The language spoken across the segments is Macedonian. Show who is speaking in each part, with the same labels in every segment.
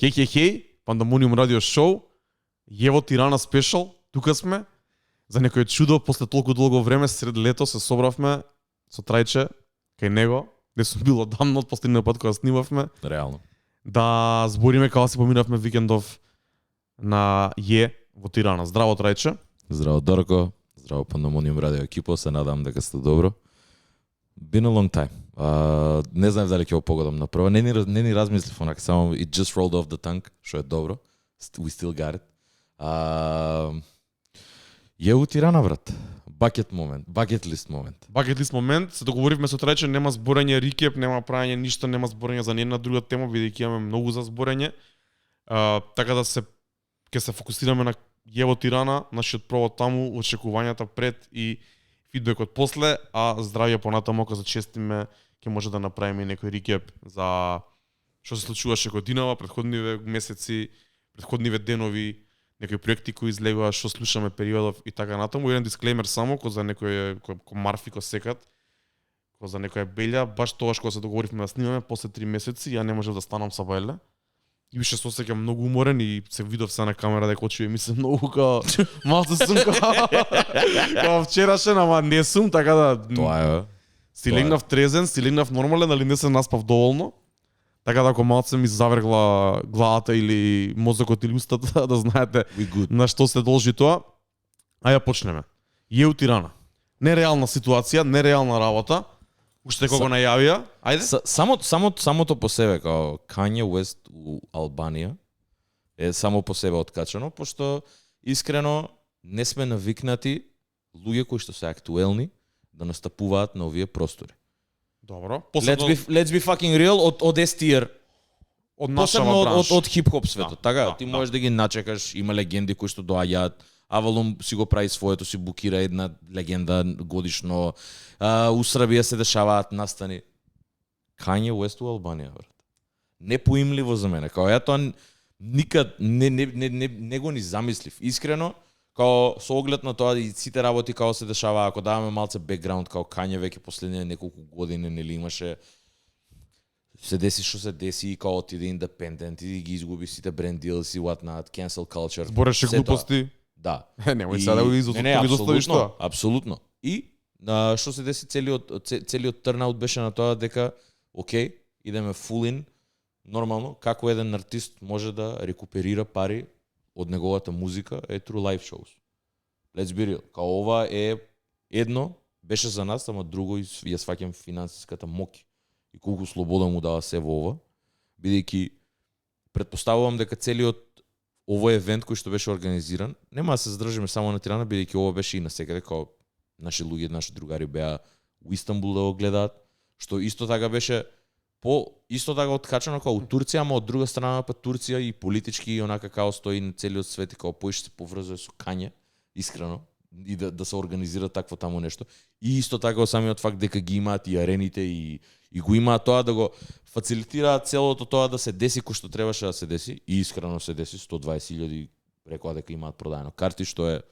Speaker 1: Хеј, Пандамониум радио шоу, Јево Тирана спешал, тука сме. За некој чудо, после толку долго време, сред лето се собравме со Трајче, кај него, не сум бил одамно од последниот пат кога снимавме.
Speaker 2: Реално.
Speaker 1: Да збориме кога се поминавме викендов на во Тирана. Здраво, Трајче.
Speaker 2: Здраво, Дорко. Здраво, Пандамониум радио екипо. Се надам дека сте добро. Been a long time. Не знам дали ќе го погодам направо. Не ни размислив онака, само it just rolled off the tongue, што е добро. We still got it. Јево Тирана, брат. Bucket list момент.
Speaker 1: Bucket list момент, се договоривме со Трајче, нема зборење рекеп, нема праење ништо, нема зборење за една друга тема, бидејќи имаме многу за зборење. Така да ќе се фокусираме на Јево Тирана, нашиот провод таму, очекувањата пред и фидбекот после, а здравје понатаму кога се честиме, ќе може да направиме некој рекеп за што се случуваше годинава, претходниве месеци, претходниве денови, некои проекти кои излегува, што слушаме периодов и така натаму. Еден дисклеймер само кој за некој кој Марфи кој секат, кој за некоја Белја, баш тогаш кога се договоривме да снимаме после 3 месеци, ја не можев да станам со Белја. И више се осеќам многу уморен и се видов се на камера дека очи ми се многу као малце сум као вчерашен, ама не сум, така да
Speaker 2: Тоа е.
Speaker 1: Си легнав трезен, си легнав нормален, али не се наспав доволно. Така да ако малце ми завргла главата или мозокот или устата, да знаете на што се должи тоа. Аја почнеме. Јево Тирана. Нереална ситуација, нереална работа. Уште кога најавија. Ајде.
Speaker 2: Самото по себе, као Kanye West у Албанија, е само по себе откачано, пошто искрено не сме навикнати луѓе кои што се актуелни да настапуваат на овие простори.
Speaker 1: Добро.
Speaker 2: Let's be fucking real од S-tier.
Speaker 1: Од нашава бранш.
Speaker 2: Од хип-хоп светот. Така, ти
Speaker 1: да.
Speaker 2: можеш да ги начекаш, има легенди кои што доаѓаат. Авалум си го прави своето, си букира една легенда годишно. У Србија се дешаваат настани. Kanye West у Албанија, брат. Непоимливо за мене. Као ја тоа никад не го ни замислив. Искрено, као со оглед на тоа и сите работи као се дешава, ако даваме малце бекграунд, као Kanye веќе последните неколку години нели имаше се деси што се деси и као отиде индепендент и ги изгуби сите бренд deals и whatnot, cancel culture.
Speaker 1: Збореше глупости.
Speaker 2: Да.
Speaker 1: Немој сега да го изоставиш тоа.
Speaker 2: Апсолутно. И што се деси целиот турнаут беше на тоа дека окей, идеме full in, нормално, како еден артист може да рекуперира пари од неговата музика е through live shows. Let's be real. Као ова е едно беше за нас, ама друго ја сваќам финансиската моќ и колку слобода му дава се во ова, бидејќи претпоставувам дека целиот овој евент кој што беше организиран, нема да се задржиме само на Тирана, бидејќи ова беше и на секаде, као наши луѓе, наши другари беа у Истанбул да го гледаат, што исто така беше исто така откачано као у Турција, ама од друга страна па Турција и политички и онака као стои на целиот свет и као поише се поврзува со Kanye, искрено, и да се организира такво таму нешто. И исто така самиот факт дека ги имаат и арените и го имаат тоа да го фацилитираат целото тоа да се деси кој што требаше да се деси и искрено се деси. 120.000 рекоа дека имаат продаено карти, што е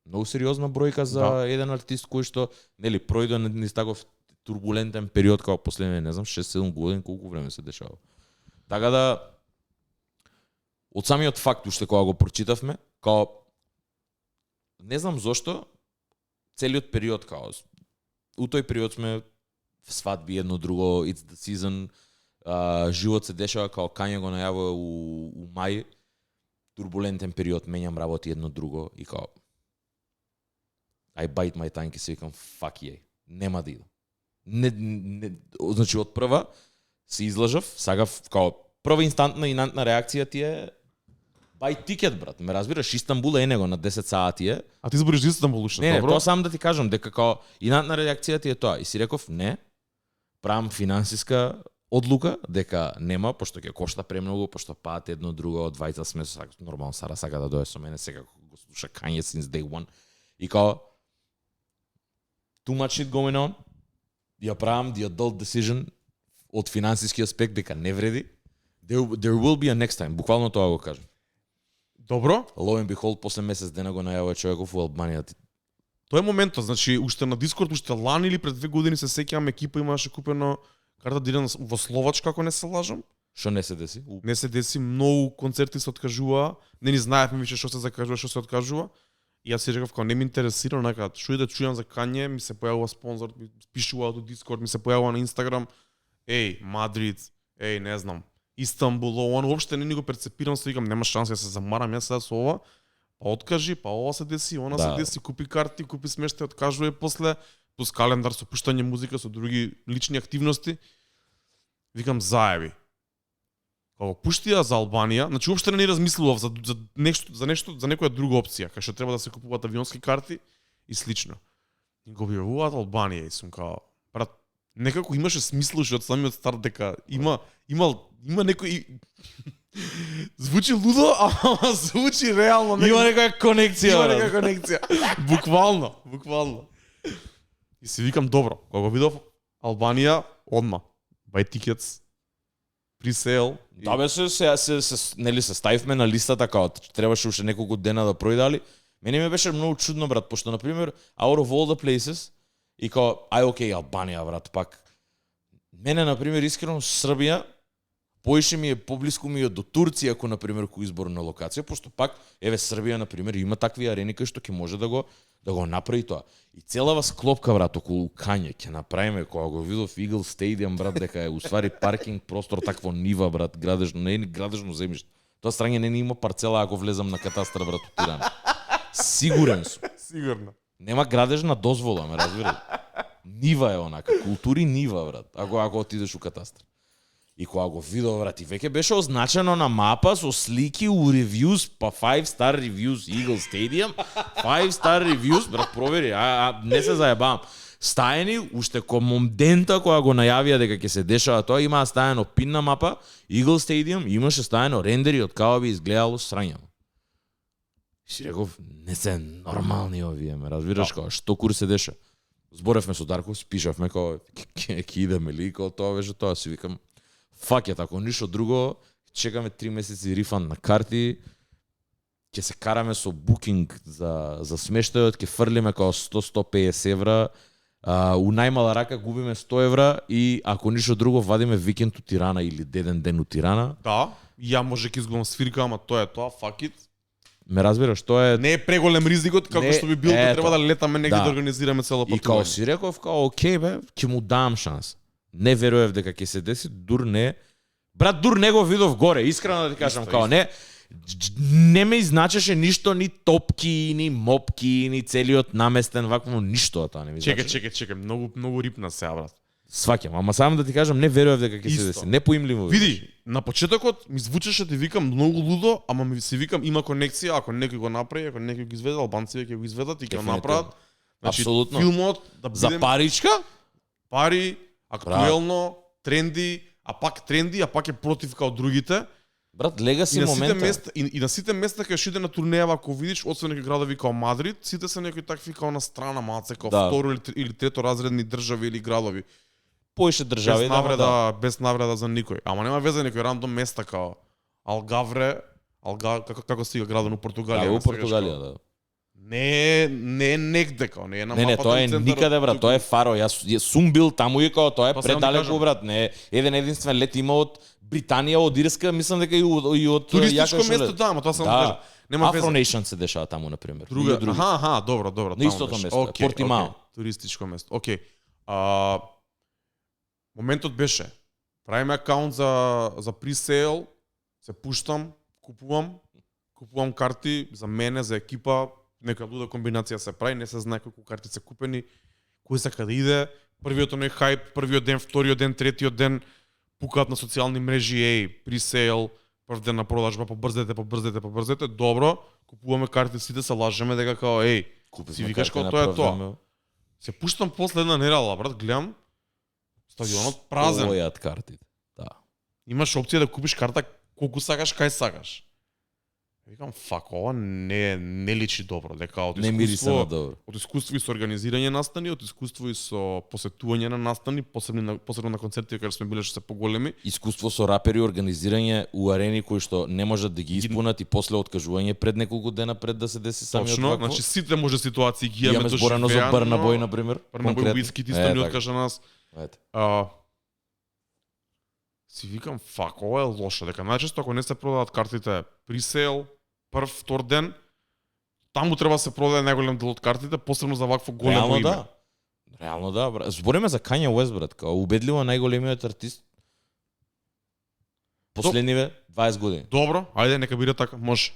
Speaker 2: многу сериозна бројка за еден артист кој што нели пројде низ таков турбулентен период како последните, не знам, 6-7 години колку време се дешава. Така да од самиот факт уште кога го прочитавме, као не знам зошто целиот период као у тој период сме свадби едно друго, it's the season, живот се дешава као Kanye го најавува у мај, турбулентен период, менјам работи едно друго и као I bite my tongue и се викам fuck yeah, нема да идам. Значи од прва се излажав, сагав као прва инстантна реакција ти е buy ticket, брат. Ме разбираш, Истанбул е него на 10 сати е.
Speaker 1: А ти збориш за Истанбул уште,
Speaker 2: не,
Speaker 1: добро?
Speaker 2: Не, тоа сам да ти кажам дека као инстантна реакција ти е тоа. И си реков не. Правам финансиска одлука дека нема, пошто ќе кошта премногу, пошто паат едно друго, двајца сме нормално Сара сака да дојде со мене, сега го слуша Kanye since day one. И као too much shit going on. Ја правам the adult decision од финансиски аспект дека не вреди. There will be a next time. Буквално тоа го кажам.
Speaker 1: Добро.
Speaker 2: Lo and behold, после месец дена го најавува човеков во Албанија.
Speaker 1: Тоа е моментот, значи уште на Дискорд, уште лани или пред 2 години се сеќавам екипа имаше купено карта да иде во Словачка, ако не се лажам.
Speaker 2: Што не се деси?
Speaker 1: Не се деси, многу концерти се откажува, не ни знаевме више што се закажува, што се откажува. И јас си реков како не ме интересира, онака што и да чујам за Кање, ми се појавува спонзор, ми пишува до Discord, ми се појавува на Instagram. Еј, Мадрид, еј, не знам, Истанбул, он уопште не ни го перцепирам, се викам нема шанса да се замарам јас сега со ова. Па откажи, па ова се деси, она се деси, купи карти, купи смештај, откажува после, плюс календар со пуштање музика, со други лични активности. Викам заеби. Кога пуштија за Албанија, значи уопште не размислував за нешто, за некоја друга опција, кај што треба да се купуваат авионски карти и слично. И го објавуваат Албанија и сум као, брат, некако имаше смисла што од самиот старт дека има некој звучи лудо, ама звучи реално.
Speaker 2: Има некоја конекција.
Speaker 1: Има некоја конекција. Буквално. И си викам добро, кога го видов Албанија, одма. Buy tickets, pre-sale.
Speaker 2: Да бе нели се ставивме на листата као требаше уште неколку дена да пројдали. Мене ми беше многу чудно брат, пошто на пример Out of all the places и као окей Албанија брат, пак мене на пример искрено Србија поише ми е поблиску ми е до Турција ако на пример кој избор на локација, пошто пак еве Србија на пример има такви арени кои што ќе може да го направи тоа. И целава склопка брат околу Кање ќе направиме кога го видов Eagle Stadium брат дека е уствари паркинг простор такво нива брат, градежно, не е градежно земјиште. Тоа страње не има парцела ако влезам на катастар брат у Тирана. Сигурен сум.
Speaker 1: Сигурно.
Speaker 2: Нема градежна дозвола, ме разбираш. Нива е онака, култури нива брат, ако отидеш у катастар. И кога го видов брат, и веќе беше означено на мапа со слики у ревјуз, па 5-star reviews Eagle Stadium, 5-star reviews, брат, провери, не се заебавам. Стаени, уште ко момента кога го најавија дека ќе се дешава тоа, имаа стаено пин на мапа, Eagle Stadium, имаше стаено рендери од како би изгледало срања. И си реков, не се нормални овие, ме разбираш, кога што кур се деша. Зборевме со Дарко, спишавме кога ќе идеме ли, кога тоа беше тоа, си викам, фак е тако, ништо друго, чекаме 3 месеци рифанд на карти, ќе се караме со букинг за смештајот, ќе фрлиме као 100-150 евра, у најмала рака губиме 100 евра и ако ништо друго вадиме викенд у Тирана или деден ден у Тирана.
Speaker 1: Да, ја може ќе изгубам свирка, ама тоа е тоа, fuck it.
Speaker 2: Ме разбираш, тоа е...
Speaker 1: Не е преголем ризикот, како што би бил, треба да летаме негде да организираме цело патување.
Speaker 2: И као си реков, као окей бе, ќе му дам шанс. Не верував дека ќе се деси, дур не. Брат, дур не го видов горе, искрено да ти кажам, као не ме изначеше ништо, ни топки, ни мопки, ни целиот наместен, вакво ништо тоа не ми значи.
Speaker 1: Чекај, многу рипна сега брат.
Speaker 2: Сваќам, ама само да ти кажам, не верував дека ќе се деси, непоимливо.
Speaker 1: Види, на почетокот ми звучеше ти викам многу лудо, ама ми се викам има конекција, ако некој го направи, ако некој го изведе, албанците ќе го изведат и ќе го направат. Значи,
Speaker 2: апсолутно.
Speaker 1: Филмот да
Speaker 2: бидем за паричка,
Speaker 1: пари, актуелно, тренди, а пак е против као другите.
Speaker 2: Брат, легаси момента.
Speaker 1: И на сите места кај што иде на турнеја, ако видиш, освен некои градови као Мадрид, сите се некои такви као на страна малце, као второ или трето разредни држави или градови.
Speaker 2: Поише држави
Speaker 1: без навреда за никој. Ама нема везе некои рандом места као Алгавре, како стига градот у Португалија.
Speaker 2: Да, у Португалија, да.
Speaker 1: Не е негде као, не е на мапата.
Speaker 2: Не, тоа е никаде брат, тоа е Фаро. Јас сум бил таму и као тоа е предалеку брат, не еден единствен лет има од Британија, од Ирска, мислам дека и од
Speaker 1: туристичко место, да, ама тоа сам кажа. Нема
Speaker 2: везе. Afro Nation се дешава таму на пример.
Speaker 1: Аха, добро,
Speaker 2: на истото место, Портимао.
Speaker 1: Туристичко место. Океј. Моментот беше, правиме акаунт за pre-sale, се пуштам, купувам карти за мене, за екипа, нека луда комбинација се прави, не се знае колку карти се купени, кој сака да иде, првиот оној хајп, првиот ден, вториот ден, третиот ден, пукаат на социјални мрежи, pre-sale, прв ден на продажба, побрзете, добро, купуваме карти, сите се лажеме дека као, си викаш као тоа е тоа. Се пуштам после една недела, брат, гледам, стадионот празен.
Speaker 2: Стојат картите, да.
Speaker 1: Имаш опција да купиш карта колку сакаш, кај сакаш. Викам, фак, ова не личи добро, дека од искуство и со организирање настани, од искуство и со посетување на настани, посебно на концерти кога сме биле што се поголеми.
Speaker 2: Искуство со рапери, организирање у арени кои што не можат да ги исполнат и после откажување пред неколку дена пред да се деси самиот
Speaker 1: вакво. Точно, значи сите може ситуации ги имаме
Speaker 2: доживеано за Брна Бој на пример.
Speaker 1: Брна Бој Уискит исто ни откажа нас. Си викам, фак, ова е лошо, дека најчесто ако не се продаваат картите пресейл, прв, втор ден, таму треба се продаде најголем дел од картите, посебно за вакво големо име.
Speaker 2: Реално да, брат. Збориме за Kanye West, брат, као убедливо најголемиот артист последниве 20 години.
Speaker 1: Добро, ајде, нека биде така, може.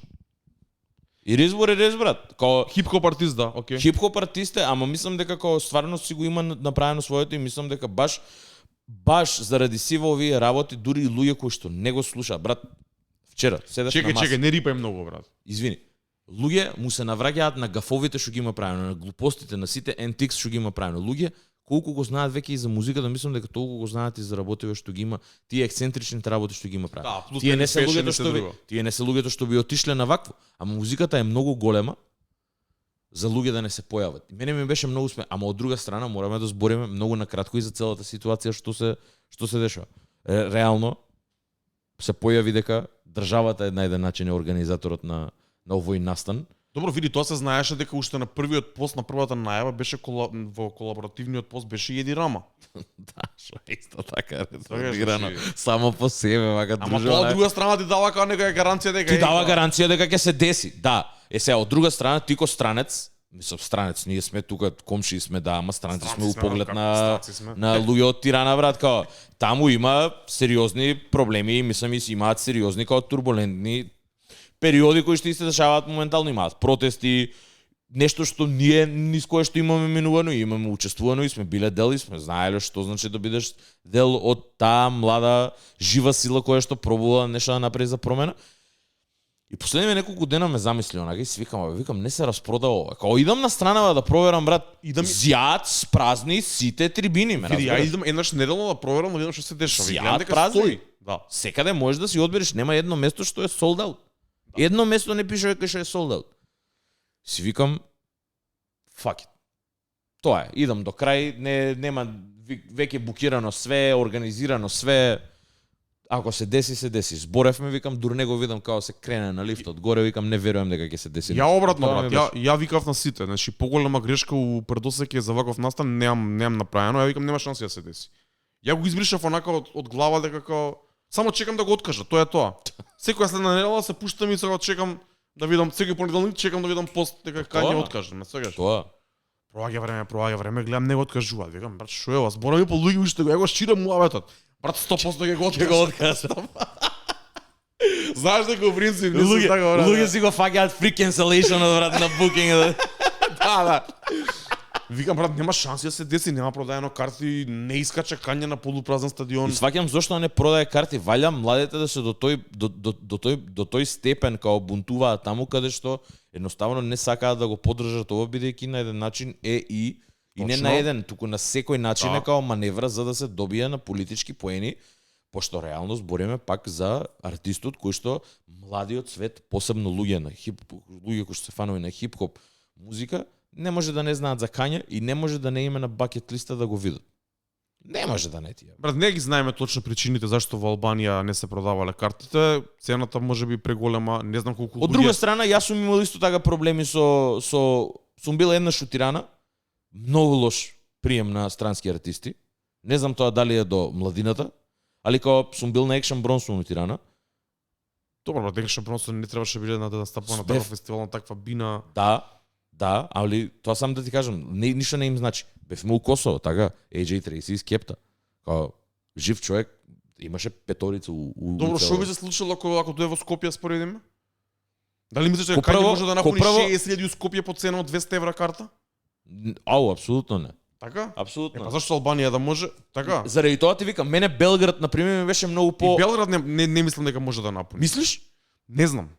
Speaker 2: И избор, брат. Као
Speaker 1: Хип-хоп артист, да, окей.
Speaker 2: хип-хоп артист е, ама мислам дека као стварно си го има направено своето и мислам дека баш заради сива овие работи дури и луѓе кои што не го слуша, брат. Вчера седеш на маса.
Speaker 1: Чекај, не рипај многу, брат.
Speaker 2: Извини. Луѓе му се навраќаат на гафовите што ги има правено, на глупостите, на сите antics што ги има правено. Луѓе колку го знаат веќе и за музиката, мислам дека толку го знаат и за работите што ги има, тие ексцентричните работи што ги има правено.
Speaker 1: Да,
Speaker 2: тие не се луѓето што би отишле на вакво, ама музиката е многу голема за луѓе да не се појават. Мене ми беше многу ама од друга страна мораме да збориме многу накратко и за целата ситуација што се дешава. Реално се појави дека државата е на еден начин е организаторот на овој настан.
Speaker 1: Добро, види, тоа се знаеше дека уште на првиот пост, на првата најава беше во колаборативниот пост беше Еди Рама.
Speaker 2: Да, што е исто така резервирано само по себе, вака дружба.
Speaker 1: Ама тоа од друга страна ти дава како некоја гаранција дека
Speaker 2: ти дава гаранција дека ќе се деси. Да. Сега од друга страна ти ко странец, мислам странец, ние сме тука комши сме, да, ама странци сме у поглед на луѓе од Тирана, брат, као таму има сериозни проблеми и мислам и си имаат сериозни као турбулентни периоди кои што се дешаваат моментално, имаат протести, нешто што ние низ кое што имаме минувано, имаме учествувано и сме биле дел и сме знаеле што значи да бидеш дел од таа млада жива сила која што пробува нешто да направи за промена. И последниве неколку дена ме замисли онака и си викам не се распродава ова. Као идам на странава да проверам, брат, зјаат спразни сите трибини, ме разбираш.
Speaker 1: Ја идам еднаш неделно да проверам да видам што се дешава.
Speaker 2: Зјаат празни.
Speaker 1: Да.
Speaker 2: Секаде можеш да си одбереш, нема едно место што е sold out. Да. Едно место не пише дека што е sold out. Си викам fuck it. Тоа е, идам до крај, нема веќе букирано све, организирано све. Ако се деси, се деси. Зборевме, викам, дур не го видам као се крене на лифтот горе, викам, не верувам дека ќе се деси.
Speaker 1: Ја обратно, брат, ја викав на сите, значи поголема грешка у предосеќе за ваков настан немам направено, ја викам нема шанси да се деси. Ја го избришав онака од глава дека као само чекам да го откажа, тоа е тоа. Секоја следна недела се пуштам и сега чекам да видам секој понеделник чекам да видам пост дека кај ќе откажам, ме свегаш.
Speaker 2: Тоа.
Speaker 1: Проаѓа време, гледам не го откажуваат. Викам, брат, што е ова? Зборам и по луѓе уште го, ја го ширам муабетот. Брат, 100% ќе го откажам. Знаеш дека во принцип не се така, брат.
Speaker 2: Луѓе си го фаќаат free cancellation брат на booking.
Speaker 1: Да. Викам, брат, нема шанси да се деси, нема продаено карти, не искача Кање на полупразен стадион.
Speaker 2: И сваќам зошто не продае карти, валја младите да се до тој степен као бунтуваат таму каде што едноставно не сакаат да го поддржат ова бидејќи на еден начин е и не на еден, туку на секој начин е као маневра за да се добие на политички поени, пошто реално збориме пак за артистот кој што младиот свет, посебно луѓе кои што се фанови на хип-хоп музика, не може да не знаат за Кање и не може да не има на бакет листа да го видат. Не може да не тие.
Speaker 1: Брат, не ги знаеме точно причините зашто во Албанија не се продавале картите. Цената може би преголема, не знам колку.
Speaker 2: Од друга страна, јас сум имал исто така проблеми сум бил еднаш у Тирана. Многу лош прием на странски артисти. Не знам тоа дали е до младината, али као сум бил на Екшен Бронсон у Тирана.
Speaker 1: Добро, брат, Екшен Бронсон не требаше биде да настапува на таков фестивал, на таква бина.
Speaker 2: Да, али тоа сам да ти кажам, ништо не им значи. Бевме у Косово, така, AJ Tracy из Кепта. Као жив човек, имаше петорица у
Speaker 1: Добро, што би се случило ако дое во Скопје според име? Дали мислиш дека Кање може да напуни 60.000 у Скопје по цена од 200 евра карта?
Speaker 2: Апсолутно не.
Speaker 1: Така?
Speaker 2: Апсолутно.
Speaker 1: Па зашто Албанија да може? Така.
Speaker 2: Заради тоа ти викам, мене Белград на пример ми беше многу по.
Speaker 1: И Белград не мислам дека може да напуни.
Speaker 2: Мислиш?
Speaker 1: Не знам.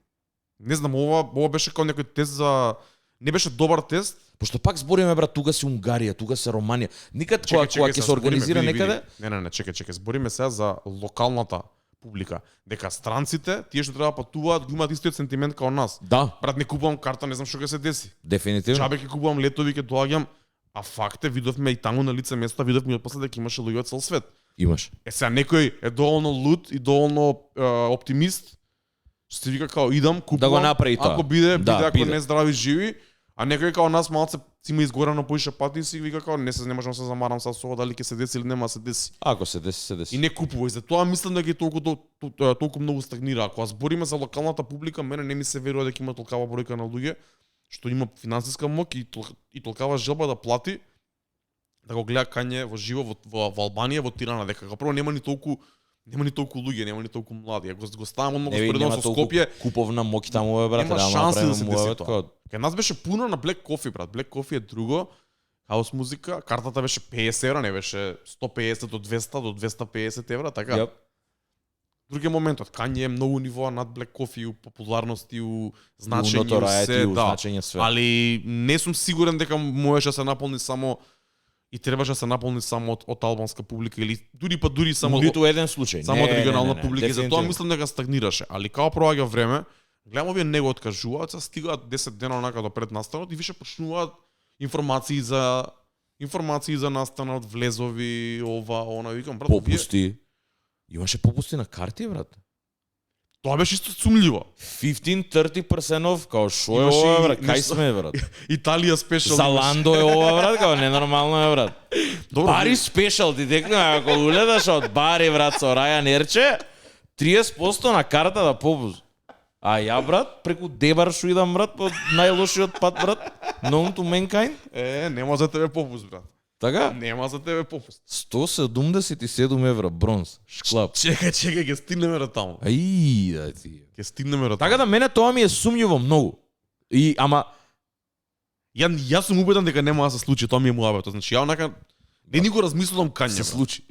Speaker 1: Ова беше како некој тест за не беше добар тест.
Speaker 2: Пошто пак збориме, брат, тука си Унгарија, тука се Романија. Никад кога ќе се организира некаде.
Speaker 1: Не, чекај, збориме сега за локалната публика, дека странците, тие што треба патуваат, го имаат истиот сентимент како нас.
Speaker 2: Да.
Speaker 1: Брат, не купувам карта, не знам што ќе се деси.
Speaker 2: Дефинитивно.
Speaker 1: Чабе ќе купувам летови, ќе доаѓам, а факт е, видовме и таму на лице место, видовме и од после дека имаше луѓе од цел свет.
Speaker 2: Имаш.
Speaker 1: Сега некој е доволно луд и доволно оптимист, што си вика као идам, купувам,
Speaker 2: да го направи тоа.
Speaker 1: Ако биде, ако не здрави живи, а некој као нас малце си ме изгорано поише пати и си вика као не можам да се замарам со ова дали ќе се деси или нема да се деси.
Speaker 2: Ако се деси, се деси.
Speaker 1: И не купувај, затоа мислам да ги толку многу стагнира. Ако збориме за локалната публика, мене не ми се верува дека има толкава бројка на луѓе што има финансиска моќ и толкава желба да плати да го гледа Кање во живо во Албанија, во Тирана, дека прво нема ни толку луѓе, нема ни толку млади. Ако го ставам одма го споредувам со Скопје,
Speaker 2: куповна моќ таму брат,
Speaker 1: нема
Speaker 2: реално
Speaker 1: шанси да
Speaker 2: направиме
Speaker 1: се
Speaker 2: му
Speaker 1: деси
Speaker 2: тоа.
Speaker 1: тоа. Кај нас беше пуно на Black Coffee, брат. Black Coffee е друго. Хаус музика, картата беше 50 евра, не беше 150 до 200 до 250 евра, така.
Speaker 2: Yep.
Speaker 1: Други моментот, Кање е многу нивоа над Black Coffee у популарност и у значење
Speaker 2: Значење
Speaker 1: и се,
Speaker 2: у
Speaker 1: да.
Speaker 2: значење све.
Speaker 1: Али не сум сигурен дека можеше да се наполни само и требаше да се наполни само од албанска публика или дури само
Speaker 2: ниту еден случај.
Speaker 1: само од регионална публика,
Speaker 2: дефинитивно.
Speaker 1: затоа мислам дека стагнираше. Али као проаѓа време, гледам овие него откажуваат, стигаат 10 дена онака до пред настанот и више почнуваат информации за настанот, влезови, ова, она, викам, брат,
Speaker 2: Попусти. Имаше попусти на карти, брат.
Speaker 1: Тоа беше исто сумљиво.
Speaker 2: 15-30% off, као шо е
Speaker 1: Имаше
Speaker 2: ова,
Speaker 1: и
Speaker 2: брат? Кај
Speaker 1: нешто-
Speaker 2: сме, брат?
Speaker 1: Италија спешал.
Speaker 2: Заландо е ова, брат, као ненормално е, брат.
Speaker 1: Добро,
Speaker 2: Бари спешал, ти декна, ако уледаш од бари, брат, со Ryanair-че, 30% на карта да попуст. А ја, брат, преку Дебар шо идам, брат, по најлошиот пат, брат, known to mankind.
Speaker 1: Нема за тебе попуст, брат.
Speaker 2: Така?
Speaker 1: Нема за тебе попуст.
Speaker 2: 177 евра, бронз, шклап.
Speaker 1: Чекај, ќе стигнеме до таму.
Speaker 2: Ај, да ти.
Speaker 1: Ќе стигнеме до таму.
Speaker 2: Така да мене тоа ми е сумњиво многу. И ама
Speaker 1: Јас сум убеден дека нема да се случи, тоа ми е муабетот. Значи ја онака не ни го размислувам Кање.
Speaker 2: се
Speaker 1: брат.
Speaker 2: случи.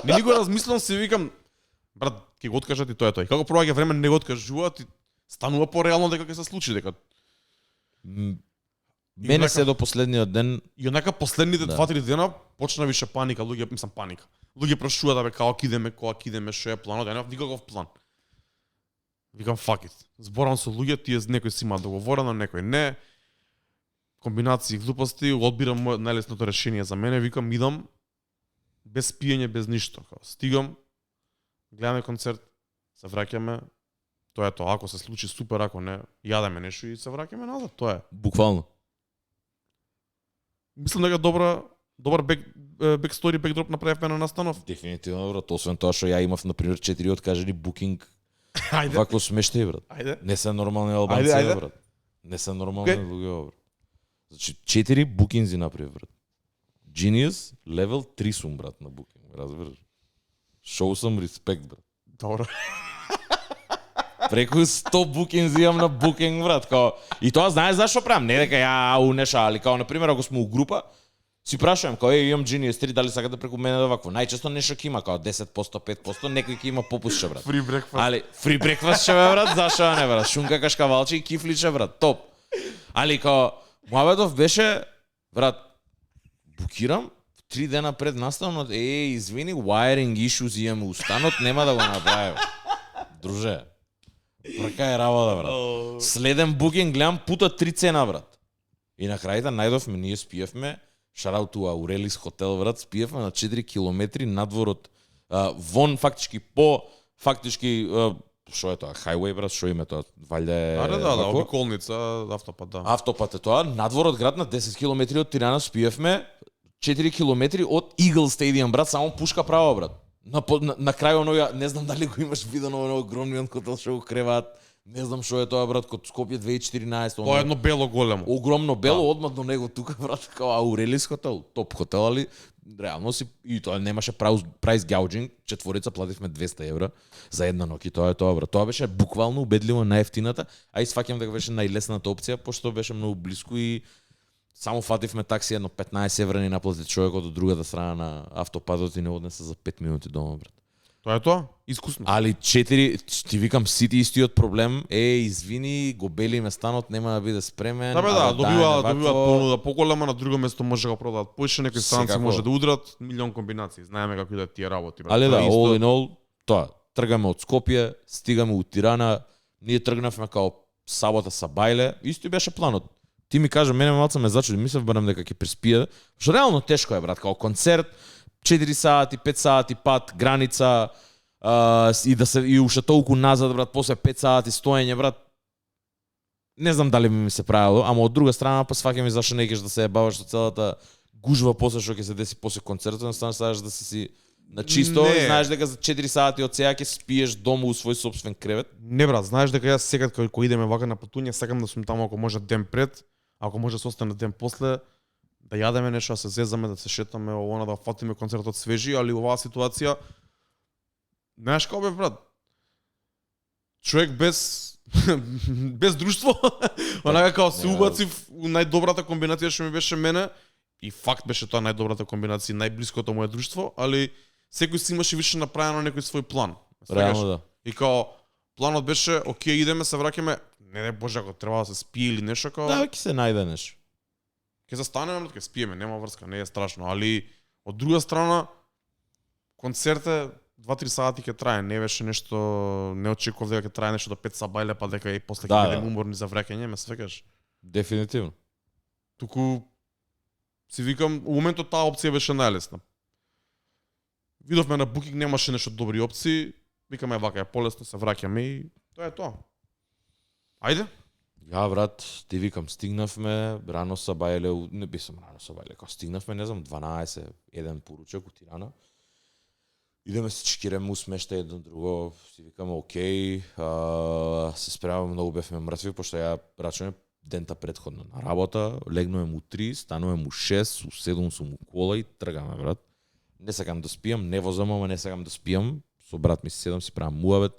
Speaker 1: Не ни го размислувам, се викам брат, ќе го откажат и тоа е тој. Како проаѓа време не го откажуваат и станува пореално дека ќе се случи дека
Speaker 2: Мене се до последниот ден
Speaker 1: и онака последните
Speaker 2: Да.
Speaker 1: 2-3 дена почна више паника, паника. Луѓе прашуваат да бе кога ќе идеме, што е планот, ја немав никаков план. Викам fuck it. Зборам со луѓе, тие некој си има договорено, некој не. Комбинации глупости, одбирам најлесното решение за мене, викам идам без пиење, без ништо. Стигам, гледаме концерт, се враќаме, тоа е тоа. Ако се случи супер, ако не, јадеме нешто и се враќаме назад, тоа е.
Speaker 2: буквално
Speaker 1: Мислам дека добар бекстори, бекдроп направивме на настанов.
Speaker 2: дефинитивно, брат, освен тоа што ја имав на пример 4 откажани букинг.
Speaker 1: Ајде,
Speaker 2: Вако смештај, брат.
Speaker 1: ајде.
Speaker 2: Не се нормални албанци,
Speaker 1: Ајде.
Speaker 2: брат. Не се нормални
Speaker 1: Окей.
Speaker 2: луѓе, брат. Значи 4 букинзи направи, брат. Genius level 3 сум, брат, на букинг, разбираш? Show some respect, брат.
Speaker 1: Добро.
Speaker 2: Преку 100 букинзи имам на букинг, брат, као. И тоа знаеш зашо правам, не дека ја унеша, али као на пример ако сме у група, си прашувам као имам Genius 3, дали сакате преку мене да вакво. Најчесто нешто ќе има као 10%, 5%, некој ќе има попусче, брат.
Speaker 1: Free breakfast.
Speaker 2: Али фри брекфаст ќе бе, брат, зашо не, брат? Шунка кашкавалче и кифличе, брат, топ. Али као муабетов беше, брат, букирам 3 дена пред настанот, извини, wiring issues имаме устанот, нема да го направим. Друже, прка е работа, брат. Следен букинг гледам пута 3 цена, брат. И на крајта најдовме, ние спиевме, шараут у Аурелис хотел, брат, спиевме на 4 километри надвор од вон фактички што е тоа, highway, брат, што име тоа, валјда е
Speaker 1: Да,
Speaker 2: вако?
Speaker 1: обиколница, автопат, да.
Speaker 2: Автопат е тоа, надвор од град на 10 километри од Тирана спиевме 4 километри од Eagle Stadium, брат, само пушка право, брат. На крај оноја, не знам дали го имаш видено оној огромниот хотел што го креваат. Не знам што е тоа, брат, код Скопје 2014.
Speaker 1: Тоа е едно бело големо.
Speaker 2: Огромно бело, одма до него тука, брат, као Аурелис хотел, топ хотел, али реално си и тоа немаше прайс гауджинг, четворица плативме 200 евра за една ноќ и тоа е тоа, брат. Тоа беше буквално убедливо најефтината, а и сваќам дека беше најлесната опција, пошто беше многу блиску и само фативме такси едно 15 евра ни наплати човекот од другата страна на автопатот и не однесе за 5 минути дома, брат.
Speaker 1: Тоа е тоа? Искусно.
Speaker 2: Али 4, ти викам сити истиот проблем, извини, го белиме станот, нема да биде спремен.
Speaker 1: Да бе,
Speaker 2: а
Speaker 1: добиваат
Speaker 2: вакво.
Speaker 1: понуда поголема, на друго место може да го продадат поише, некои странци
Speaker 2: Секако.
Speaker 1: може да удрат, милион комбинации. Знаеме како идат тие работи, брат.
Speaker 2: Али
Speaker 1: Тоа
Speaker 2: да,
Speaker 1: е исто.
Speaker 2: all in all, тоа, тргаме од Скопје, стигаме у Тирана, ние тргнавме као сабота са бајле, исто беше планот. Ти ми кажа, мене малце ме зачуди, мислев барем дека ќе преспие, што реално тешко е, брат, као концерт, 4 сати, 5 сати пат, граница, и да се и уште толку назад, брат, после 5 сати стоење, брат. не знам дали ми се правило, ама од друга страна па сваќам и зашто не ќеш да се ебаваш со целата гужва после што ќе се деси после концертот, станеш да си на чисто,
Speaker 1: Не.
Speaker 2: и знаеш дека за 4 сати од сега ќе спиеш дома у свој собствен кревет.
Speaker 1: Не брат, знаеш дека јас секад кога идеме вака на патување, сакам да сум таму ако може ден пред, ако може се остане ден после, да јадеме нешто, да се зезаме, да се шетаме, она да фатиме концертот свежи, али оваа ситуација знаеш како бе брат? Човек без без друштво, онака како се убацив у најдобрата комбинација што ми беше мене, и факт беше тоа најдобрата комбинација, најблиското мое друштво, али секој си имаше више направено некој свој план.
Speaker 2: Реално да.
Speaker 1: И као планот беше, окей, идеме, се враќаме, не боже, ако треба да се спие или нешто, као
Speaker 2: Да, ќе се најде нешто.
Speaker 1: ќе застанеме, ќе спиеме, нема врска, не е страшно, али од друга страна концерте 2-3 сати ќе трае, не беше нешто, не очекував дека ќе трае нешто до 5 сабајле, па дека и после ќе бидеме уморни за враќање, ме свекаш.
Speaker 2: Дефинитивно.
Speaker 1: Туку си викам, у моментот таа опција беше најлесна. Видовме на Booking немаше нешто добри опции, викаме вака е полесно, се враќаме и тоа е тоа. Ајде.
Speaker 2: Ја брат, ти викам, стигнавме рано сабајле, не бисам рано сабајле, кога стигнавме, не знам, 12, еден поручек у Тирана. Идеме се чекиреме усмешта едно друго, си викаме окей, се спремаме, многу бевме мртви, пошто ја рачаме дента предходно на работа, легнуваме у 3, стануваме у 6, у 7 сум у кола и тргаме, брат. Не сакам да спиам, не возам, ама не сакам да спиам. Со брат ми си седам, си правам муабет.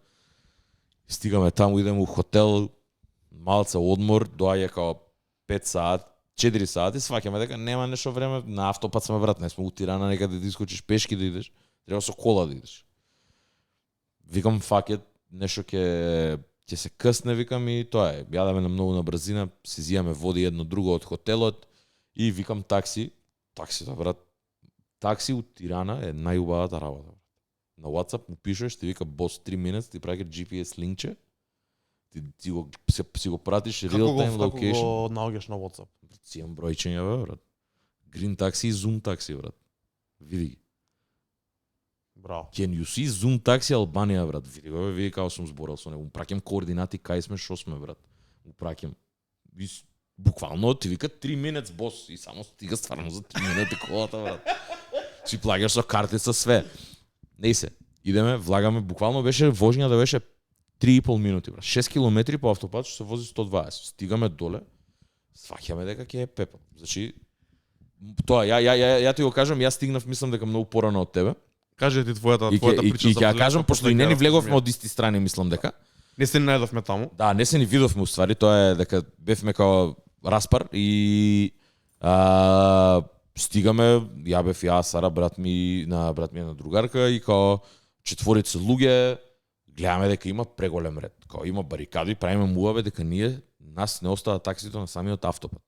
Speaker 2: Стигаме таму, идеме у хотел, малце одмор, доаѓа као 5 сати, 4 сати, сваќаме дека нема нешто време, на автопат сме брат, не сме у Тирана некаде да искочиш пешки да идеш, треба со кола да идеш. Викам факет, нешто ќе се късне, викам и тоа е. Јадаме на многу на брзина, си зијаме води едно друго од хотелот и викам таксито брат. Такси у Тирана е најубавата работа. На WhatsApp му пишеш, ти вика бос 3 minutes, ти праќа GPS линкче. Ти го пратиш real time location.
Speaker 1: Како го наоѓаш на WhatsApp?
Speaker 2: Си имам бројчења, бе, брат. Green такси и Zoom такси, брат. Види ги.
Speaker 1: Браво.
Speaker 2: Can you see Zoom такси Албанија, брат? Види го, види како сум зборал со него. Му праќам координати кај сме, шо сме, брат. Му праќам. Буквално ти вика 3 minutes бос и само стига стварно за 3 минути колата, брат. Си плагаш со картица све. Не се. Идеме, влагаме, буквално беше вожњата беше 3,5 минути, брат. 6 километри по автопат што се вози 120. Стигаме доле, сваќаме дека ќе е пепел. Значи тоа ја ти го кажам, јас стигнав мислам дека многу порано од тебе.
Speaker 1: Кажи ти твојата
Speaker 2: И
Speaker 1: прича за
Speaker 2: ќе кажам пошто и не ни влеговме од исти страни, мислам дека.
Speaker 1: Не се ни најдовме таму.
Speaker 2: Да, не се ни видовме уствари, тоа е дека бевме као распар и стигаме, ја бев ја, Сара, брат ми една другарка и као четворица луѓе, гледаме дека има преголем ред. Као има барикади, правиме муабе дека нас не остава таксито на самиот автопат.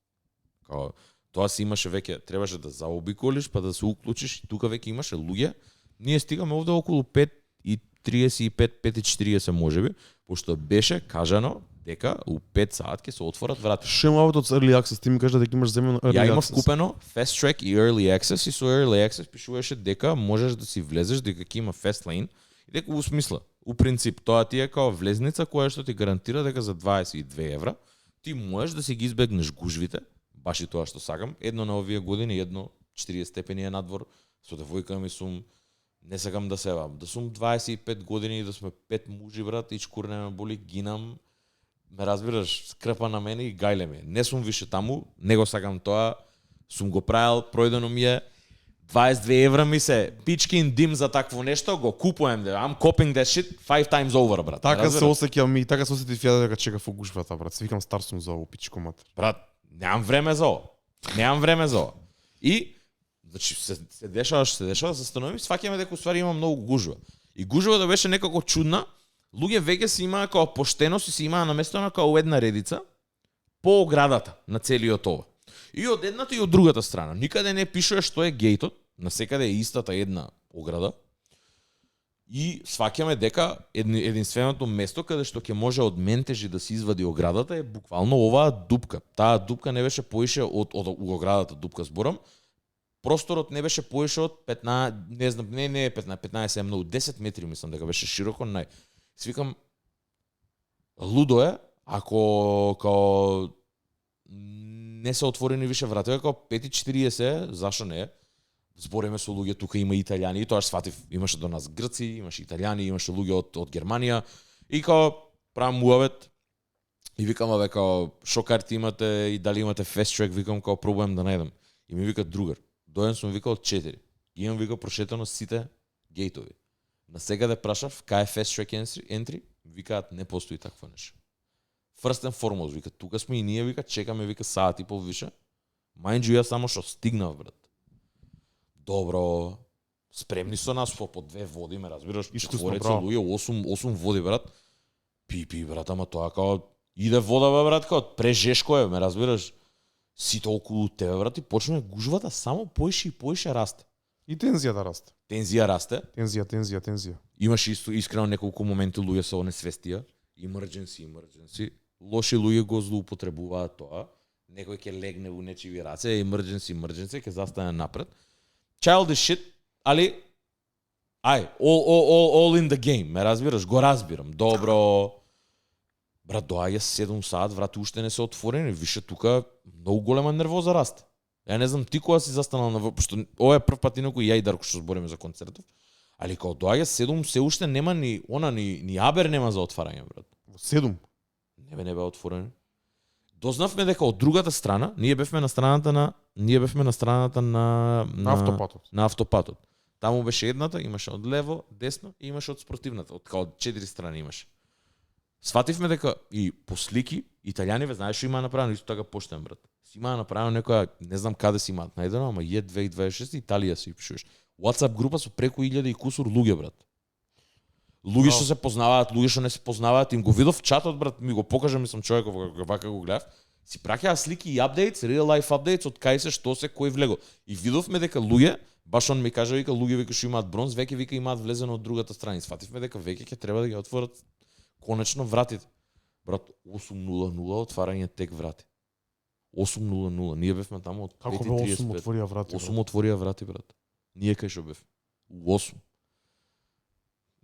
Speaker 2: Као тоа си имаше веќе, требаше да заобиколиш па да се уклучиш и тука веќе имаше луѓе. Ние стигаме овде околу 5:35, 5:40 можеби, пошто беше кажано дека у 5 сат ќе се отворат врата.
Speaker 1: Шо има од Early Access, ти ми кажа дека имаш земено Early Access.
Speaker 2: Ја имав купено Fast Track и Early Access и со Early Access пишуваше дека можеш да си влезеш, дека ќе има Fast Lane и дека у смисла, у принцип, тоа ти е као влезница која што ти гарантира дека за 22 евра ти можеш да си ги избегнеш гужвите, баш и тоа што сакам, едно на овие години, едно 40 степени е надвор, со девојка ми сум, не сакам да севам, да сум 25 години и да сме 5 мужи, брат, и чкурне ме боли, гинам, ме разбираш, скрпа на мене и гајле ми. Не сум више таму, не го сакам тоа, сум го правил, пројдено ми е, 22 евра ми се, пичкин дим за такво нешто, го купувам, I'm copying that shit 5 times over, брат.
Speaker 1: Така се осеќам и така се осетив ја дека чекав огушвата, брат. Се викам стар сум за ово пичко матер.
Speaker 2: Брат, немам време за ова. Немам време за ова. И значи се дешава, се станови, сваќаме дека уствари има многу гужва. И гужва да беше некако чудна. Луѓе веќе си имаа као поштеност и си имаа наместено као една редица по оградата на целиот ова. И од едната и од другата страна. Никаде не пишува што е гејтот, насекаде е истата една ограда. И сваќаме дека единственото место каде што ќе може од ментежи да се извади оградата е буквално оваа дупка. Таа дупка не беше поише од оградата дупка зборам. Просторот не беше поише од 15, не знам, не е 15 е многу, 10 метри мислам дека беше широко, Свикам лудо е, Ако као не се отворени више вративе, као 5:40, зашо не? Збориме со луѓе, тука има италијани, и тоа што сватив, имаше до нас грци, имаше италијани, имаше луѓе од Германија, и као правам муавет, и викам, абе, као, шо карти имате и дали имате fast track, викам, као, пробуjem да најдам. И ми вика другар, дојден сум викал 4. Имам вика прошетано сите гейтови. На сега да прашав, кај е fast track entry, викаат, не постои такво нешто. First and foremost, вика, тука сме и ние, вика, чекаме, вика, саат и пол више. Mind you, јас само што стигнав, брат. Добро, спремни со нас по 2 води, ме разбираш,
Speaker 1: И што сме
Speaker 2: четворица
Speaker 1: браво.
Speaker 2: луѓе, 8 води, брат. Пи, брат, ама тоа као иде вода, бе, брат, као прежешко е, ме разбираш. Сите околу тебе, брат, и почне гужвата само поише и поише расте.
Speaker 1: И тензијата расте.
Speaker 2: Тензија расте.
Speaker 1: Тензија.
Speaker 2: Имаше искрено неколку моменти луѓе со онесвестија, emergency. Лоши луѓе го злоупотребуваат тоа. Некој ќе легне во нечиви раце, emergency, ќе застане напред. Childish shit, али all in the game, ме разбираш, го разбирам. Добро. Брат, доаѓа 7 саат, врати уште не се отворени, више тука многу голема нервоза расте. Ја не знам ти кога си застанал на пошто ова е прв пат инаку ја и Дарко што збориме за концертов. Али кога доаѓа 7 се уште нема ни абер нема за отварање, брат.
Speaker 1: Во 7.
Speaker 2: Не бе отворено. Дознавме дека од другата страна, ние бевме на страната на
Speaker 1: автопатот.
Speaker 2: На автопатот. Таму беше едната, имаше од лево, десно и имаше од спортивната, од као 4 страни имаше. Свативме дека и по слики италијани, знаеш што има направено исто така поштен, брат. Си има направено некоја, не знам каде си имаат најдено, ама е 2026 Италија си пишуваш. WhatsApp група со преку 1000 и кусур луѓе, брат. Луѓе што се познаваат, луѓе што не се познаваат, им го видов чатот, брат, ми го покажа, мислам човеков вака го гледав. Си праќаа слики и апдейтс, real life updates од кај се, што се, кој влего. И видовме дека луѓе, баш он ми кажа, вика, луѓе вика што имаат бронз, веќе вика имаат влезено од другата страна. Свативме дека веќе ќе треба да ги отворат конечно вратите. Брат, 8:00 отварање тек врати. 8:00. Ние бевме таму од 5:35.
Speaker 1: Како бе 8 отворија врати?
Speaker 2: 8 отворија врати, брат. Ние кај што бев? У 8.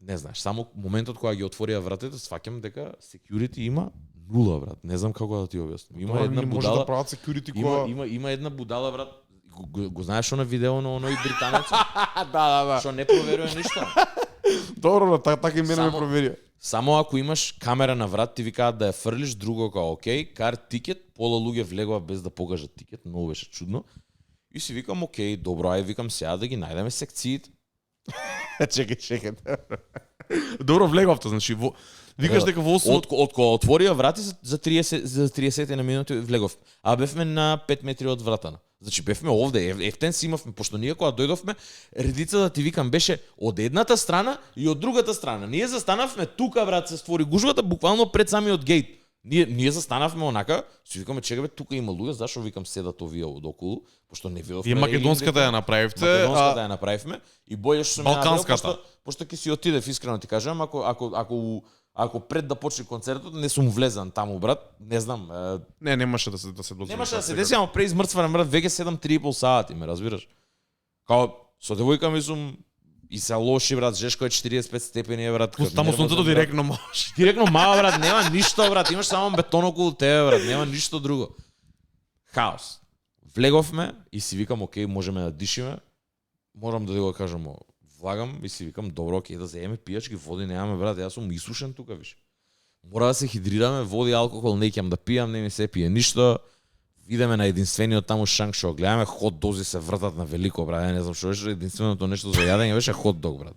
Speaker 2: Не знаеш, само моментот кога ги отворија вратите, сваќам дека security има 0, брат. Не знам како да ти објаснам. Има една
Speaker 1: не може
Speaker 2: будала.
Speaker 1: да прават security кога
Speaker 2: Има една будала, брат. Го знаеш она видео на оној британец?
Speaker 1: да.
Speaker 2: Што не проверува ништо.
Speaker 1: Добро, така и мене ме проверија.
Speaker 2: Само ако имаш камера на врат, ти викаат да ја фрлиш, друго као окей, кар тикет, пола луѓе влегува без да покажат тикет, многу беше чудно. И си викам окей, добро, ај викам сега да ги најдеме секциите.
Speaker 1: Чекај. Добро влеговте, значи викаш дека во 8
Speaker 2: од кога отворија врати за 30 на минути влегов. А бевме на 5 метри од вратана. Значи бевме овде, ефтен си имавме, пошто ние кога дојдовме, редица да ти викам беше од едната страна и од другата страна. Ние застанавме тука, брат, се створи гужвата буквално пред самиот гейт. Ние застанавме онака, си викаме чекаме тука има луѓе, зашо викам седат овие од околу, пошто не видовме.
Speaker 1: Вие македонската ја направивте,
Speaker 2: Македонската ја направивме и бојаш што
Speaker 1: балканската.
Speaker 2: Пошто ќе си отидев, искрено ти кажам, ако пред да почне концертот не сум влезан таму, брат, не знам.
Speaker 1: немаше да се дозволи.
Speaker 2: Немаше да се деси, ама пред измртване, брат, веќе 7-3,5 сати, ме разбираш. Као со девојка ми сум и се лоши, брат, жешко е 45 степени, брат.
Speaker 1: Таму сонцето директно може.
Speaker 2: Директно мава, брат, нема ништо, брат, имаш само бетон околу тебе, брат, нема ништо друго. Хаос. Влеговме и си викам, окей, можеме да дишиме. Морам да го кажам, влагам и си викам, добро, окей, да земеме пијачки води, немаме, брат, јас сум исушен тука, виш. Мора да се хидрираме, води, алкохол, не ќе да пијам, не ми се пие ништо. Видеме на единствениот таму шанк шо гледаме, хот дози се вртат на велико, брат, не знам што беше, единственото нешто за јадење беше хот дог, брат.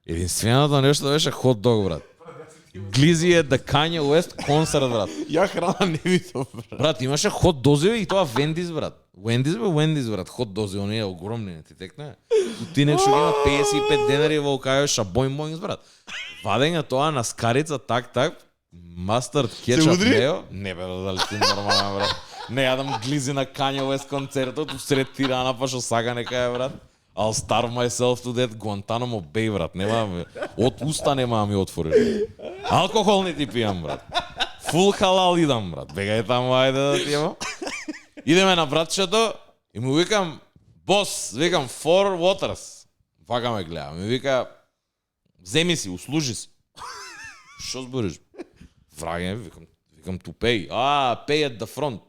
Speaker 2: Единственото нешто беше хот дог, брат. Глизи е да Kanye West концерт, брат.
Speaker 1: Ја храна не видов, брат.
Speaker 2: Брат, имаше хот дози и тоа Вендис, брат. Вендис, брат, хот дози, оние огромни, не ти текне. Кутинек што има 55 денари во кај шабоин, брат. Вадење тоа на скарица, так, мастард, кетчап, нео. Не бе, дали ти нормален, брат. Не јадам глизи на Kanye West концертот, усред Тирана, па што сака нека е, брат. I'll starve myself to death, Guantanamo Bay, брат. Нема, од уста нема ми отвориш. Алкохол не ти пијам, брат. Фул халал идам, брат. Бегај таму, ајде да ти имам. Идеме на братчето и му викам, бос, викам, 4 waters. Вака ме гледа. Ми вика, земи си, услужи си. Шо збориш? Врагање, викам to pay. Pay at the front.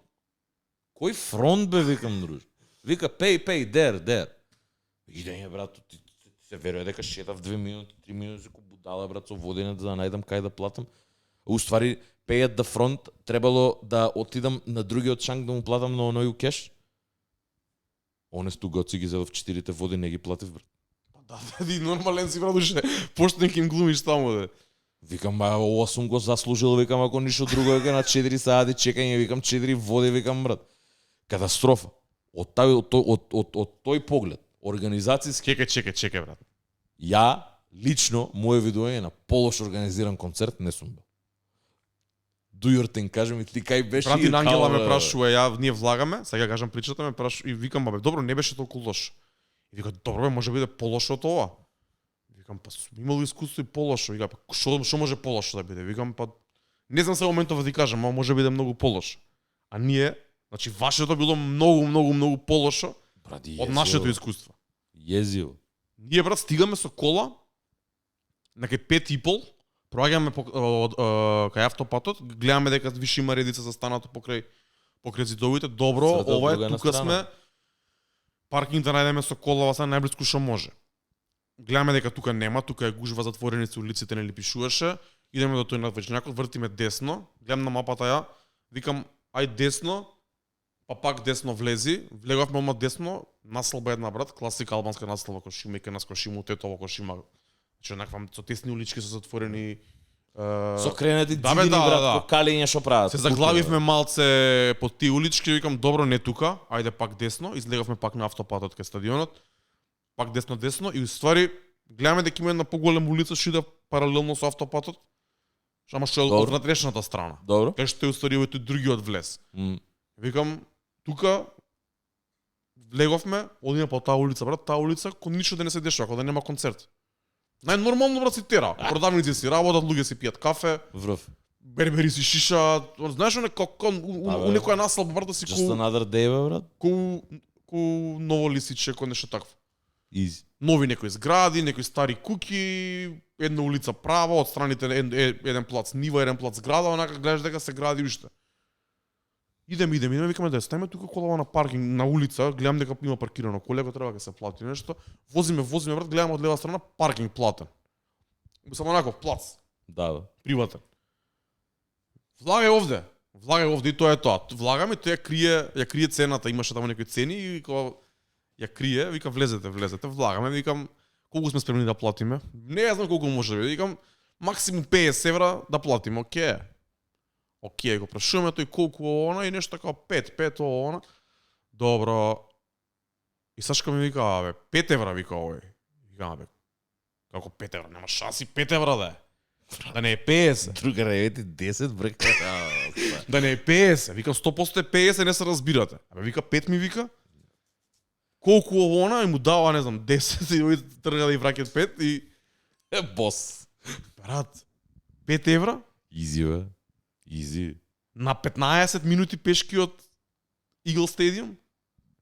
Speaker 2: Кој фронт бе, викам, друж? Вика, pay, there. Идење, брат, ти се верува дека шетав 2 минути, 3 минути, ко будала, брат, со водење да најдам кај да платам. Уствари, pay at the front, требало да отидам на другиот шанк да му платам на оној кеш. Honest to God си ги зедов 4 води, не ги платив, брат.
Speaker 1: Да, ти нормален си, братуше. Поштен ким глумиш таму, де.
Speaker 2: Викам, ова сум го заслужил, викам, ако ништо друго е на 4 сати чекање, викам, 4 води, викам, брат. Катастрофа. Од тој поглед, организацијски...
Speaker 1: Чекај, брат.
Speaker 2: Ја, лично, моје видување на полош организиран концерт не сум бил. Дујортен, кажи ми, ти кај беше...
Speaker 1: Брат, и Ангела ме прашува, ние влагаме, сега кажам причата, ме прашува и викам, бабе, добро, не беше толку лошо. И вика, добро бе, може биде полошо од ова. Викам, па имало искуство и полошо. Вика, па што може полошо да биде? Викам, па не знам сега моментов да ти кажам, а може биде многу полошо. А ние, значи вашето било многу полошо, брат, од нашето искуство.
Speaker 2: Језиво.
Speaker 1: Ние, брат, стигаме со кола на кај 5:30, проаѓаме кај автопатот, гледаме дека више има редица застанато покрај зидовите. Добро, ова е, тука сме. Паркинг да најдеме со колава са најблиску што може. Гледаме дека тука нема, тука е гужва, затворени се улиците, нели пишуваше. Идеме до тој надвечњакот, вртиме десно, гледам на мапата ја, викам ај десно, па пак десно влези, влегавме одма десно, наслаба една, брат, класика албанска наслаба кој шима и нас кој шима тетово кој шима. Значи онаква со тесни улички со затворени
Speaker 2: со кренати дидини, брат, по калиња што прават.
Speaker 1: Се заглавивме малце по тие улички, викам добро не тука, ајде пак десно, излегавме пак на автопатот кај стадионот. Пак десно и уствари гледаме дека има една поголема улица што иде паралелно со автопатот. Ама што е од внатрешната страна.
Speaker 2: Добро.
Speaker 1: Кај што е уствари овој другиот влез. Викам тука влеговме, одиме по таа улица, брат, таа улица кој ништо да не се дешава, кога да нема концерт. Најнормално, брат, си тера. Продавници си работат, луѓе си пијат кафе.
Speaker 2: Врв.
Speaker 1: Бербери си шишаат. Знаеш у некоја наслаба, брат, да си
Speaker 2: Just another day, брат.
Speaker 1: Ку ново лисиче, кој нешто такво.
Speaker 2: Easy.
Speaker 1: Нови некои згради, некои стари куки, една улица права, од страните еден плац нива, еден плац зграда, онака гледаш дека се гради уште. Идеме, викаме да ставиме тука колава на паркинг на улица, гледам дека има паркирано коле, ако треба да се плати нешто. Возиме, брат, гледаме од лева страна паркинг платен. Само онаков плац.
Speaker 2: Да.
Speaker 1: Приватен. Влагај овде и тоа е тоа. Влагаме, тоа ја крие цената, имаше таму некои цени и кога ја крие, вика влезете, влагаме, викам колку сме спремни да платиме. Не знам колку може да биде, викам максимум 50 евра да платиме, Океј, го прашуваме тој колку она и нешто така 5 она. Добро. И Сашка ми вика, 5 евра, вика овој. Викам, како 5 евра, нема шанси 5 евра да е. Да не е 50.
Speaker 2: Друга ревети 10 брека.
Speaker 1: Да не е 50. Викам 100% е 50, не се разбирате. Вика 5 ми вика. Колку она и му дава, не знам, 10 и овој трга да и враќат 5 и
Speaker 2: бос.
Speaker 1: Брат, 5 евра?
Speaker 2: Изи.
Speaker 1: На 15 минути пешки од Eagle Stadium?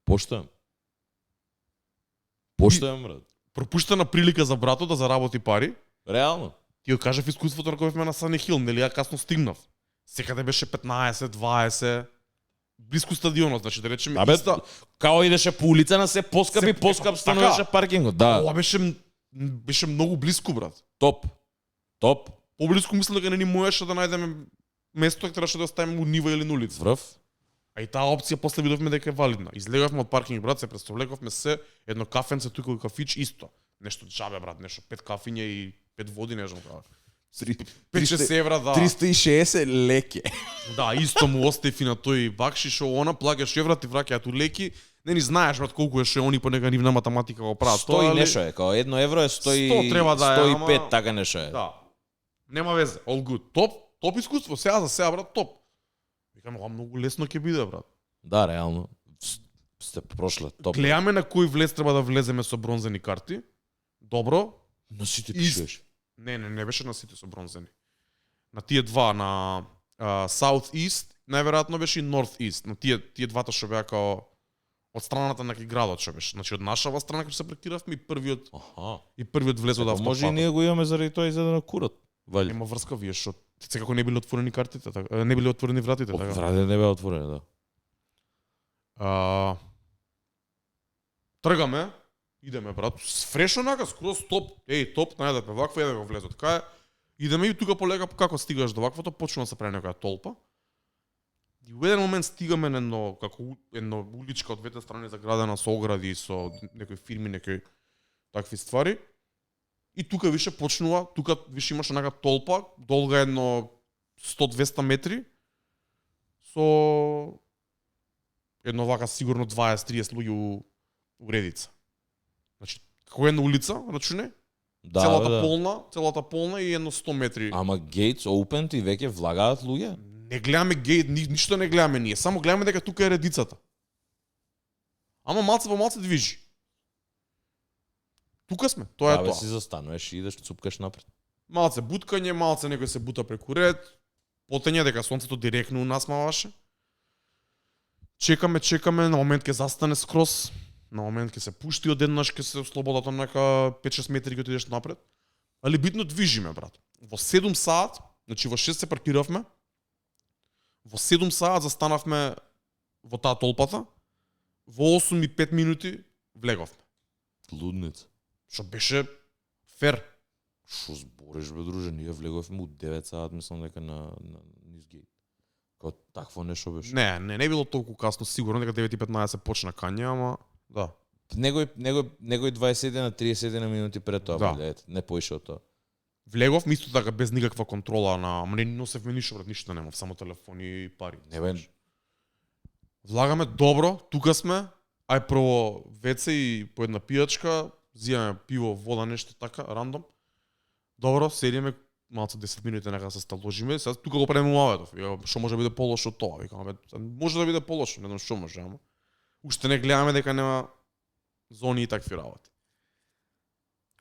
Speaker 2: Поштам, брат.
Speaker 1: Пропуштена прилика за братот да заработи пари.
Speaker 2: Реално.
Speaker 1: Ти го кажав искуството на кој на Сани Хил, нели ја касно стигнав. Секаде беше 15, 20, близко стадионот, значи да речеме
Speaker 2: иста. Као идеше по улица на се поскап становеше паркингот, да.
Speaker 1: Ова беше многу близко, брат.
Speaker 2: Топ.
Speaker 1: Поблиску мислам дека не ни можеше да најдеме место, требаше да ставиме у нива или на улица.
Speaker 2: Врв.
Speaker 1: А и таа опција после видовме дека е валидна. Излегавме од паркинг, брат, се представлекавме се, едно кафенце тука и кафич исто. Нешто џабе, брат, нешто 5 кафиња и 5 води, не знам како. 5-6 евра, да.
Speaker 2: 360 леке.
Speaker 1: Да, исто му остави на тој бакши шо она, плаќаш евра, ти враќаат у леки. Не ни знаеш, брат, колку е шо они по нека нивна математика го прават.
Speaker 2: 100 и нешто е, као 1 евро е 100
Speaker 1: треба да е,
Speaker 2: 105, така нешто е.
Speaker 1: Да. Нема везе, all good. Топ искуство, сега за сега, брат, топ. Викам, ова многу лесно ќе биде, брат.
Speaker 2: Да, реално. Сте прошле, топ.
Speaker 1: Гледаме на кој влез треба да влеземе со бронзени карти. Добро.
Speaker 2: На сите пишеш.
Speaker 1: Не беше на сите со бронзени. На тие два, на South East, најверојатно беше и North East. На тие двата што беа као од страната на градот што беше. Значи од нашава страна кога се паркиравме и првиот влез од автопатот.
Speaker 2: Може и ние го имаме заради тоа и за да накурат. Вали.
Speaker 1: Нема врска вие што секако не биле отворени картите, така, не биле отворени вратите, така.
Speaker 2: Вратите не беа отворени, да.
Speaker 1: Тргаме, идеме брат, фрешно нака, скроз топ, топ, најдете вакво еде го влезот. Така е, идеме и тука полека како стигаш до ваквото, почнува да се прави некоја толпа. И во еден момент стигаме на едно уличка од двете страни заградена со огради, со некои фирми, некои такви ствари. И тука више почнува, тука више имаше нака толпа, долга едно 100-200 метри, со едно вака сигурно 20-30 луѓе у редица. Значи, како една улица, рачуне,
Speaker 2: Да,
Speaker 1: целата полна и едно 100 метри.
Speaker 2: Ама gates open и веќе влагаат луѓе?
Speaker 1: Не гледаме гейт, ништо не гледаме ние, само гледаме дека тука е редицата. Ама малце по малце движи. Тука сме, тоа е тоа.
Speaker 2: Си застануваш и идеш, цупкаш напред.
Speaker 1: Малце буткање, малце некој се бута преку ред, потење дека сонцето директно у нас маваше. Чекаме, на момент ќе застане скроз, на момент ќе се пушти одеднаш, ќе се ослободат онака 5-6 метри ќе идеш напред. Али битно движиме, брат. Во 7 саат, значи во 6 се паркиравме, во 7 саат застанавме во таа толпата, во 8 и 5 минути влеговме.
Speaker 2: Лудница.
Speaker 1: Што беше фер.
Speaker 2: Шо збориш бе, друже, ние влеговме у 9 саат, мислам дека на низ гейт. Као такво нешто беше.
Speaker 1: Не било толку касно, сигурно дека 9:15 почна кања, ама да.
Speaker 2: Негој 20 на 30 на минути пред тоа,
Speaker 1: да.
Speaker 2: Не поише од тоа.
Speaker 1: Влегов исто така без никаква контрола на, ама не носевме ништо, брат, ништо немав, само телефони и пари.
Speaker 2: Не бе.
Speaker 1: Влагаме добро, тука сме. Ај прво веце и по една пијачка, зијаме пиво, вода, нешто така, рандом. Добро, седиме малце 10 минути нека се сталожиме, сега тука го правиме муаветов. Што може да биде полошо од тоа? Викаме, може да биде полошо, не знам што може, ама уште не гледаме дека нема зони и такви работи.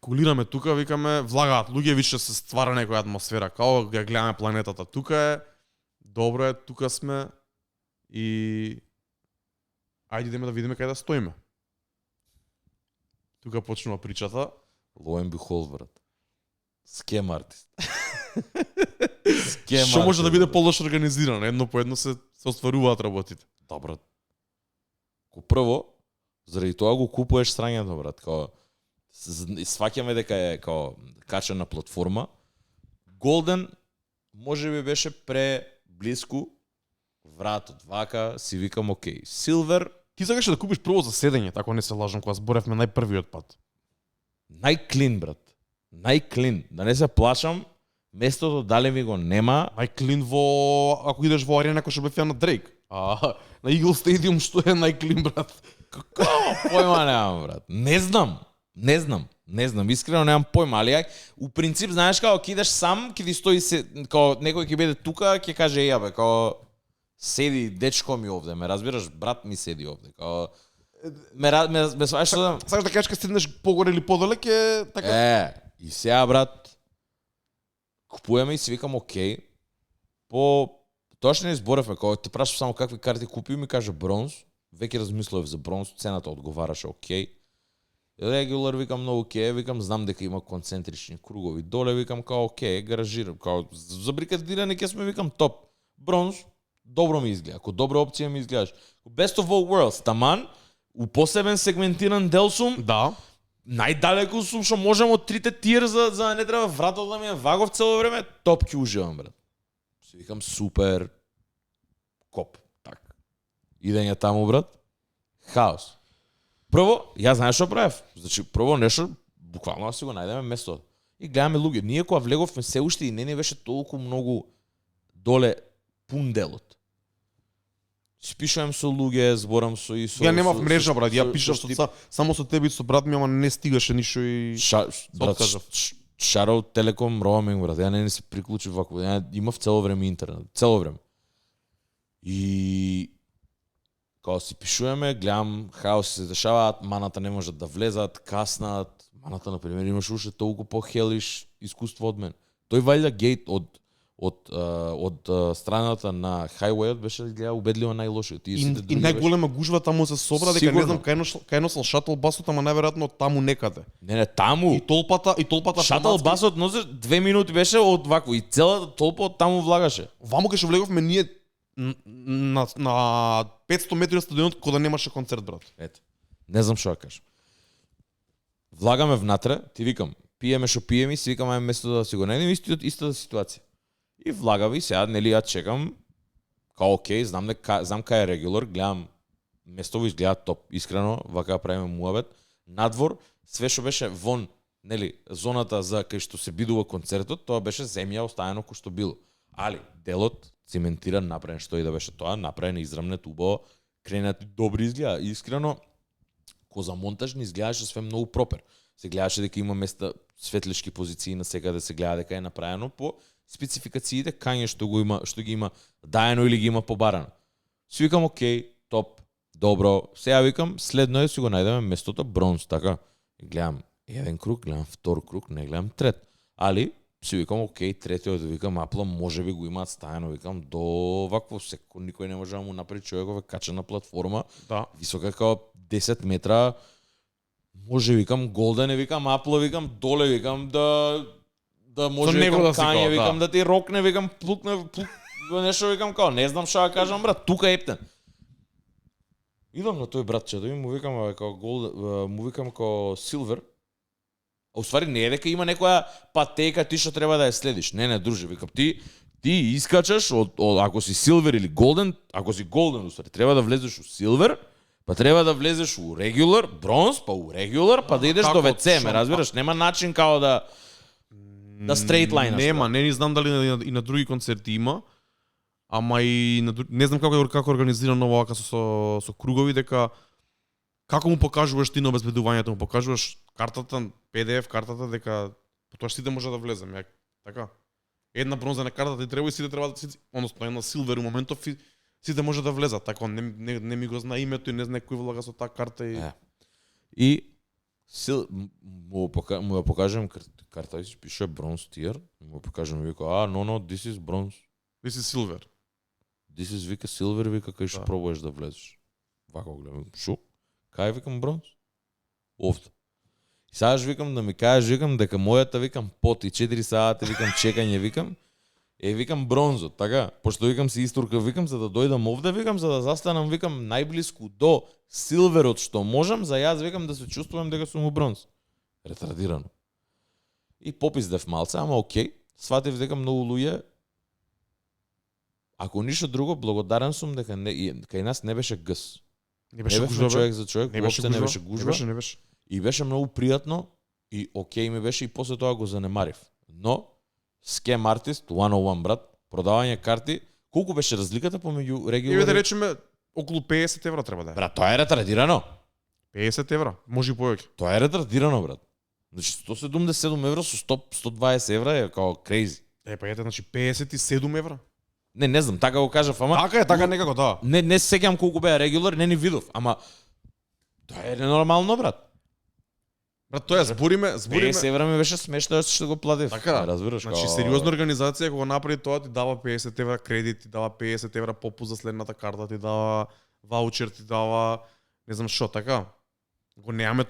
Speaker 1: Кулираме тука, викаме, влагаат луѓе, више се ствара некоја атмосфера, као ја гледаме планетата. Тука е, добро е, тука сме и ајде идеме да видиме кај да стоиме. Тука почнува причата.
Speaker 2: Lo and behold, брат. Скем артист.
Speaker 1: Што може да биде полошо организирано, едно по едно се остваруваат работите.
Speaker 2: Да, брат. Ко прво, заради тоа го купуваш срањето, брат, као сваќаме дека е као качена платформа. Golden можеби беше блиску вратот, вака си викам окей. Silver
Speaker 1: ти сакаше да купиш прво за седење, тако не се лажам, кога зборевме најпрвиот пат.
Speaker 2: Најклин, брат. Најклин. Да не се плашам, местото дале ми го нема.
Speaker 1: Најклин ако идеш во арена кој што бев ја на Дрейк. На Eagle Stadium што е најклин, брат?
Speaker 2: Како? Појма немам, брат. Не знам, искрено немам појма, али у принцип знаеш како ќе идеш сам, ќе ти стои како некој ќе биде тука, ќе каже бе, како седи дечко ми овде, ме разбираш, брат ми седи овде, како ме сваќаш да
Speaker 1: сакаш да кажеш кога седнеш погоре или подоле ќе така.
Speaker 2: И сега брат купуваме и си викам окей. Точно не изборевме, кога те прашав само какви карти купи, ми каже бронз. Веќе размислував за бронз, цената одговараше окей. Регулар викам много окей, викам знам дека има концентрични кругови доле, викам као окей, гаражирам, као за брикадиране ќе сме викам топ. Бронз добро ми изгледа, ако добра опција ми изгледаш. Best of all worlds, таман у посебен сегментиран дел сум.
Speaker 1: Да.
Speaker 2: Најдалеку сум што можам од трите тир за не треба вратот да ми е вагов цело време, топ ќе уживам, брат. Си викам супер коп, так. Идење таму, брат. Хаос. Прво, ја знаеш што правев. Значи, прво нешто буквално да си го најдеме место. И гледаме луѓе. Ние кога влеговме се уште и не ни беше толку многу доле пун делот. Спишувам со луѓе, зборам со и со.
Speaker 1: Ја немав мрежа, брат. Ја пишав само со тебе и со брат ми, ама не стигаше ништо и
Speaker 2: брат, шароу телеком роуминг, брат. Ја не се приклучив вако. Ја имав цело време интернет, цело време. И кога си пишуваме, гледам хаос се дешаваат, маната не можат да влезат, каснат. Маната, например, имаш уште толку по-хелиш искуство од мен. Тој валјда гейт од од страната на хајуејот беше гледа убедливо најлошиот.
Speaker 1: И најголема гужва таму се собра дека не знам кај носел шатл басот, ама најверојатно таму некаде.
Speaker 2: Не, таму.
Speaker 1: И толпата
Speaker 2: шатл басот носи 2 минути беше од вако и целата толпа од таму влагаше.
Speaker 1: Ваму кај што влеговме ние на 500 метри од стадионот кога немаше концерт, брат.
Speaker 2: Ето. Не знам што да кажам. Влагаме внатре, ти викам, пиеме што пиеме и си викам ај место да си го најдем истата ситуација. И влагави сега, нели ја чекам, као окей, знам кај е регулар, гледам местово изгледа топ, искрено, вака правиме муабет. Надвор, све што беше вон, нели, зоната за кај што се бидува концертот, тоа беше земја оставено кој што било. Али делот циментиран, направен што и да беше тоа, направен израмнет убаво, кренати добри изгледа. Искрено, ко за монтаж не изгледаше све многу пропер. Се гледаше дека има места светлишки позиции на секаде, се гледа дека е направено по спецификациите кање што ги има даено или ги има побарано. Си викам окей, топ, добро. Сега викам следно е си го најдеме местото бронз, така. Гледам еден круг, гледам втор круг, не гледам трет. Али си викам окей, третиот викам Апла можеби го имаат стаено, викам до вакво секој никој не може да му направи човеков качена платформа.
Speaker 1: Да.
Speaker 2: Висока како 10 метра. Може викам голден, викам Апла, викам доле, викам да може викам
Speaker 1: да си
Speaker 2: кање,
Speaker 1: као,
Speaker 2: викам да ти рокне, викам плукне нешто викам као не знам што да кажам брат, тука ептен. Идам на тој братчето и му викам као голден, му викам као силвер. А уствари не е дека има некоја патека ти што треба да ја следиш. Не, друже, викам ти искачаш од ако си силвер или голден, ако си голден уствари треба да влезеш у силвер, па треба да влезеш у регулар, бронз, па у регулар, па да идеш до ВЦ, ме разбираш, нема начин као да straight line.
Speaker 1: Нема, не знам дали и на други концерти има, ама и не знам како организирано вака со кругови, дека како му покажуваш ти на обезбедувањето, му покажуваш картата, PDF картата, дека потоа сите може да влеземе, така. Една бронзена карта ти треба и сите треба да односно една силвер у моментов сите може да влезат, така не ми го знае името и не знае кој влага со таа карта
Speaker 2: и му ја покажам карта и пише бронз тиер, му покажам и вика, no, this is bronze.
Speaker 1: This is silver.
Speaker 2: This is вика silver, вика кај што пробуваш да влезеш. Вако гледам, шо? Кај викам бронз? Овде. И сега викам да ми кажеш, викам дека мојата викам поти 4 сати, викам чекање, викам. Викам бронзот, така? Пошто викам си истурка, викам за да дојдам овде, викам за да застанам, викам најблиску до силверот што можам, за јас викам да се чувствувам дека сум у бронз. Ретардирано. И попиздев малце, ама окей, сватив дека многу луѓе, ако ништо друго, благодарен сум дека кај нас не беше гъс.
Speaker 1: Не беше гужва,
Speaker 2: човек за човек, не беше гужва.
Speaker 1: Не беше.
Speaker 2: И беше многу пријатно и окей ми беше и после тоа го занемарив. Но Scam Artist 101 брат, продавање карти, колку беше разликата помеѓу регулари?
Speaker 1: Еве да речеме околу 50 евра треба да е.
Speaker 2: Брат, тоа е ретардирано.
Speaker 1: 50 евра, може и повеќе.
Speaker 2: Тоа е ретардирано брат. Значи 177 евра со 120 евра е као crazy.
Speaker 1: Па ете, значи 57 евра.
Speaker 2: Не знам, така го кажав, ама
Speaker 1: така е, така некако да.
Speaker 2: Не се сеќавам колку беа регулар, не ни видов, ама тоа е нормално брат.
Speaker 1: Брат, тоа збориме
Speaker 2: 50 евра ми беше смешно што го платив.
Speaker 1: Така,
Speaker 2: разбираш,
Speaker 1: значи сериозна организација кога направи тоа ти дава 50 евра кредит, ти дава 50 евра попуст за следната карта, ти дава ваучер, ти дава не знам што, така. Го немаме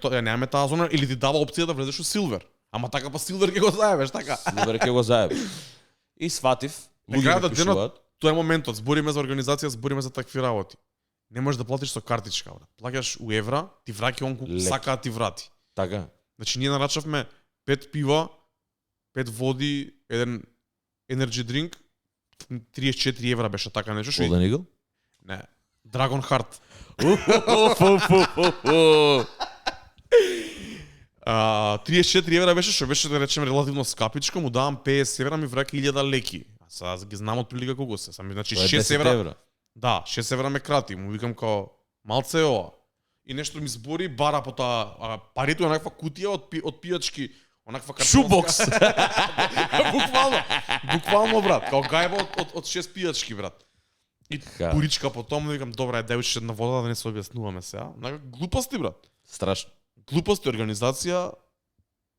Speaker 1: таа зона или ти дава опција да влезеш у силвер. Ама така па силвер ќе го заебеш, така.
Speaker 2: Силвер ќе го заебеш. И сватив, луѓе ми пишуваат.
Speaker 1: Тоа е моментот, збориме за организација, збориме за такви работи. Не можеш да платиш со картичка, брат. Плаќаш у евра, ти враќа онку сака ти врати.
Speaker 2: Така.
Speaker 1: Значи ние нарачавме 5 пива, 5 води, еден energy drink, 34 евра беше така нешто.
Speaker 2: Golden Eagle?
Speaker 1: Не. Dragon Heart. 34 евра беше, што беше да речеме релативно скапичко, му давам 50 евра, ми враќа 1000 леки. А сега ги знам од прилика колку се. Сами значи 6 евра. Да, 6 евра ме крати, му викам као малце ова. И нешто ми збори бара по таа парите е онаква кутија од пијачки, онаква картонска.
Speaker 2: Шубокс.
Speaker 1: Буквално брат, као гајба од 6 пијачки брат. И поричка по тоа, викам добра е девојче на вода да не се објаснуваме сега. Глупости брат.
Speaker 2: Страшно.
Speaker 1: Глупости, организација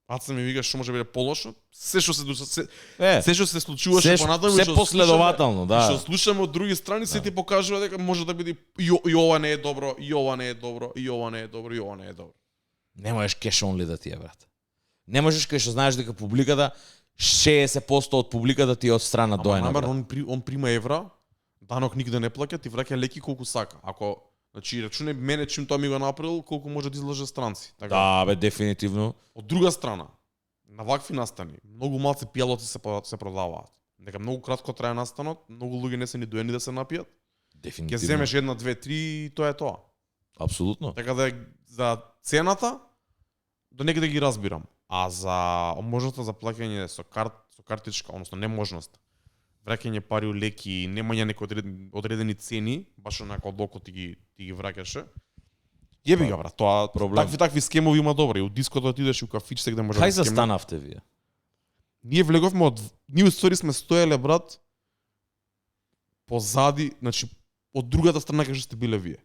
Speaker 1: Аца ми вика што може да биде полошо, се што се
Speaker 2: Е,
Speaker 1: се што се случуваше понатаму,
Speaker 2: се
Speaker 1: што
Speaker 2: последователно,
Speaker 1: слушаме,
Speaker 2: да.
Speaker 1: Што слушаме од други страни, се ти покажува дека може да биде и ова не е добро, и ова не е добро, и ова не е добро, и ова не е добро.
Speaker 2: Не можеш кеш онли да ти е, брат. Не можеш кај што знаеш дека публиката 60% од публиката ти е од страна доена.
Speaker 1: Ама он прима евра, данок никде не плаќа, ти враќа леки колку сака. Ако значи рачуне мене чим тоа ми го направил, колку може да излаже странци. Така.
Speaker 2: Да, бе, дефинитивно.
Speaker 1: Од друга страна, на вакви настани, многу малци пијалоци се продаваат. Дека многу кратко трае настанот, многу луѓе не се ни доени да се напијат. Ќе
Speaker 2: Дефинитивно.
Speaker 1: земеш 1, 2, 3 и тоа е тоа.
Speaker 2: Апсолутно.
Speaker 1: Така да за цената до некаде ги разбирам. А за можноста за плаќање со картичка, односно неможност, враќање пари леки, немање некои одредени цени, баш онака од око ти ги враќаше. Јеби га, брат, тоа
Speaker 2: Проблем.
Speaker 1: такви скемови има добри. У диското отидеш и у кафич секде може
Speaker 2: Кај
Speaker 1: да скемне.
Speaker 2: застанавте вие?
Speaker 1: Ние влеговме ние устори сме стоеле, брат, позади, значи од другата страна кај што сте биле вие.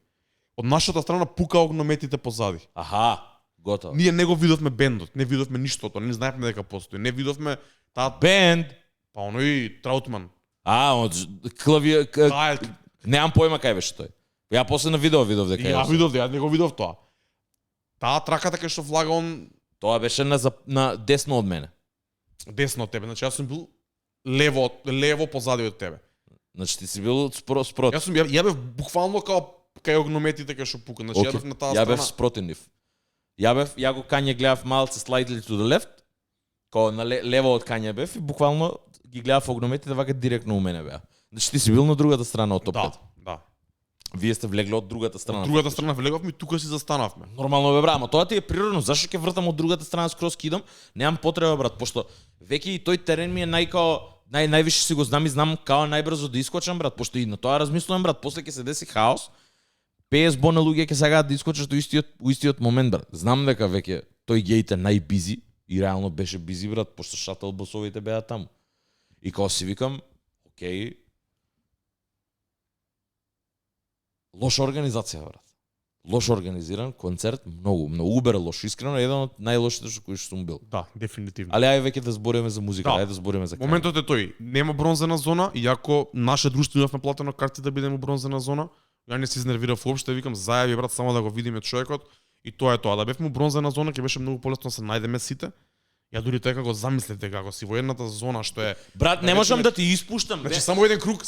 Speaker 1: Од нашата страна пука огнометите позади.
Speaker 2: Аха, готово.
Speaker 1: Ние не го видовме бендот, не видовме ништо тоа, не знаевме дека постои, не видовме таа
Speaker 2: Бенд.
Speaker 1: па оној Траутман.
Speaker 2: Од клавија...
Speaker 1: Таа е-
Speaker 2: Немам појма кај беше тој. Ја после на видео видов дека
Speaker 1: ја
Speaker 2: е.
Speaker 1: видов, ја не го видов тоа. Таа траката кај што влага он
Speaker 2: Тоа беше на десно од мене.
Speaker 1: десно од тебе, значи јас сум бил лево позади од тебе.
Speaker 2: Значи ти си бил спрот.
Speaker 1: Ја бев буквално као кај огнометите кај што пука, значи ја бев на таа
Speaker 2: Ја бев
Speaker 1: страна.
Speaker 2: спротив нив. Ја го Кање гледав малце slightly to the left, као на лево од Кање бев и буквално ги гледав огнометите вака директно у мене беа. Значи ти си бил на другата страна од топката.
Speaker 1: Да.
Speaker 2: Вие сте влегле од другата страна.
Speaker 1: Од другата страна влеговме и тука си застанавме.
Speaker 2: Нормално бе, брат, ама тоа ти е природно. Зашто ќе вртам од другата страна скроз кидам? Немам потреба, брат, пошто веќе и тој терен ми е највише си го знам и знам као најбрзо да искочам, брат, пошто и на тоа размислувам, брат, после ќе се деси хаос. 50 бона луѓе ќе сакаат да искочат у истиот момент, брат. Знам дека веќе тој гејт е најбизи и реално беше бизи, брат, пошто шатл босовите беа таму. И као си викам, окей, лоша организација, брат. Лошо организиран концерт, многу убер лош, искрено еден од најлошите што кои што сум бил.
Speaker 1: Да, дефинитивно.
Speaker 2: Али ајде веќе да збориме за музика,
Speaker 1: Да.
Speaker 2: ајде да збориме за
Speaker 1: Моментот е тој, нема бронзена зона, иако наше друштво имавме платено карти да бидеме у бронзена зона. Ја не се изнервирав уопште, викам зајави брат само да го видиме човекот и тоа е тоа. Да бевме у бронзена зона ќе беше многу полесно да се најдеме сите. Ја дури тоа како замислете како си во едната зона што е
Speaker 2: Брат, не можам да ти испуштам.
Speaker 1: значи само еден круг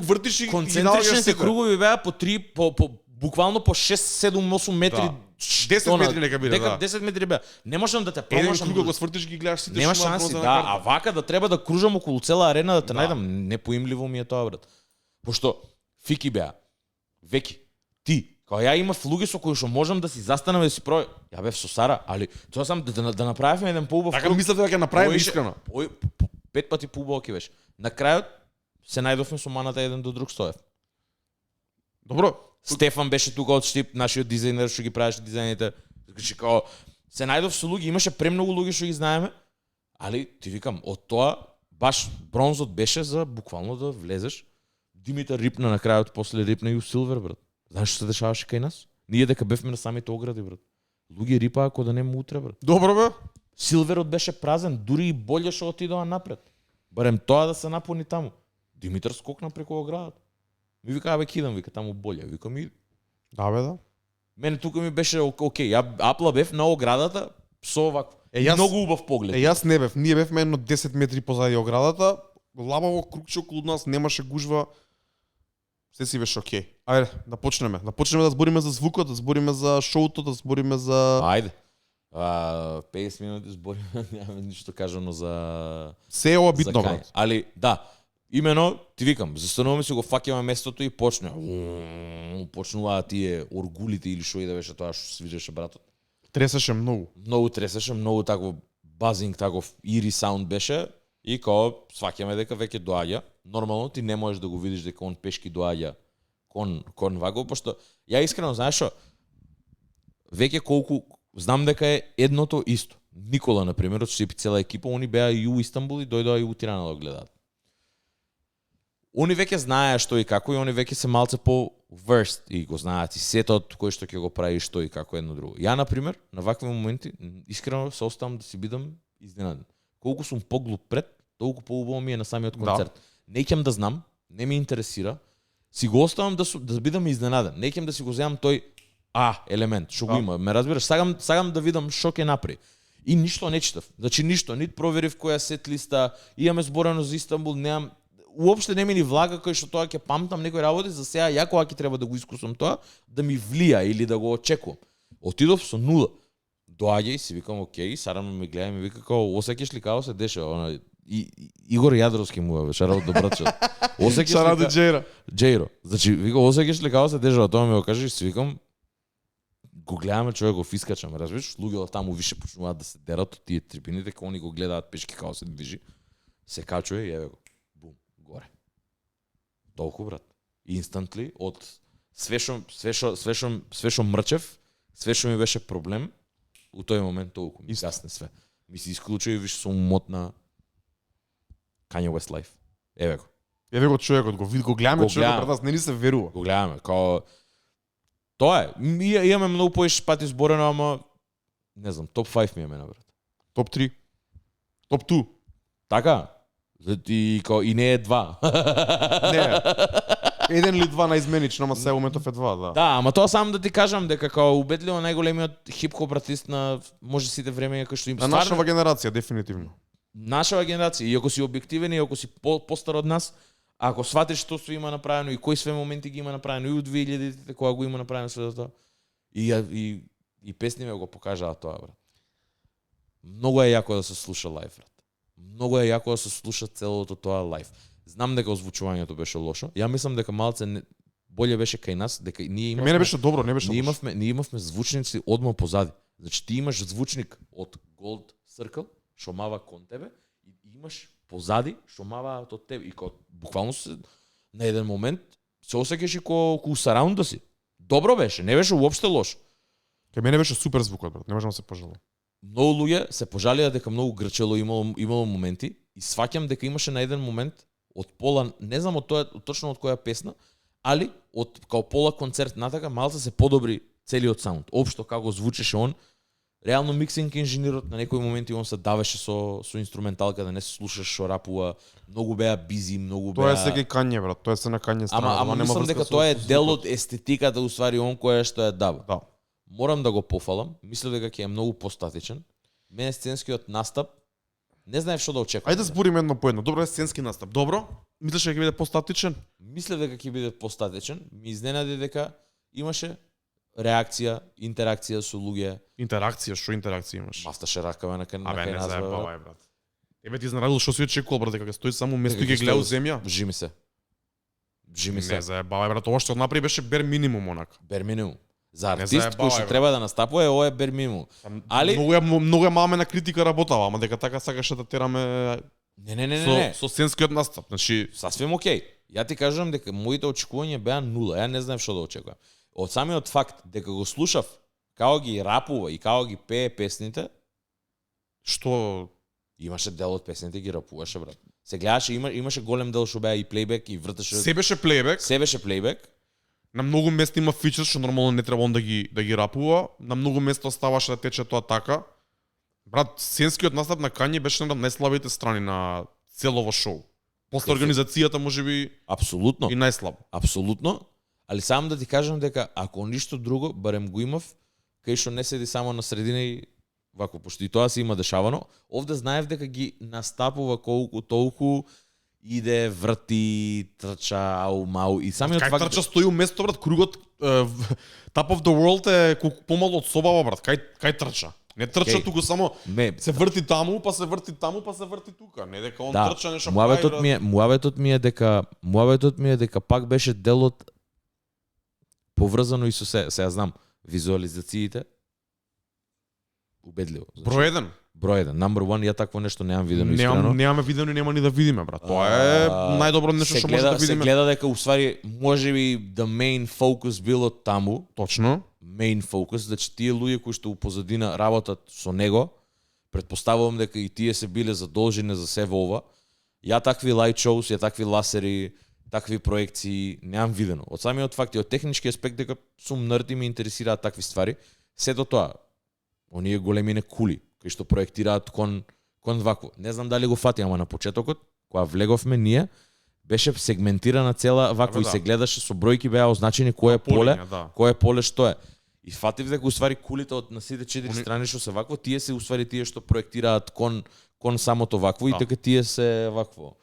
Speaker 1: вртиш и
Speaker 2: Концентричните кругови беа по 3 по буквално по 6, 7, 8 метри.
Speaker 1: Да. 10 метри нека биде, да.
Speaker 2: 10 метри беа. Не можам да те
Speaker 1: еден
Speaker 2: промашам.
Speaker 1: круг ако свртиш ги гледаш сите
Speaker 2: Нема
Speaker 1: што имаат
Speaker 2: шанси,
Speaker 1: бронзена
Speaker 2: да,
Speaker 1: карта.
Speaker 2: а вака да треба да кружам околу цела арена да те
Speaker 1: Да.
Speaker 2: најдам, непоимливо ми е тоа, брат. Пошто фики беа. Веки ти, као ја имав луѓе со кои што можам да си застанам и да си прој. Ја бев со Сара, али тоа сам да направиме еден поубав
Speaker 1: Така
Speaker 2: круг.
Speaker 1: мислев дека ќе направиме
Speaker 2: Поише-
Speaker 1: искрено.
Speaker 2: 5 пати поубаво ќе беше. На крајот се најдовме со маната еден до друг стоев.
Speaker 1: Добро.
Speaker 2: Стефан беше тука од Штип, нашиот дизајнер што ги правеше дизајните. Значи као се најдов со луѓе, имаше премногу луѓе што ги знаеме, али ти викам, од тоа баш бронзот беше за буквално да влезеш. Димитар рипна на крајот, после рипна и у Силвер, брат. Знаеш што се дешаваше кај нас? Ние дека бевме на самите огради, брат. Луѓе рипаа ако да нема утре, брат.
Speaker 1: Добро бе.
Speaker 2: Силверот беше празен, дури и боле што отидоа напред. Барем тоа да се напуни таму. Димитар скокна преку оградата. Ми вика, абе кидам, вика, таму боле. Викам и
Speaker 1: Да бе, да.
Speaker 2: мене тука ми беше окей, ја апла бев на оградата со вакво.
Speaker 1: Јас-
Speaker 2: Многу убав поглед.
Speaker 1: Јас не бев, ние бевме едно 10 метри позади оградата, лабаво крugче околу нас, немаше гужва. Се си беше окей. Ајде, да почнеме. Да почнеме да збориме за звукот, да збориме за шоуто, да збориме за
Speaker 2: Ајде. 50 минути збориме, нямаме ништо кажано за
Speaker 1: се ова
Speaker 2: за
Speaker 1: битно,
Speaker 2: Кање.
Speaker 1: брат.
Speaker 2: Али да, имено ти викам, застануваме си го фаќаме местото и почнуваат тие оргулите или што и да беше тоа што свиреше братот.
Speaker 1: Тресеше многу.
Speaker 2: Многу тресеше, многу таков базинг, таков ири саунд беше и као сваќаме дека веќе доаѓа. Нормално ти не можеш да го видиш дека он пешки доаѓа кон ваго, пошто ја искрено знаеш што веќе колку знам дека е едното исто. Никола на пример, од Штип цела екипа, они беа и у Истанбул и дојдоа и у Тирана да гледаат. Они веќе знае што и како и они веќе се малце по versed и го знаат и сето кој што ќе го прави што и како едно друго. Ја на пример на вакви моменти искрено се оставам да си бидам изненаден. Колку сум поглуп пред, толку поубаво ми е на самиот концерт. Не ќам да знам, не ме интересира. Си го оставам да бидам изненаден. Не ќам да си го земам тој елемент што го има. Ме разбираш, сагам да видам што ќе направи. И ништо не читав. Значи ништо, нит проверив која сет листа, имаме зборено за Истанбул, немам уопште не ми ни влага кој што тоа ќе памтам некои работи, за сега ја кога ќе треба да го искусам тоа, да ми влија или да го очекувам. Отидов со нула. Доаѓа и си викам окей, Сарам ме гледа и ми вика како осеќаш ли како се дешава, Игор Јадровски му беше шарал до братче. Осеќаш
Speaker 1: Шарал
Speaker 2: ли
Speaker 1: Джейро.
Speaker 2: Значи вика осеќаш ли како се дешава, тоа ми го кажеш, си викам го гледаме човек го фискачаме, разбираш, луѓето таму више почнуваат да се дерат од тие трибините, кога они го гледаат пешки како се движи. Се качува и еве го. Бум, горе. Толку брат. Instantly од све што мрчев, све што ми беше проблем, у тој момент толку ми гасне све. Ми се исклучува и више сум мотна Kanye West Life. Еве го.
Speaker 1: Еве го човекот, го гледаме човекот пред нас, не ни се верува.
Speaker 2: Го гледаме, као тоа е. Имаме многу поиш пати зборено, ама не знам, топ 5 ми е мене, брат.
Speaker 1: Топ 3. Топ 2.
Speaker 2: Така? И не е 2.
Speaker 1: Не. Еден или два наизменич, ама се моментов е 2, да.
Speaker 2: Да, ама тоа само да ти кажам дека као убедливо најголемиот хип-хоп артист на може сите времења кој што им
Speaker 1: на нашава генерација дефинитивно.
Speaker 2: Нашава генерација, и ако си објективен и ако си постар од нас, ако сватиш што се има направено и кои све моменти ги има направено и у 2000-тите кога го има направено све тоа. И песни ме го покажаа тоа, брат. Многу е јако да се слуша лајв, брат. Многу е јако да се слуша целото тоа лајв. Знам дека озвучувањето беше лошо. Ја мислам дека малце боле беше кај нас, дека ние имавме.
Speaker 1: Мене беше добро, не беше лошо.
Speaker 2: Ние имавме звучници одма позади. Значи ти имаш звучник од Gold Circle што мава кон тебе и имаш позади што маваат од тебе и кога буквално се на еден момент се осеќаш и ко сараунда си. Добро беше, не беше уопште лошо.
Speaker 1: Кај мене беше супер звукот, брат, не можам да се пожалам.
Speaker 2: Многу луѓе се пожалија дека многу грчело имало моменти и сваќам дека имаше на еден момент од пола, не знам од тоа точно од која песна, али од као пола концерт натака малце се подобри целиот саунд. Општо како звучеше он, реално миксинг инженерот на некои моменти он се давеше со инструменталка да не се слушаш што рапува, многу беа бизи, многу беа.
Speaker 1: Тоа е секој Kanye, брат, тоа е се на Kanye страна.
Speaker 2: Ама мислам дека тоа е дел од естетиката уствари он која што е дава.
Speaker 1: Да.
Speaker 2: Морам да го пофалам, мислам дека ќе е многу постатичен. Мене сценскиот настап не знаев што да очекувам.
Speaker 1: Ајде да збориме едно по едно. Добро е сценски настап. Добро? Мислиш дека ќе биде постатичен?
Speaker 2: Мислев дека ќе биде постатичен. Ми изненади дека имаше реакција, интеракција со луѓе.
Speaker 1: Интеракција, што интеракција имаш?
Speaker 2: Мафташе ракава на кај
Speaker 1: Абе, не
Speaker 2: нас.
Speaker 1: заебавај, брат. Тебе ти изненадил што си очекувал, брат, дека стои само место и ќе гледа земја?
Speaker 2: Жими се.
Speaker 1: Не заебавај, брат, ова што направи беше бер минимум онака.
Speaker 2: Бер минимум. За артист кој што треба да настапува, ова е бер минимум. Али
Speaker 1: многу е малмена критика работава, ама дека така сакаше да тераме
Speaker 2: Не.
Speaker 1: Со сценскиот настап, значи
Speaker 2: сасвим окей. Ја ти кажам дека моите очекувања беа нула. Ја не знаев што да очекувам. Од самиот факт дека го слушав како ги рапува и како ги пее песните,
Speaker 1: што
Speaker 2: имаше дел од песните ги рапуваше, брат. Се гледаше, имаше голем дел што беа и плейбек и вртеше.
Speaker 1: Се беше плейбек.
Speaker 2: Се беше плейбек.
Speaker 1: На многу места има фичер што нормално не треба он да ги рапува, на многу места оставаше да тече тоа така. Брат, сценскиот настап на Kanye беше на најслабите страни на целово шоу. После организацијата можеби
Speaker 2: апсолутно
Speaker 1: и најслаб.
Speaker 2: Апсолутно. Али само да ти кажам дека ако ништо друго, барем го имав, кај што не седи само на средина и вако, пошто и тоа се има дешавано, овде знаев дека ги настапува колку толку иде, врти, трча, ау, мау и самиот
Speaker 1: факт. Кај трча стои уместо, брат, кругот Top of the World е колку помало од собава, брат. Кај трча? Не трча туку само се врти таму, па се врти таму, па се врти тука. Не дека он трча нешто прави.
Speaker 2: Муабетот ми е дека пак беше дел од поврзано и со се, ја знам, визуализациите. Убедливо.
Speaker 1: Број
Speaker 2: 1, number 1, ја такво нешто немам видено искрено.
Speaker 1: Немаме видено и нема ни да видиме, брат. Тоа е најдобро нешто што може да видиме.
Speaker 2: Се гледа дека уствари можеби the main focus било таму.
Speaker 1: Точно.
Speaker 2: Main focus, значи тие луѓе кои што у позадина работат со него, претпоставувам дека и тие се биле задолжени за се во ова. Ја такви light shows, ја такви ласери, такви проекции немам видено. Од самиот факт и од технички аспект дека сум нерд и ме интересираат такви ствари, сето тоа, оние големине кули кои што проектираат кон вакво. Не знам дали го фати, ама на почетокот, кога влеговме ние, беше сегментирана цела вакво и се гледаше со бројки беа означени кој е поле, кој е поле што е. И фатив дека уствари кулите од на сите 4 страни што се вакво, тие се уствари тие што проектираат кон самото вакво и дека тие се вакво.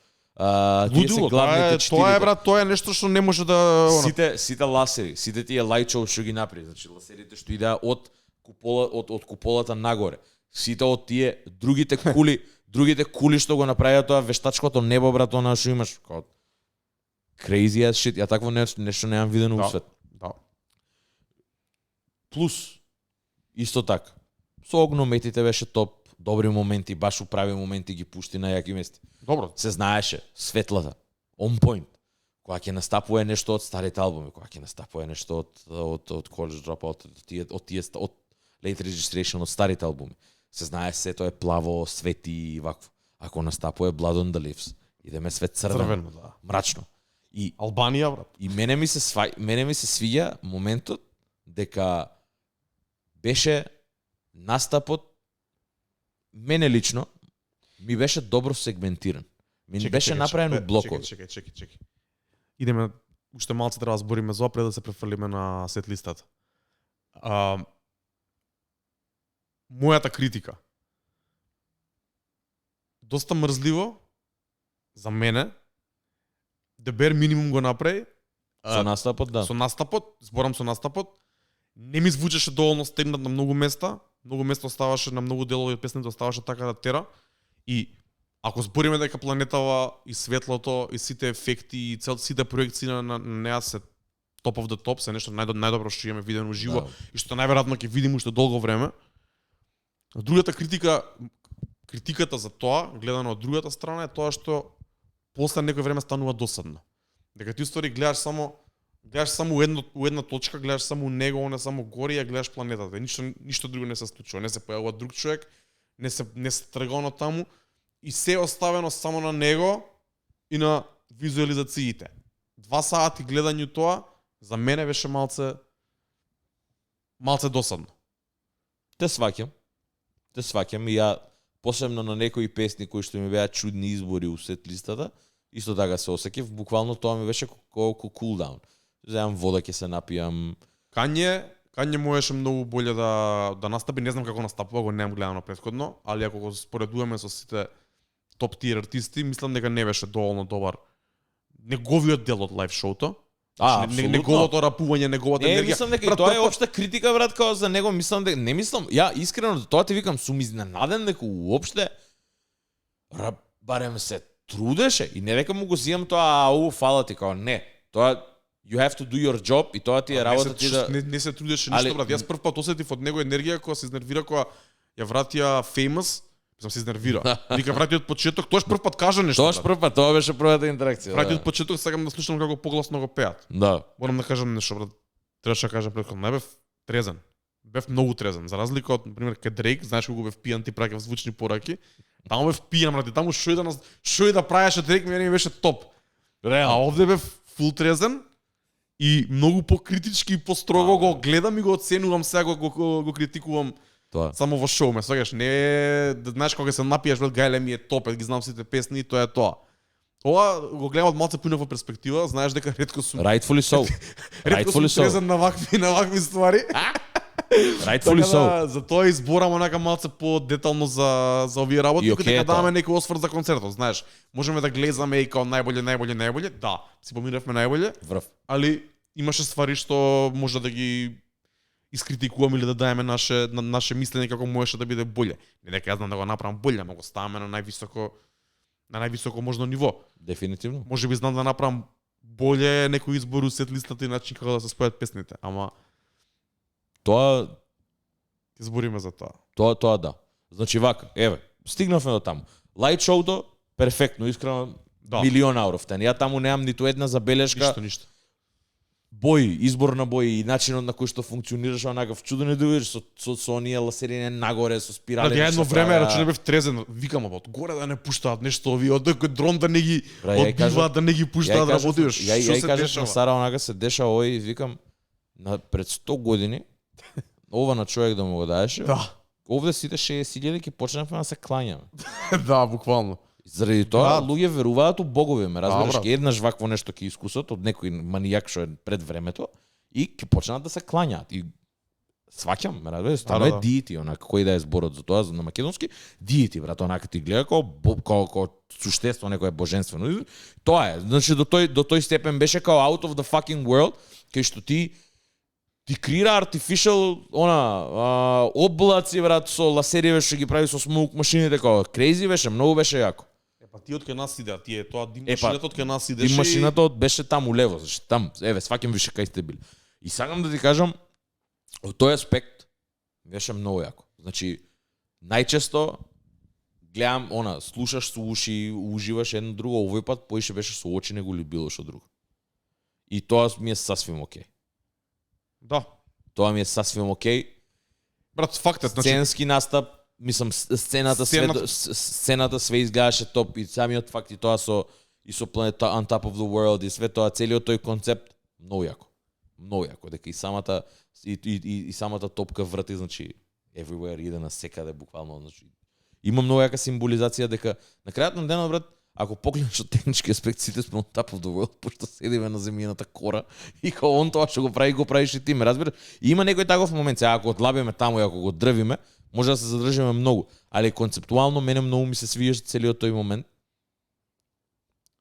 Speaker 2: Тие се главните 4.
Speaker 1: Тоа е брат, тоа е нешто што не може да
Speaker 2: сите ласери, сите тие light show што ги направи, значи ласерите што идеа од куполата нагоре. Сите од тие другите кули што го направија тоа вештачкото небо брат, она што имаш crazy ass shit, ја такво нешто немам видено во свет.
Speaker 1: Да.
Speaker 2: Плюс исто така со огнометите беше топ, добри моменти, баш управи моменти ги пушти на јаки мести.
Speaker 1: Добро.
Speaker 2: Се знаеше светлата on point. Кога ќе настапува нешто од старите албуми, кога ќе настапува нешто од College Dropout, од Late Registration, од старите албуми. Се знае сето е плаво, свети и вакво. Ако настапува Blood on the Leaves, идеме свет црвено, мрачно. И
Speaker 1: Албанија брат.
Speaker 2: И мене ми се свиѓа моментот дека беше настапот, мене лично ми беше добро сегментиран. Ми беше направено блокови.
Speaker 1: Чекај. Идеме, уште малце треба да збориме за пред да се префрлиме на сет листата. Мојата критика. Доста мрзливо за мене. The bare minimum го направи.
Speaker 2: Со настапот, да.
Speaker 1: Со настапот. Не ми звучеше доволно стегнат на многу места. Многу места оставаше на многу делови од песните оставаше така да тера. И ако збориме дека планетава и светлото и сите ефекти и сите проекции на неа се top of the top, се нешто најдобро што имаме видено живо и што најверојатно ќе видиме уште долго време. Другата критиката за тоа, гледано од другата страна, е тоа што после некој време станува досадно. Дека ти устори гледаш само у една точка, гледаш само у него, он е само горе, ја гледаш планетата. Ништо друго не се случува, не се појавува друг човек, не се тргано таму и се оставено само на него и на визуализациите. 2 сати гледање тоа за мене беше малце досадно.
Speaker 2: Те сваќам и ја посебно на некои песни кои што ми беа чудни избори у сет листата, исто така се осеќав, буквално тоа ми беше колку cooldown. Земам вода, ќе се напијам.
Speaker 1: Кање можеше многу боле да настапи, не знам како настапува, го немам гледано претходно, али ако го споредуваме со сите топ тир артисти, мислам дека не беше доволно добар неговиот дел од лайв шоуто. Неговото рапување, неговата енергија.
Speaker 2: Мислам дека тоа е општа критика брат као за него, ја искрено тоа ти викам, сум изненаден дека уопште барем се трудеше и не дека му го зијам тоа, фала ти, као не. Тоа you have to do your job и тоа ти е работа ти да
Speaker 1: не се трудеше ништо брат. Јас прв пат осетив од него енергија кога се изнервира, кога ја вратија Famous. Сам се изнервира. Вика врати од почеток, тоаш прв пат кажа нешто.
Speaker 2: Тоа беше првата интеракција.
Speaker 1: Врати од почеток, сакам да слушам како погласно го пеат.
Speaker 2: Да.
Speaker 1: Морам да кажам нешто брат. Требаше да кажам претходно, не бев трезен. Бев многу трезен. За разлика од например кај Дрейк, знаеш кога бев пијан, ти праќав звучни пораки. Таму бев пијан брат, таму што и да правеше Дрейк ми беше топ.
Speaker 2: Реално.
Speaker 1: А овде бев фул трезен и многу покритички и построго го гледам и го оценувам, сега го критикувам.
Speaker 2: Тоа.
Speaker 1: Само во шоу ме сваќаш, не да знаеш кога се напиеш брат, гајле ми е топ, ги знам сите песни и тоа е тоа. Ова го гледам од малце поинаква перспектива, знаеш дека ретко сум
Speaker 2: Rightfully so.
Speaker 1: Rightfully so. Трезен на вакви ствари.
Speaker 2: Rightfully so.
Speaker 1: За тоа изборам онака малце по-детално за овие работи, дека даваме некој осврт за концертот, знаеш. Можеме да глезаме и као најболе, да, си поминавме најболе.
Speaker 2: Врв.
Speaker 1: Али имаше ствари што може да ги искритикуваме или да даеме наше мислење како можеше да биде боле. Не дека јас знам да го направам боле, но го ставаме на највисоко можно ниво.
Speaker 2: Дефинитивно.
Speaker 1: Може би знам да направам боле некој избор у сет листата и начин како да се спојат песните, ама
Speaker 2: тоа
Speaker 1: ќе збориме за тоа.
Speaker 2: Тоа да. Значи вака, еве, стигнавме до таму. Light шоуто перфектно, искрено,
Speaker 1: да.
Speaker 2: милион out of 10. Ја таму немам ниту една забелешка.
Speaker 1: Ништо.
Speaker 2: бои, избор на бои и начинот на кој што функционираш онаков чуден да видиш со оние ласерини нагоре со спирали.
Speaker 1: Да, едно време рачуне бев трезен, викам од горе да не пуштаат нешто овие, од некој дрон да не ги одбиваат, да не ги пуштаат да работиш.
Speaker 2: Ја кажав на Сара онака се дешава овој и викам пред 100 години ова на човек да му го даеше.
Speaker 1: Да.
Speaker 2: Овде сите 60.000 ќе почнеме да се клањаме.
Speaker 1: Да, буквално.
Speaker 2: Заради тоа луѓе веруваат у богови, ме разбираш, ќе еднаш вакво нешто ќе искусат од некој манијак што е пред времето и ќе почнат да се клањаат. И сваќам, ме разбираш, тоа е диети, онака кој да е зборот за тоа на македонски, диети, брат, онака ти гледа како суштество некое божествено. Тоа е, значи до тој степен беше као out of the fucking world, кај што ти креира artificial облаци, брат, со ласериви што ги прави со смоук машините, како crazy беше, многу беше јако.
Speaker 1: Па ти од кај нас иде, тие тоа дим машината од кај нас идеше.
Speaker 2: Дим машината беше там улево, значи там, еве, сваќам више кај сте били. И сакам да ти кажам, од тој аспект беше многу јако. Значи најчесто гледам, слушаш со уши, уживаш едно друго, овој пат поише беше со очи него или било што друго. И тоа ми е сасвим окей.
Speaker 1: Да.
Speaker 2: Тоа ми е сасвим окей.
Speaker 1: Брат, фактот, значи
Speaker 2: сценски настап, мислам сцената све изгледаше топ и самиот факт и тоа со Planet on Top of the World и све тоа, целиот тој концепт многу јако. Многу јако, дека и самата топка врати, значи everywhere, иде на секаде буквално, значи има многу јака символизација дека на крајот на денот, брат, ако погледнеш од технички аспект, сите сме on top of the world, пошто седиме на земјината кора и као он тоа што го правиш и ти, ме разбираш? И има некој таков момент, сега ако одлабиме таму и ако го дрвиме, може да се задржиме многу, али концептуално мене многу ми се свиеше целиот тој момент.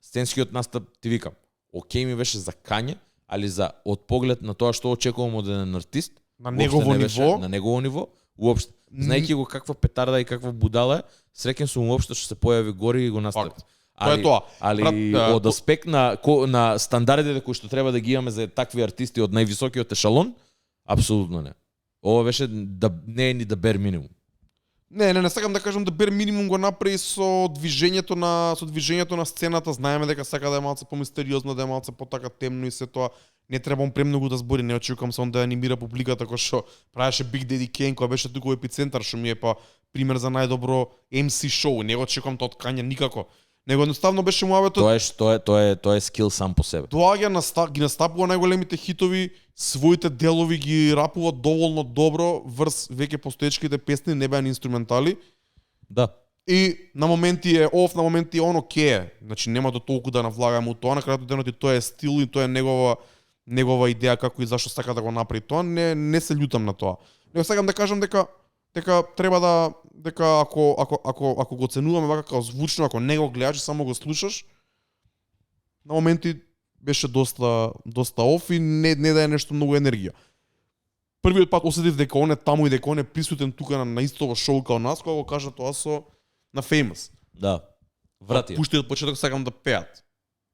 Speaker 2: Сценскиот настап, ти викам, окей ми беше за кање, али за од поглед на тоа што очекувам од еден артист,
Speaker 1: на негово
Speaker 2: ниво, уопште. Знаејќи го каква петарда и каква будала е, среќен сум уопште што се појави гори и го настапи.
Speaker 1: Тоа е тоа.
Speaker 2: Али од аспект на стандардите кои што треба да ги имаме за такви артисти од највисокиот ешалон, апсолутно не. Ова беше не е ни да бер минимум.
Speaker 1: Не сакам да кажам да бер минимум го направи со движењето на сцената. Знаеме дека сака да е малце помистериозно, да е малце потака темно и се тоа. Не требам премногу да збори, не очекувам се он да анимира публиката кој што правеше Big Daddy Kane, кој беше туку епицентар, што ми е па пример за најдобро MC шоу. Не го очекувам тоа од Кања никако. Него едноставно беше муабетот.
Speaker 2: Тоа е скил сам по себе.
Speaker 1: Доаѓа ги настапува најголемите хитови, своите делови ги рапува доволно добро врз веќе постоечките песни, не беа инструментали.
Speaker 2: Да.
Speaker 1: И на моменти е оф, на моменти е он окей. Значи нема до толку да навлагаме у тоа, на крајот денот и тоа е стил и тоа е негова идеја како и зашто сака да го направи тоа. Не се љутам на тоа. Него сакам да кажам дека треба дека ако го оценуваме вака како звучно, ако не го гледаш, само го слушаш, на моменти беше доста оф и не да е нешто многу енергија. Првиот пат осетив дека он е таму и дека он е присутен тука на истово шоу као нас, кога го кажа тоа на Famous.
Speaker 2: Да. Врати.
Speaker 1: Пушти од почеток сакам да пеат.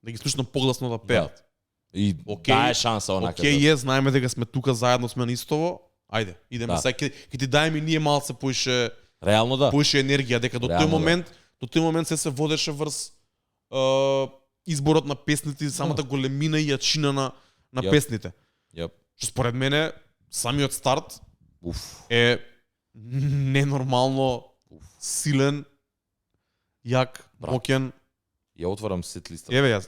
Speaker 1: Да ги слушнам погласно да пеат.
Speaker 2: Да. И дае шанса онака.
Speaker 1: Окей, знаеме дека сме тука заедно, сме на истово. Ајде, идеме сега, ќе ти даеме ние малце поише
Speaker 2: реално да.
Speaker 1: Поише енергија, дека до тој момент се водеше врз изборот на песните, самата големина и јачина на песните. Што според мене самиот старт е ненормално силен, јак, моќен.
Speaker 2: Ја отварам сет листата.
Speaker 1: Еве,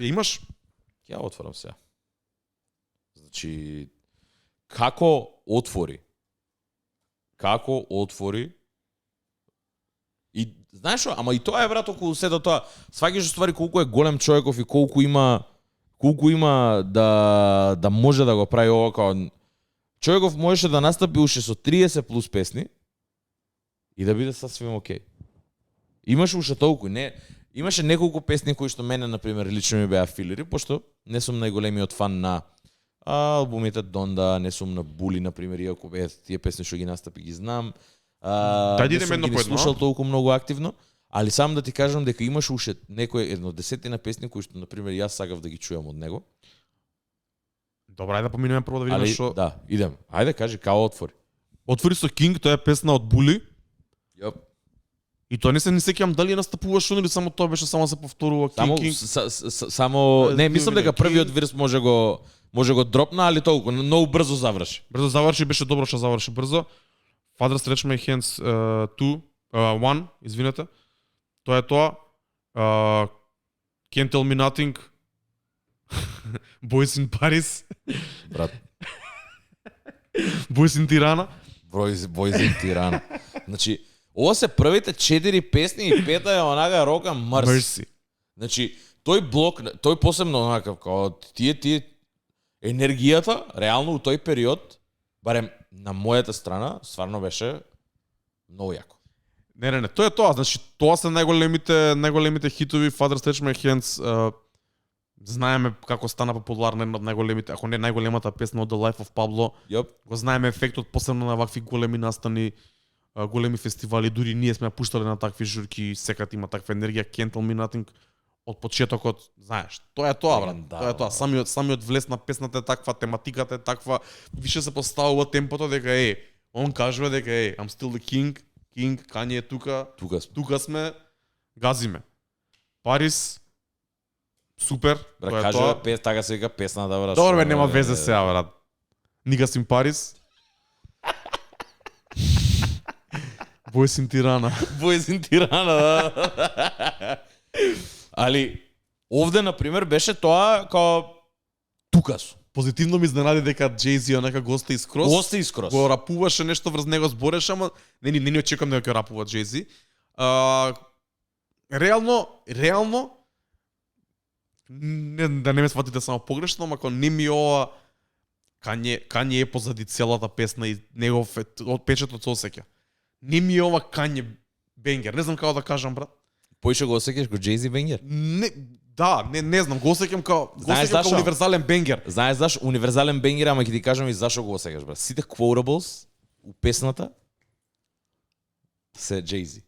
Speaker 1: имаш?
Speaker 2: Ја отварам сега. Значи како отвори и знаеш што, ама и тоа е, брат, околу сето тоа. Сваќаш ствари колку е голем човеков и колку има да може да го прави ова као човеков можеше да настапи уште со 30 плюс песни и да биде сасвим окей. Имаше уште толку, имаше неколку песни кои што мене на пример лично ми беа филери, пошто не сум најголемиот фан на албумите Донда, не сум на Були, например, иако тие песни што ги настапи ги знам. Не сум ги слушал толку многу активно, али сам да ти кажам дека имаш уште едно десетина песни кои што, например, јас сакав да ги чујам од него.
Speaker 1: Добра, ајде да поминеме прво да видиме што...
Speaker 2: Да, идем. Ајде, кажи, као отвори.
Speaker 1: Отвори со King, тоа е песна од Були.
Speaker 2: Јоп.
Speaker 1: И тоа не се сеќавам дали ја настапуваш он или само тоа беше само се повторува King.
Speaker 2: Само не, мислам дека првиот вирус може го дропна, али толку многу брзо заврши.
Speaker 1: Брзо заврши, беше добро што заврши брзо. Father Stretch My Hands 1, извинете. Тоа е тоа. Can't Tell Me Nothing. Boys in Paris.
Speaker 2: Брат.
Speaker 1: Boys in Tirana.
Speaker 2: Boys in Tirana. Значи, ова се првите 4 песни и пета е онака рока Mercy. Значи, тој блок, тој посебно онакав, као тие енергијата, реално у тој период, барем на мојата страна, стварно беше многу јако.
Speaker 1: Не, тоа е тоа. Значи, тоа се најголемите хитови. Father Stretch My Hands. Знаеме како стана популарна, една од најголемите, ако не најголемата песна од The Life of Pablo.
Speaker 2: Yep.
Speaker 1: Го знаеме ефектот посебно на вакви големи настани, големи фестивали, дури ние сме пуштале на такви журки, секад има таква енергија. Can't Tell Me Nothing од почетокот, знаеш, тоа е тоа, брат. Тоа е тоа. Самиот влез на песната е таква, тематиката е таква, више се поставува темпото дека он кажува дека I'm still the king, Kanye е тука сме, газиме. Парис супер,
Speaker 2: брат,
Speaker 1: тоа е
Speaker 2: кажува,
Speaker 1: тоа.
Speaker 2: така се вика песна да брат.
Speaker 1: Добро, нема везе сега, брат. Niggas in Paris. Boys in Tirana.
Speaker 2: Boys in Tirana, да. Али, овде, например, беше тоа као тукасо.
Speaker 1: Позитивно ми изненади дека Jay-Z онака госте искрос.
Speaker 2: Госте искрос.
Speaker 1: Го рапуваше нешто врз него збореше, ама не очекувам дека ќе рапува Jay-Z. Реално да не ме сватите само погрешно, ама ако не ми ова Kanye е позади целата песна и негов отпечатот се осеќа. Не ми ова Kanye бенгер. Не знам како да кажам, брат.
Speaker 2: Поише го осеќаш го Jay-Z бенгер?
Speaker 1: Не знам, го осеќам као универзален бенгер.
Speaker 2: Знаеш зашо универзален бенгер, ама ќе ти кажам и зашо го осеќаш, брат. Сите quotables у песната се Jay-Z.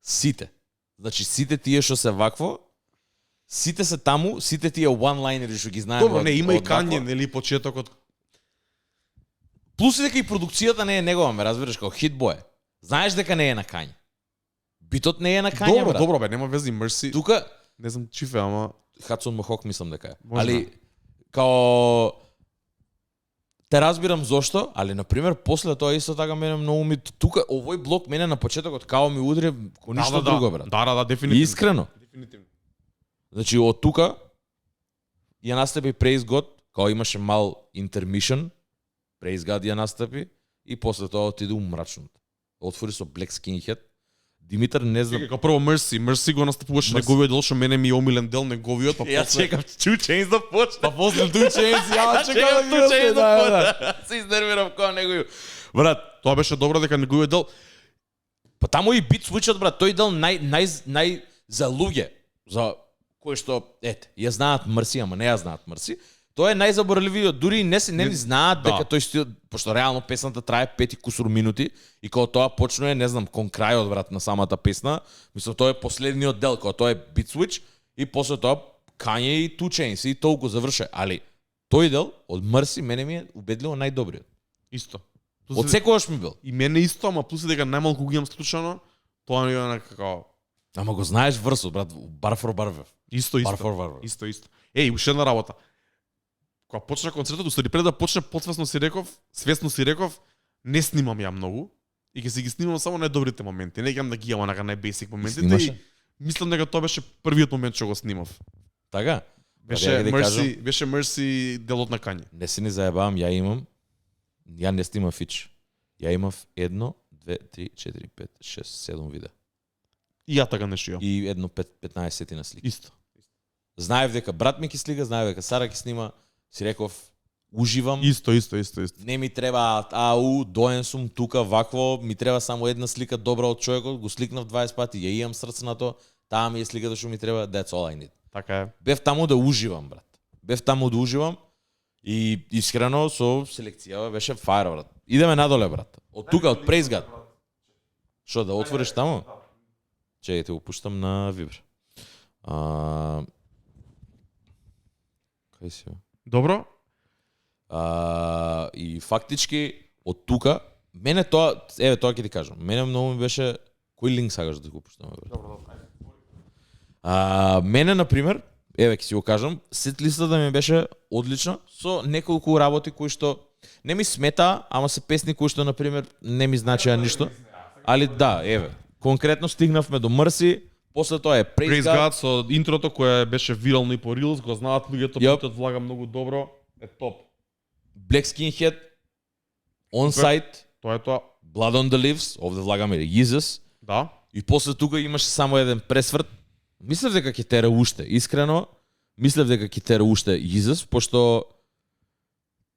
Speaker 2: Сите. Значи сите тие што се вакво, сите се таму, сите тие one-lineri што ги знаеме.
Speaker 1: Добро, не има и Kanye, нели почетокот.
Speaker 2: Плюс и дека и продукцијата не е негова, ме разбираш, како Hit Boy. Знаеш дека не е на Kanye. Битот не е на Kanye, брат.
Speaker 1: Добро, нема вези, Mercy.
Speaker 2: Тука
Speaker 1: не знам чифе, ама
Speaker 2: Hudson Mohawk мислам дека е.
Speaker 1: Можна.
Speaker 2: Али као те разбирам зошто, али на пример после тоа исто така мене многу ми тука овој блок мене на почетокот као ми удри ко ништо друго, брат.
Speaker 1: Да, дефинитивно.
Speaker 2: Искрено.
Speaker 1: Дефинитивно.
Speaker 2: Значи од тука ја настапи Praise God, као имаше мал intermission, Praise God ја настапи и после тоа отиде у мрачното. Отвори со Black Skinhead. Димитар не знам.
Speaker 1: Како прво Mercy го настапуваше неговиот дел, што мене ми е омилен дел неговиот, па
Speaker 2: Ја чекам Two Chainz да почне.
Speaker 1: Па после Two Chainz, ја чекам
Speaker 2: Two Chainz да почне. Се изнервирам кога неговиот. Брат,
Speaker 1: тоа беше добро дека неговиот дел.
Speaker 2: па таму и бит свичот, брат, тој дел нај за луѓе, за кои што ја знаат Mercy, ама не ја знаат Mercy. Тоа е најзаборавливиот, дури не ни знаат дека тој стил, пошто реално песната трае 5 и кусур минути и кога тоа почнува, не знам, кон крајот, брат, на самата песна, мислам тоа е последниот дел, кога тоа е beat switch и после тоа Kanye и Two Chainz и толку заврше, али тој дел од Mercy мене ми е убедливо најдобриот.
Speaker 1: Исто.
Speaker 2: Од секогаш ми бил.
Speaker 1: И мене исто, ама плюс дека најмалку го имам слушано, тоа ми е како
Speaker 2: Ама го знаеш врсот, брат, бар for bar.
Speaker 1: Исто. Исто. Уште една работа. Кога почна концертот, устари пред да почне, свесно си реков, не снимам ја многу и ќе си ги снимам само најдобрите моменти. Не ќе да ги имам на најбесик моментите. И мислам дека тоа беше првиот момент што го снимав.
Speaker 2: Така?
Speaker 1: Беше Mercy делот на Kanye.
Speaker 2: Не се ни заебавам, ја не снимам фич. Ја имав 1, 2, 3, 4, 5, 6, 7 видеа.
Speaker 1: И ја така нешто.
Speaker 2: И едно 15 на слики.
Speaker 1: Исто.
Speaker 2: Знаев дека брат ми ќе слика, знаев дека Сара ќе снима. Си реков, уживам.
Speaker 1: Исто.
Speaker 2: Не ми треба доен сум тука вакво, ми треба само една слика добра од човекот, го сликнав 20 пати, ја имам срце на тоа, таа ми е сликата што ми треба, that's all I need.
Speaker 1: Така е.
Speaker 2: Бев таму да уживам, брат. И искрено со селекцијава беше фаер, брат. Идеме надоле, брат. Од тука, од Praise God. Што, да отвориш таму? Чекајте, го пуштам на Viber. Кај си?
Speaker 1: Добро.
Speaker 2: И фактички од тука, мене тоа ќе ти кажам, мене многу ми беше Кој линк сакаш да го пуштаме?
Speaker 1: Добро.
Speaker 2: Мене на пример, еве ќе си го кажам, сет листата ми беше одлична со неколку работи кои што не ми смета, ама се песни кои што на пример не ми значеа ништо. Али да, еве, конкретно стигнавме до Мрси, после тоа е
Speaker 1: Praise God со интрото кое беше вирално и по Reels, го знаат луѓето, битот влага многу добро, е топ.
Speaker 2: Black Skinhead, On Site,
Speaker 1: Тоа е тоа.
Speaker 2: Blood on the Leaves, овде влагаме Jesus.
Speaker 1: Да.
Speaker 2: И после тука имаше само еден пресврт. Мислев дека ќе тера уште, искрено, мислев дека ќе тера уште Jesus, пошто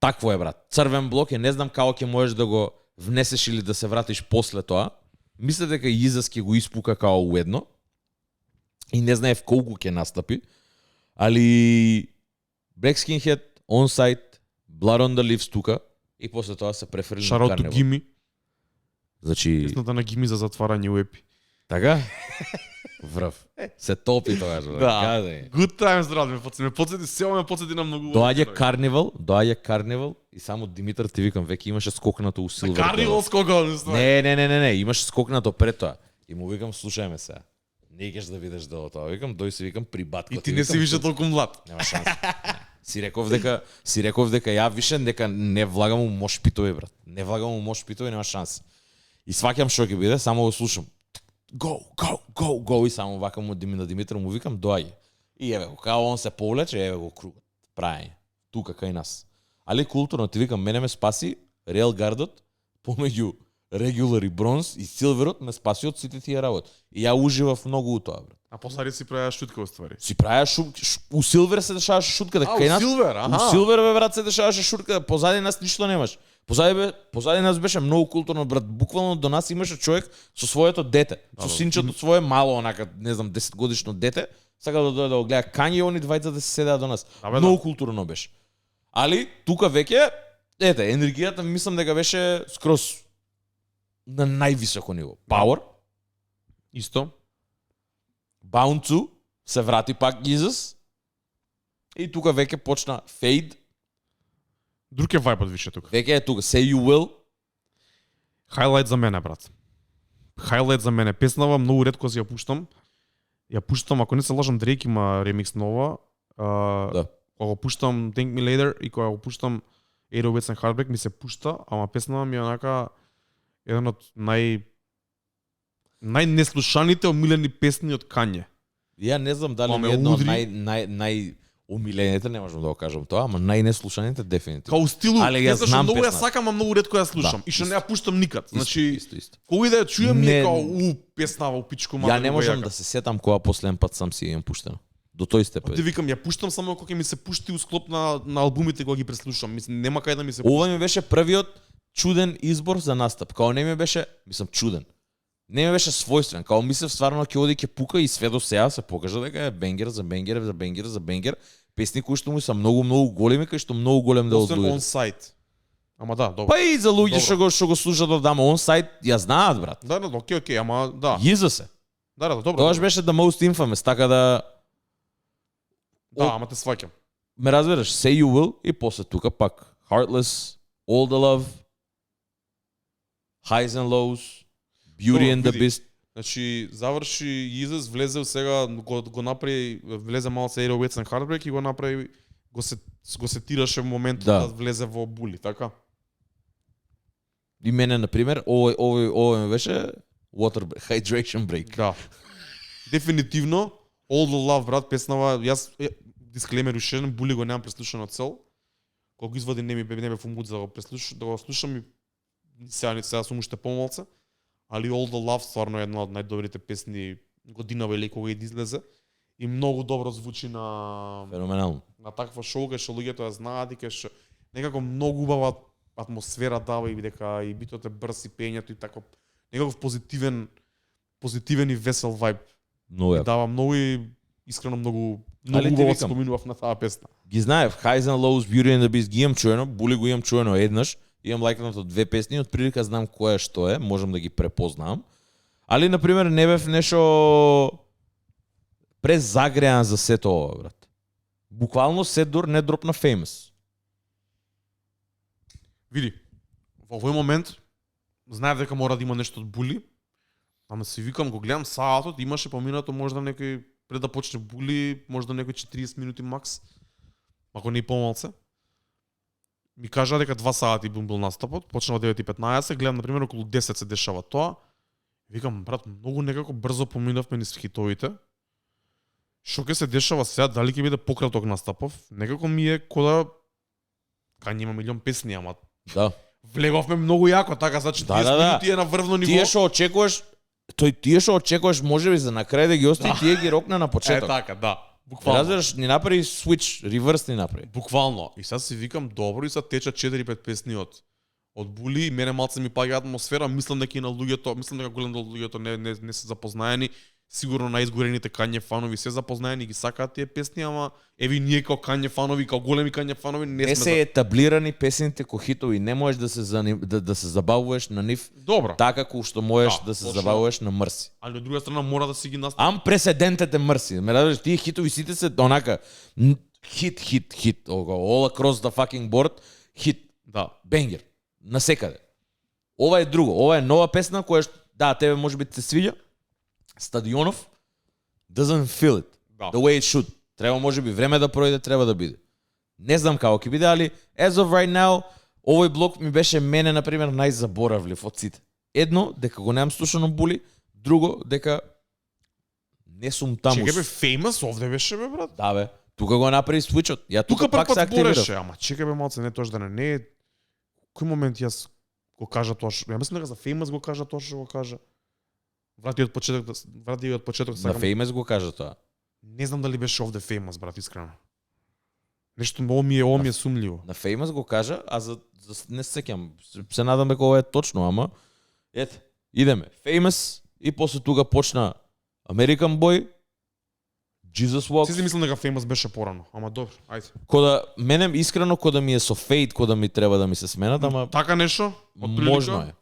Speaker 2: такво е, брат. Црвен блок е, не знам како ќе можеш да го внесеш или да се вратиш после тоа. Мислев дека Jesus ќе го испука као уедно. И не знаев колку ќе настапи. Али Black Skinhead, On Site, Blood on the Leaves тука и после тоа се префрли на
Speaker 1: Шарото
Speaker 2: Карневал.
Speaker 1: Гими.
Speaker 2: Значи,
Speaker 1: Песната на Гими за затварање уепи.
Speaker 2: така? Врв. Се топи тоа,
Speaker 1: Да. Good times, брат, ме подсети, сео ме подсети на многу.
Speaker 2: Доаѓа Карнивал и само Димитар ти викам, веќе имаше скокнато у Силвер.
Speaker 1: Карнивал скокал,
Speaker 2: Не, имаше скокнато пред тоа. И му викам, слушај ме сега. Не икаш да видиш дело тоа. Викам, дој си викам при баткото.
Speaker 1: И ти не си више толку млад.
Speaker 2: Нема шанса. Си реков дека ја више дека не влагам у мошпитови, брат. Не влагам у мошпитови, нема шанса. И сваќам што ќе биде, само го слушам. Go и само вака му на Димитар му викам доаѓа. И еве го, као он се повлече, еве го кругот. Праење. Тука кај нас. Али културно ти викам, мене ме спаси Реал Гардот помеѓу Регулар и Бронз и Силверот ме спаси од сите тие работи. И ја уживав многу у тоа, брат.
Speaker 1: А посади си правиш шутка оствари.
Speaker 2: Си правиш у Силвер се дешаваше шутката кај нас.
Speaker 1: Силвер,
Speaker 2: У Силвер бе, брат, се дешаваше шутка, позади нас ништо немаш. Позади нас беше многу културно, брат. Буквално до нас имаше човек со своето дете, со синчето свое мало, онака, не знам, 10 годишно дете, сака да дојде да го гледа Кање и они двајца да се седеа до нас. Многу културно беше. Али тука веќе енергијата мислам дека беше скроз на највисоко ниво. Power
Speaker 1: Исто.
Speaker 2: Bounce се врати пак Jesus. И тука веќе почна Fade.
Speaker 1: Друг е вајбот више тука.
Speaker 2: Веќе е тука Say You Will.
Speaker 1: Highlight за мене, брат. Highlight за мене. Песнава многу ретко си ја пуштам. Ја пуштам, ако не се лажам, Дрейк има ремикс нова.
Speaker 2: Да.
Speaker 1: Кога го пуштам Thank Me Later и кога го пуштам 808 and Heartbreak ми се пушта, ама песнава ми е онака еден од најнеслушаните омилени песни од Кање.
Speaker 2: Ја не знам дали ми едно од нај омилените, не можам да го кажам тоа, ама најнеслушаните дефинитивно.
Speaker 1: Као стилу,
Speaker 2: али ја знам
Speaker 1: многу ја
Speaker 2: песната.
Speaker 1: сакам, а многу ретко ја слушам. И што не ја пуштам никад. Значи,
Speaker 2: Исто.
Speaker 1: кога и да ја чујам ми
Speaker 2: Не.
Speaker 1: е као песнава у пичку
Speaker 2: Ја не можам да се сетам кога последен пат сам си ја пуштено. До тој степен.
Speaker 1: Ти викам, ја пуштам само кога ќе ми се пушти у склоп на албумите кога ги преслушам. Мислам, нема кај да ми се
Speaker 2: Ова ми беше првиот чуден избор за настап. Као не ми беше, мислам чуден. Не ми беше својствен. Као мислев стварно ќе оди ќе пука и све до сега се покажа дека е бенгер за бенгер. Песни кои што му се многу големи, кај што многу голем дел од
Speaker 1: Освен
Speaker 2: луѓето.
Speaker 1: on site. Ама да, добро.
Speaker 2: Па и за луѓе
Speaker 1: Добро.
Speaker 2: што го слушаат од дама он сайт, ја знаат, брат.
Speaker 1: Да, окей, ама да.
Speaker 2: Јиза се.
Speaker 1: Да, добро.
Speaker 2: Тоа беше the most infamous, така да
Speaker 1: Да, ама те сваќам.
Speaker 2: ме разбираш, Say You Will и после тука пак Heartless, All the Love, Highs and Lows, Beauty and the
Speaker 1: види.
Speaker 2: Beast.
Speaker 1: Значи, заврши Изес, влезе сега, го направи, влезе малце 808 and Heartbreak и го направи, го сетираше моментот да влезе во Були, така?
Speaker 2: И мене, например, ово ми беше Hydration Break.
Speaker 1: Да. Дефинитивно, All the Love, брат, песнава, јас, дисклеймер ушеден, Були го немам преслушано цел, кога го извади не бе фумут за да го слушам и сега сум уште помалце, али All the Love стварно е една од најдобрите песни годинава или кога излезе и многу добро звучи на
Speaker 2: Феноменално.
Speaker 1: на таква шоу кај што луѓето ја знаат и кај што некако многу убава атмосфера дава и дека и битот е брз и пењето и така некаков позитивен и весел вајб.
Speaker 2: Многу ја.
Speaker 1: Дава многу и искрено многу
Speaker 2: Али ти
Speaker 1: убаво
Speaker 2: викам,
Speaker 1: споминував на таа песна.
Speaker 2: Ги знаев, Highs and Lows, Beauty and the Beast ги имам чуено, Були го имам чуено еднаш, имам лајкнато 2 песни, од прилика знам која што е, можам да ги препознам. Али, например, не бев нешо презагреан за сето ова, брат. Буквално Седор не дропна Famous.
Speaker 1: Види, во овој момент знаев дека мора да има нешто од Були, Ама си викам, го гледам саатот, имаше поминато можда некој пред да почне Були, можда некој 40 минути макс. Ако не и помалце. Ми кажа дека 2 сати бил настапот, почна во 9:15, гледам на пример околу 10 се дешава тоа. Викам, брат, многу некако брзо поминавме низ хитовите. Што ќе се дешава сега, дали ќе биде пократок настапов? Некако ми е кода кај нема милион песни, ама
Speaker 2: Да.
Speaker 1: влеговме многу јако, така значи 10 минути е на врвно ниво.
Speaker 2: Тие што очекуваш, тие што очекуваш можеби за на крај да ги остави, тие ги рокна на почеток.
Speaker 1: Така, да. Буквално.
Speaker 2: Разбираш, ни направи switch, реверс ни направи.
Speaker 1: Буквално. И сега си викам, добро, и сега течат 4-5 песни од Були, мене малце ми паѓа атмосфера, мислам дека и на луѓето, мислам дека голем дел од луѓето не се запознаени, сигурно најизгорените Кање фанови се запознаени, ги сакаат тие песни, ама еви ние како Кање фанови, како големи Кање фанови не
Speaker 2: Не
Speaker 1: сме
Speaker 2: се етаблирани песните ко хитови, не можеш да се да се забавуваш на нив
Speaker 1: Добро.
Speaker 2: така како што можеш да се
Speaker 1: точно.
Speaker 2: забавуваш на Мрси.
Speaker 1: Али од друга страна мора да си ги настапи.
Speaker 2: Ам прецедентите Мрси. Ме разбираш, тие хитови сите се онака хит, all across the fucking board, хит,
Speaker 1: Да.
Speaker 2: бенгер, насекаде. Ова е друго, ова е нова песна која да, тебе можеби ти се свиѓа. Стадионов doesn't feel it
Speaker 1: Да.
Speaker 2: the way it should. Треба можеби време да пројде, треба да биде. Не знам како ќе биде, али as of right now, овој блок ми беше мене на пример најзаборавлив од сите. Едно, дека го немам слушано Були, друго дека не сум таму.
Speaker 1: Чекај бе, Famous овде беше бе, брат.
Speaker 2: Да бе, тука го направи свичот. Ја
Speaker 1: Тука
Speaker 2: пак се
Speaker 1: прв пат збореше,
Speaker 2: активирав.
Speaker 1: ама чекај бе малце, не тоа да не е. Кој момент јас го кажа тоа што, ја мислам дека за Famous го кажа тоа што го кажа. Врати од почеток
Speaker 2: На
Speaker 1: сакам.
Speaker 2: Famous го кажа тоа.
Speaker 1: Не знам дали беше овде Famous, брат, искрено. Нешто ово ми е сумливо.
Speaker 2: На Famous го кажа, а за не се сеќам. Се надам дека ова е точно, ама ете, идеме. Famous и после тука почна American Boy, Jesus Walks.
Speaker 1: Си мислам дека Famous беше порано, ама добро, ајде.
Speaker 2: Кода мене искрено кода ми е со Fate, кода ми треба да ми се сменат, ама
Speaker 1: Така нешто?
Speaker 2: можно е.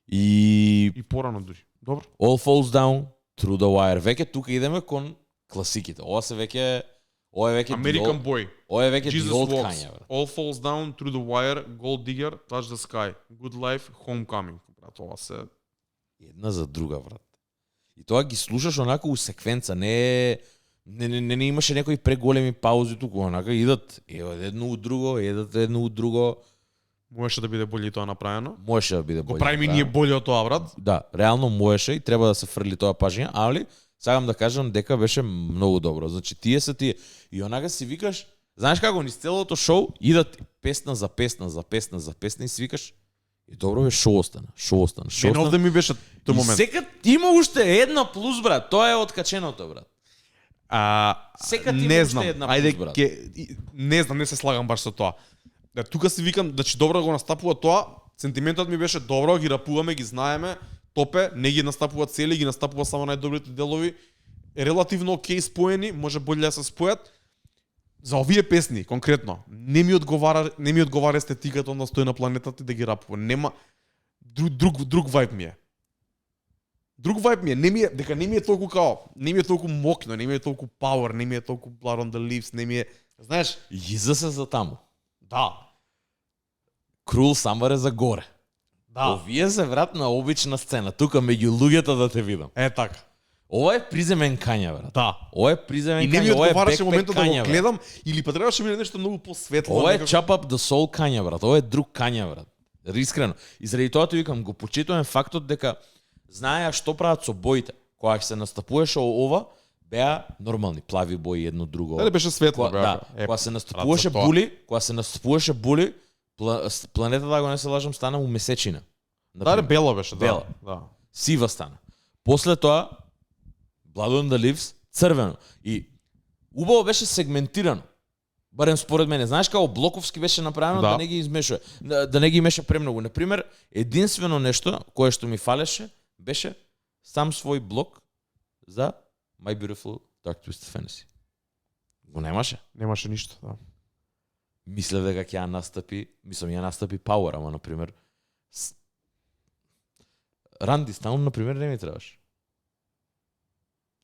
Speaker 2: И
Speaker 1: порано дури. Добро.
Speaker 2: All Falls Down, Through the Wire. Веќе тука идеме кон класиките. Ова е веќе
Speaker 1: American Boy,
Speaker 2: Ова е веќе
Speaker 1: Jesus
Speaker 2: the old
Speaker 1: Walks,
Speaker 2: Kanye, брат.
Speaker 1: All Falls Down, Through the Wire, Gold Digger, Touch the Sky, Good Life, Homecoming. Брат, ова се...
Speaker 2: Една за друга, брат. И тоа ги слушаш онака у секвенца, не имаше некои преголеми паузи туку, онака идат едно у друго, едно у друго.
Speaker 1: Можеше да биде боле и тоа направено.
Speaker 2: Можеше да биде
Speaker 1: Го
Speaker 2: боле.
Speaker 1: правиме ние боле од тоа, брат.
Speaker 2: Да, реално можеше и треба да се фрли тоа пажња, али сакам да кажам дека беше многу добро. Значи тие се тие и онака си викаш, знаеш како низ целото шоу идат песна за песна за песна за песна и си викаш и добро бе, шо остана.
Speaker 1: Мене овде ми беше тој момент.
Speaker 2: И сега има уште една плюс, брат. Тоа е откаченото, брат. Секад има
Speaker 1: не
Speaker 2: уште
Speaker 1: знам.
Speaker 2: една
Speaker 1: Ајде,
Speaker 2: плюс, брат.
Speaker 1: не знам, не се слагам баш со тоа. Да, тука си викам, значи добро го настапува тоа, сентиментот ми беше добро, ги рапуваме, ги знаеме, топе, не ги настапува цели, ги настапува само најдобрите делови, релативно окей споени, може боле да се спојат. За овие песни, конкретно, не ми одговара естетиката на стој на планетата и да ги рапува. Нема друг вајб ми е. Друг вајб ми е, дека не ми е толку мокно, не ми е толку power, не ми е толку blood on the leaves, не ми е, знаеш,
Speaker 2: Иза се за таму.
Speaker 1: да.
Speaker 2: Крул Самар е за горе.
Speaker 1: Да.
Speaker 2: Овие се врат на обична сцена, тука меѓу луѓето да те видам.
Speaker 1: Е така.
Speaker 2: Ова е приземен Кања, брат.
Speaker 1: Да.
Speaker 2: Ова е приземен
Speaker 1: И не ми
Speaker 2: Кања, ова е
Speaker 1: одговараше
Speaker 2: backpack
Speaker 1: моментот да
Speaker 2: Кања,
Speaker 1: го
Speaker 2: брат.
Speaker 1: гледам или па требаше ми нешто многу посветло.
Speaker 2: Ова е
Speaker 1: некако.
Speaker 2: Chop Up the Soul Кања, брат. Ова е друг Кања, брат. Искрено. И заради тоа ти викам, го почитувам фактот дека знаеа што прават со боите. Кога ќе се настапуваше ова, беа нормални плави бои едно друго.
Speaker 1: Дали беше светло,
Speaker 2: Кога, да, кога се настапуваше Були, планетата, да го не се лажам, стана у месечина.
Speaker 1: Да, бела беше, да.
Speaker 2: Бела.
Speaker 1: Да.
Speaker 2: Сива стана. После тоа Blood on the Leaves црвено. И убаво беше сегментирано. Барем според мене. Знаеш како блоковски беше направено да не ги измешува, да не ги меша премногу. Например, единствено нешто кое што ми фалеше беше сам свој блок за My Beautiful Dark Twisted Fantasy. Го немаше.
Speaker 1: Немаше ништо, да.
Speaker 2: Мислев дека ќе ја настапи Power, ама например Randy Town, например, не ми требаш.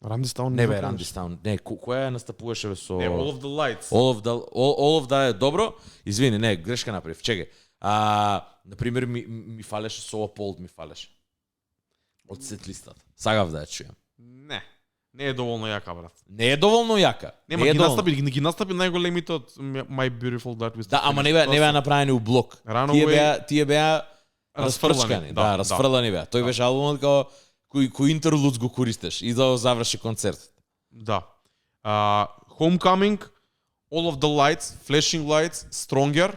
Speaker 1: Randy Town
Speaker 2: Не бе, Randy Town. Не, која ја настапуваше со
Speaker 1: All of the Lights.
Speaker 2: All of that е добро. Извини, не, грешка направив. Чекај. Например, ми фалеше со Appalled, ми фалеше. од сетлистата. Сагав да ја чујам.
Speaker 1: Не е доволно јака, брат.
Speaker 2: Не е доволно јака.
Speaker 1: Нема
Speaker 2: не е
Speaker 1: ги
Speaker 2: доволно.
Speaker 1: настапи најголемите од My Beautiful Dark Twisted
Speaker 2: Да, ама
Speaker 1: Fantasy.
Speaker 2: не беа направени у блок.
Speaker 1: Runaway
Speaker 2: Тие беа
Speaker 1: расфрлани,
Speaker 2: расфрчкани.
Speaker 1: да,
Speaker 2: Да, расфрлани беа. Тој беше албумот као кој интерлудс го користеш и да заврши концерт.
Speaker 1: Да. Homecoming, All of the Lights, Flashing Lights, Stronger,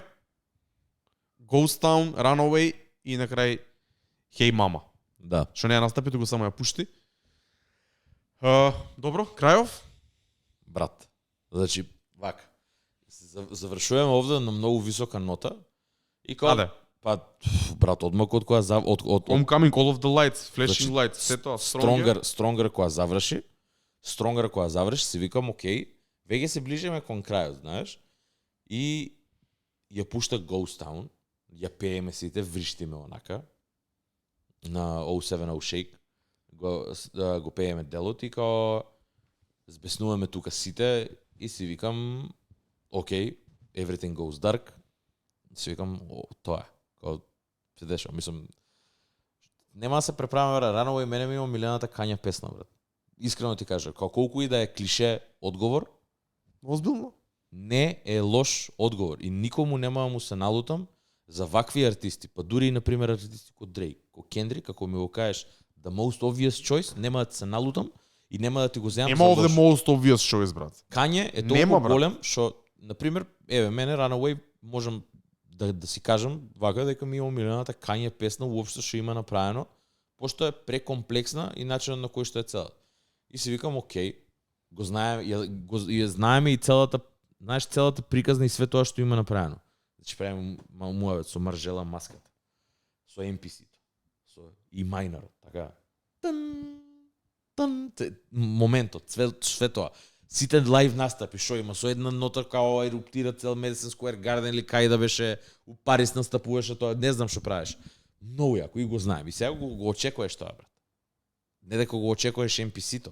Speaker 1: Ghost Town, Runaway и на крај Hey Mama.
Speaker 2: Да.
Speaker 1: Што не ја настапи, туку само ја пушти. Добро, крајов?
Speaker 2: Брат. Значи, вака. Завршуваме овде на многу висока нота. И као
Speaker 1: Аде.
Speaker 2: па брат, одмак од која од
Speaker 1: Homecoming, All of the Lights, Flashing
Speaker 2: Значи,
Speaker 1: Lights, се тоа, Stronger.
Speaker 2: Stronger која заврши, си викам, окей, веќе се ближиме кон крајот, знаеш? И ја пушта Ghost Town, ја пееме сите, вриштиме онака, на 07 Shake, го пееме делот и као збеснуваме тука сите и си викам, окей, Everything Goes Dark, си викам, тоа е, као се дешава, мислам, нема да се преправаме, брат, Runaway мене ми има милионата кања песна, брат. Искрено ти кажа, као колку и да е клише одговор,
Speaker 1: Озбилно?
Speaker 2: не е лош одговор и никому нема да му се налутам за вакви артисти, па дури и например артисти како Дрейк, како Кендрик, како ми го кажеш the most obvious choice, нема да се налутам и нема да ти го земам
Speaker 1: Нема
Speaker 2: за
Speaker 1: of the
Speaker 2: лош.
Speaker 1: most obvious choice, брат.
Speaker 2: Кање е
Speaker 1: Нема,
Speaker 2: толку
Speaker 1: брат.
Speaker 2: голем што например, еве мене Runaway можам да си кажам вака дека ми има милионата Кање песна уопшто што има направено, пошто е прекомплексна и начинот на кој што е цела. И си викам окей, го знаеме, ја знаеме и целата, знаеш, целата приказна и све тоа што има направено. Значи правиме муавет со Маржела маската, со NPC-то, со и майнерот, така. Моментот, све тоа. Сите лайв настапи, што има, со една нота као еруптира цел Madison Square Garden или кај да беше у Париз настапуваше тоа, не знам што правиш. Многу јако и го знаем. И сега го очекуваш тоа, брат. Не дека го очекуваш NPC-то.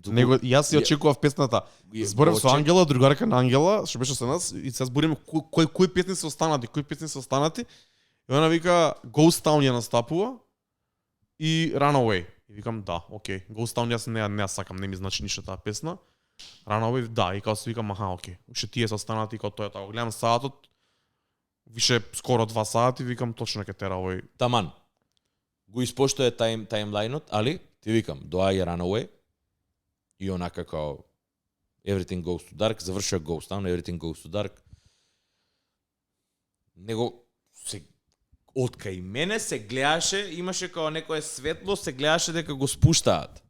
Speaker 1: Него јас ја очекував песната. Зборев со Ангела, другарка на Ангела, што беше со нас и се збориме кои песни се останати. И она вика Ghost Town ја настапува и Runaway. И викам да, окей. Ghost Town јас не ја сакам, не ми значи ништо таа песна. Runaway да, и као се викам аха, окей. Уште тие се останати и као тоа е тоа. Гледам саатот, више скоро 2 сати, викам точно ќе тера овој.
Speaker 2: Таман. Го испоштува таймлајнот, али ти викам, доаѓа Runaway и онака као Everything Goes to Dark, завршува Ghost Town, Everything Goes to Dark. Него се откај мене се гледаше, имаше као некое светло, се гледаше дека го спуштаат.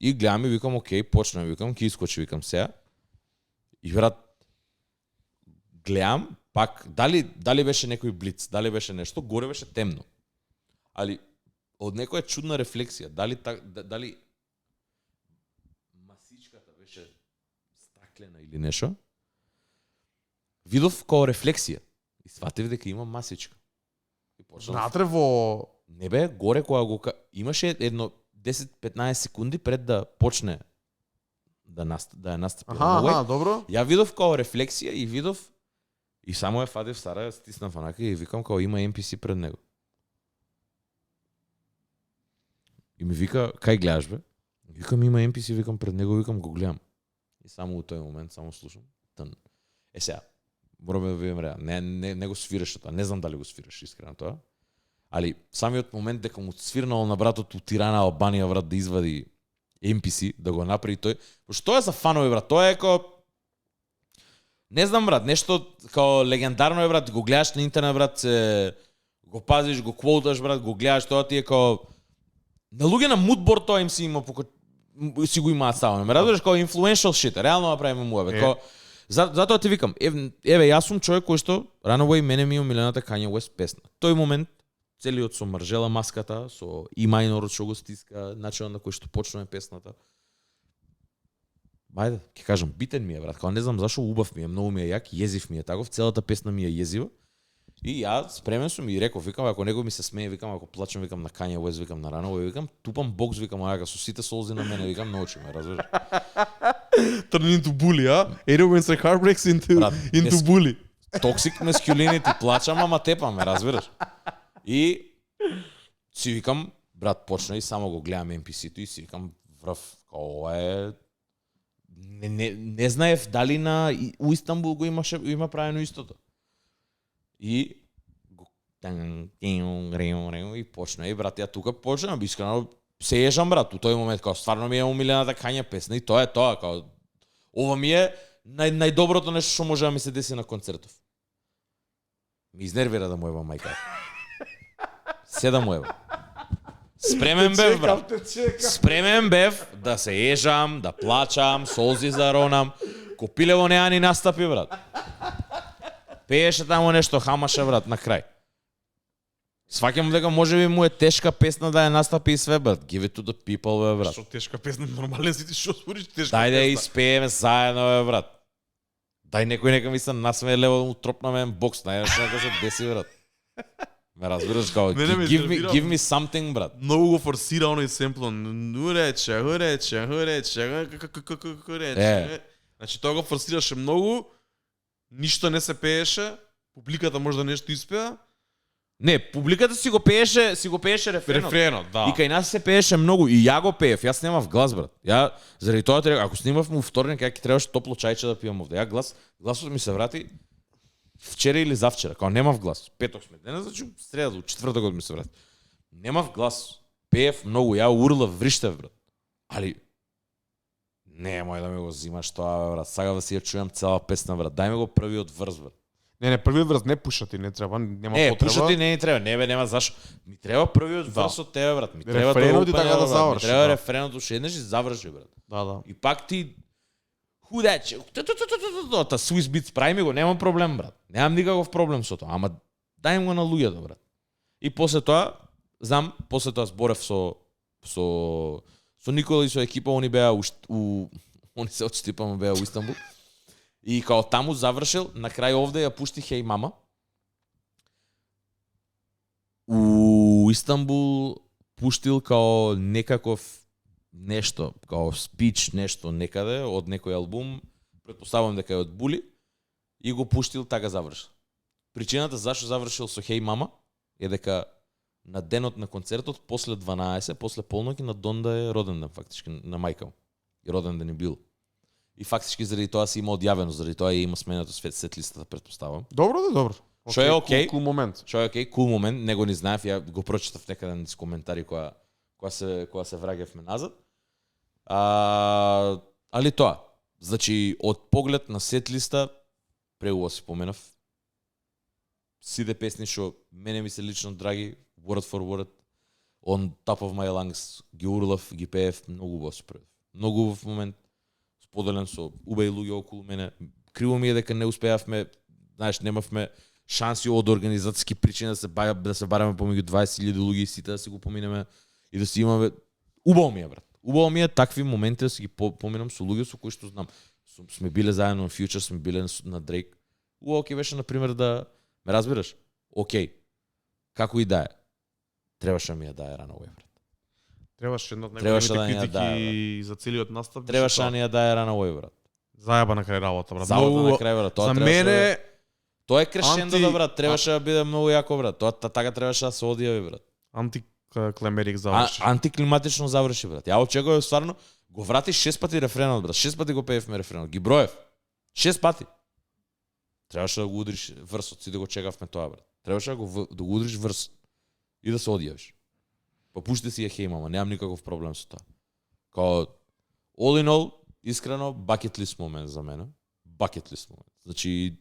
Speaker 2: И гледам и викам, окей, почнам, викам, ки искочи, викам сега. И брат, гледам, пак, дали беше некој блиц, дали беше нешто, горе беше темно. Али, од некоја чудна рефлексија, дали масичката беше стаклена или нешто, видов као рефлексија и сватив дека има масичка. И почнав.
Speaker 1: Натре во
Speaker 2: Не бе, горе кога го имаше едно 10-15 секунди пред да почне да ја настапи.
Speaker 1: аха, добро.
Speaker 2: Ја видов као рефлексија и видов и само ја фадев Сара, стиснав онака и викам као има NPC пред него. И ми вика, кај гледаш бе? Викам има NPC, викам пред него, викам го гледам. И само у тој момент само слушам. Тън. Сега, мораме да видиме реално. Не го свираше тоа. Не знам дали го свираше искрено тоа. Али самиот момент дека му свирнало на братот у Тирана, Албанија, брат, да извади NPC, да го направи тој. Пошто тоа е за фанови, брат. Тоа е како не знам, брат, нешто као легендарно е, брат, го гледаш на интернет, брат, се го пазиш, го квоташ, брат, го гледаш, тоа ти е као на луѓе на мудборд тоа им си има си го имаат ставено. Ме разбираш као influential shit, реално направиме муабет. Као затоа ти викам, еве јас сум човек кој што Runaway мене ми има милионата Kanye West песна. Тој момент целиот со Маржела маската, со и майнорот што го стиска, начинот на кој што почнува песната. Бајде, ќе кажам, битен ми е, брат, као не знам зашо убав ми е, многу ми е јак, језив ми е таков, целата песна ми е језива. И ја спремен сум и реков, викам, ако него ми се смее, викам, ако плачам, викам на Kanye West, викам на Runaway, викам, тупам бокс, викам, ајка, со сите солзи на мене, викам, научи ме, разбираш?
Speaker 1: Turn into bully, а? Heroines and heartbreaks into bully.
Speaker 2: Toxic masculinity, плачам, ама тепаме, разбираш? И си викам, брат, почна и само го гледам NPC-то и си викам врв, ова е не знаев дали у Истанбул го има правено истото. И и почна и брат, ја тука почна, искрено се ежам брат, у тој момент као стварно ми е умилената Кања песна и тоа е тоа, као ова ми е најдоброто нешто што може да ми се деси на концертов. Ми изнервира да му ева мајка. Се да му ева. Спремен бев, брат. Спремен бев да се ежам, да плачам, солзи заронам. Копилево неа ни настапи, брат. Пееше таму нешто, хамаше, брат, на крај. Сваќам дека можеби му е тешка песна да ја настапи и све, брат. Give it to the people, бе, брат.
Speaker 1: Што тешка песна, нормален си ти што спориш тешка
Speaker 2: Дај
Speaker 1: песна.
Speaker 2: да испееме заедно, бе, брат. Дај некој нека ми се насмее лево му тропна мен бокс, најдеш нека се деси, брат. Ме разбираш као, give me something, брат.
Speaker 1: Многу го форсира оној семплон. Урече. Значи тоа го форсираше многу. Ништо не се пееше. Публиката може да нешто испеа.
Speaker 2: Не, публиката си го пееше рефренот.
Speaker 1: Рефренот, да.
Speaker 2: И кај нас се пееше многу и ја го пеев. Јас немав глас, брат. Ја заради тоа треба, ако снимавме у вторник, ја ќе требаше топло чајче да пијам овде. Ја гласот ми се врати вчера или завчера, као немав глас. Петок сме денес, значи среда, четвртокот ми се врати. Немав глас. Пеев многу, ја урлав, вриштев, брат. Али немој да ми го зимаш тоа, брат. Сакав да си ја чујам цела песна, брат. Дај ми го првиот врз, брат.
Speaker 1: Не, првиот врз не пушати, не треба, нема потреба.
Speaker 2: Пушати не ни треба, не бе, нема зашо. Ми треба првиот врз од тебе, брат. Ми треба
Speaker 1: рефренот и така да заврши.
Speaker 2: Ми треба рефренот уште еднаш и заврши, брат.
Speaker 1: Да.
Speaker 2: И пак ти худаче. Та Swiss Beats прави ми го, немам проблем, брат. Немам никаков проблем со тоа, ама дај го на луѓето, брат. И после тоа, знам, после тоа зборев со Никола и со екипа, они беа они се отштипаме беа у Истанбул. И као таму завршил, на крај овде ја пушти Хеј мама. У Истанбул пуштил као некаков нешто, као спич нешто некаде од некој албум, претпоставувам дека е од Були, и го пуштил, така завршил. Причината зашто завршил со Хеј мама е дека на денот на концертот, после 12, после полноќ на Донда е роден ден, фактички, на мајка му. И роден ден е бил. И фактички заради тоа си има одјавено, заради тоа има сменето сет листата, претпоставам.
Speaker 1: Добро.
Speaker 2: Што е окей.
Speaker 1: Кул момент.
Speaker 2: Што е окей, кул момент, него не знаев, ја го прочитав некаде низ коментари кога се враќавме назад. Али тоа, значи од поглед на сет листа преубаво си поменав. Сите песни што мене ми се лично драги, word for word, on top of my lungs, ги урлав, ги пеев, многу го спрев. Многу в момент споделен со убави луѓе околу мене. Криво ми е дека не успеавме, знаеш, немавме шанси од организацијски причини да се бараме помеѓу 20.000 луѓе и сите да си го поминеме и да си имаме. Убаво ми е, брат. Убаво ми е такви моменти да си ги поминам со луѓе со кои што знам. Сме биле заедно на Future, сме биле на Drake. Убаво ќе беше на пример да ме разбираш. Океј. Како и да е. Требаше ми ја дае Runaway, брат.
Speaker 1: Требаше една од најголемите критики за целиот настап.
Speaker 2: Требаше да ни ја дае Runaway, брат.
Speaker 1: Зајаба на крај работа, брат.
Speaker 2: Зајаба на крај, брат.
Speaker 1: За мене
Speaker 2: тоа е крешендо, брат. Требаше да биде многу јако, брат. Тоа така требаше да се одјави, брат.
Speaker 1: Антиклиматик заврши.
Speaker 2: Антиклиматично заврши, брат. Ја очекував стварно, го врати 6 пати рефренот, брат. 6 пати го пеевме рефренот. Ги броев. 6 пати. Требаше да го удриш врсот, си да го чекавме тоа, брат. Требаше да го удриш врсот и да се одјавиш. Па пушти си ја Хеј мама, немам никаков проблем со тоа. Као all in all, искрено bucket list момент за мене. Bucket list момент. Значи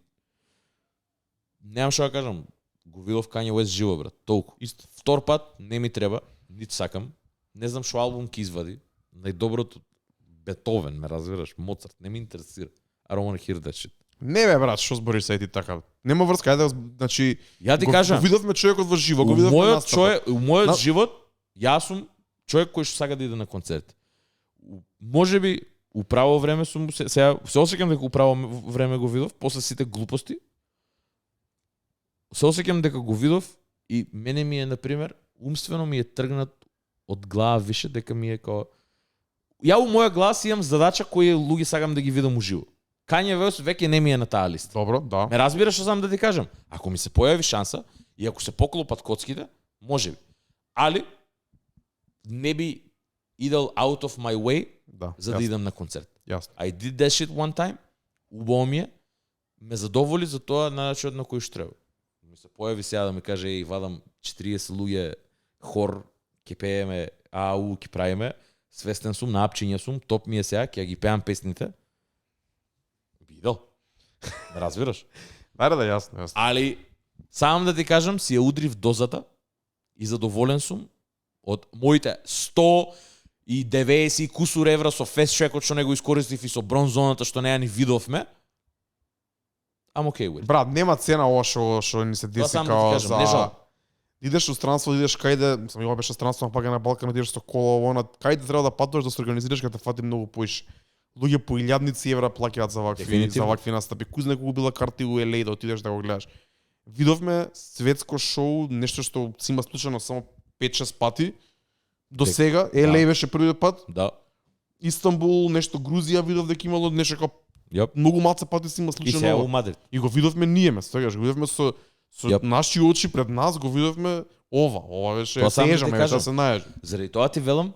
Speaker 2: немам што да кажам. Го видов Kanye West живо, брат. Толку. Исто. Втор пат не ми треба, нит сакам. Не знам што албум ќе извади. Најдоброто Бетовен, ме разбираш, Моцарт, не ме интересира. I don't want to hear that shit.
Speaker 1: Не бе, брат, што збориш се ти така? Нема врска, ајде, значи
Speaker 2: ја ти кажам.
Speaker 1: Го видовме човекот во живо, го видовме настапот.
Speaker 2: У мојот живот, јас сум човек кој што сака да иде на концерт. Можеби управо време сум сега се осеќам дека управо време го видов после сите глупости. Се осеќам дека го видов и мене ми е на пример умствено ми е тргнат од глава више дека ми е као ја у моја глас имам задача кои луѓе сакам да ги видам уживо. Kanye West веќе не ми е на таа листа.
Speaker 1: Добро, да.
Speaker 2: Ме разбираш што сам да ти кажам? Ако ми се појави шанса и ако се поклопат коцките, можеби. Али не би идел out of my way
Speaker 1: Да.
Speaker 2: за да идам на концерт.
Speaker 1: Јасно.
Speaker 2: I did that shit one time. Убаво ми е. Ме задоволи за тоа на начинот на кој што треба. Ми се појави сега да ми каже еј вадам 40 луѓе хор ќе пееме, ќе правиме. Свестен сум, наапчиња сум, топ ми е сега, ќе ги пеам песните. Видел. Разбираш?
Speaker 1: Да, јасно.
Speaker 2: Али само да ти кажам, си ја удрив дозата и задоволен сум од моите 190 кусур евра со фест чекот што не го искористив и со бронзоната што не ја ни видовме. I'm okay with it.
Speaker 1: Брат, нема цена ова што ни се деси
Speaker 2: само да ти
Speaker 1: као
Speaker 2: кажам, не
Speaker 1: за
Speaker 2: жал.
Speaker 1: идеш у странство, идеш кајде, сам ова беше странство, пак на Балкан, идеш со кола, ово, кајде треба да патуваш да се организираш кога те фати многу поише. Луѓе по илјадници евра плаќаат за вакви настапи. Куз некогу била карти у LA да отидеш да го гледаш. Видовме светско шоу, нешто што си има случено само 5-6 пати. До сега LA беше првиот пат.
Speaker 2: Да.
Speaker 1: Истанбул, нешто Грузија видов дека имало нешто како многу малце пати си има
Speaker 2: И
Speaker 1: случено.
Speaker 2: сега у Мадрид.
Speaker 1: И го видовме ние, го видовме со наши очи пред нас, го видовме ова беше тежаме, да се најажи.
Speaker 2: Заради тоа ти велам,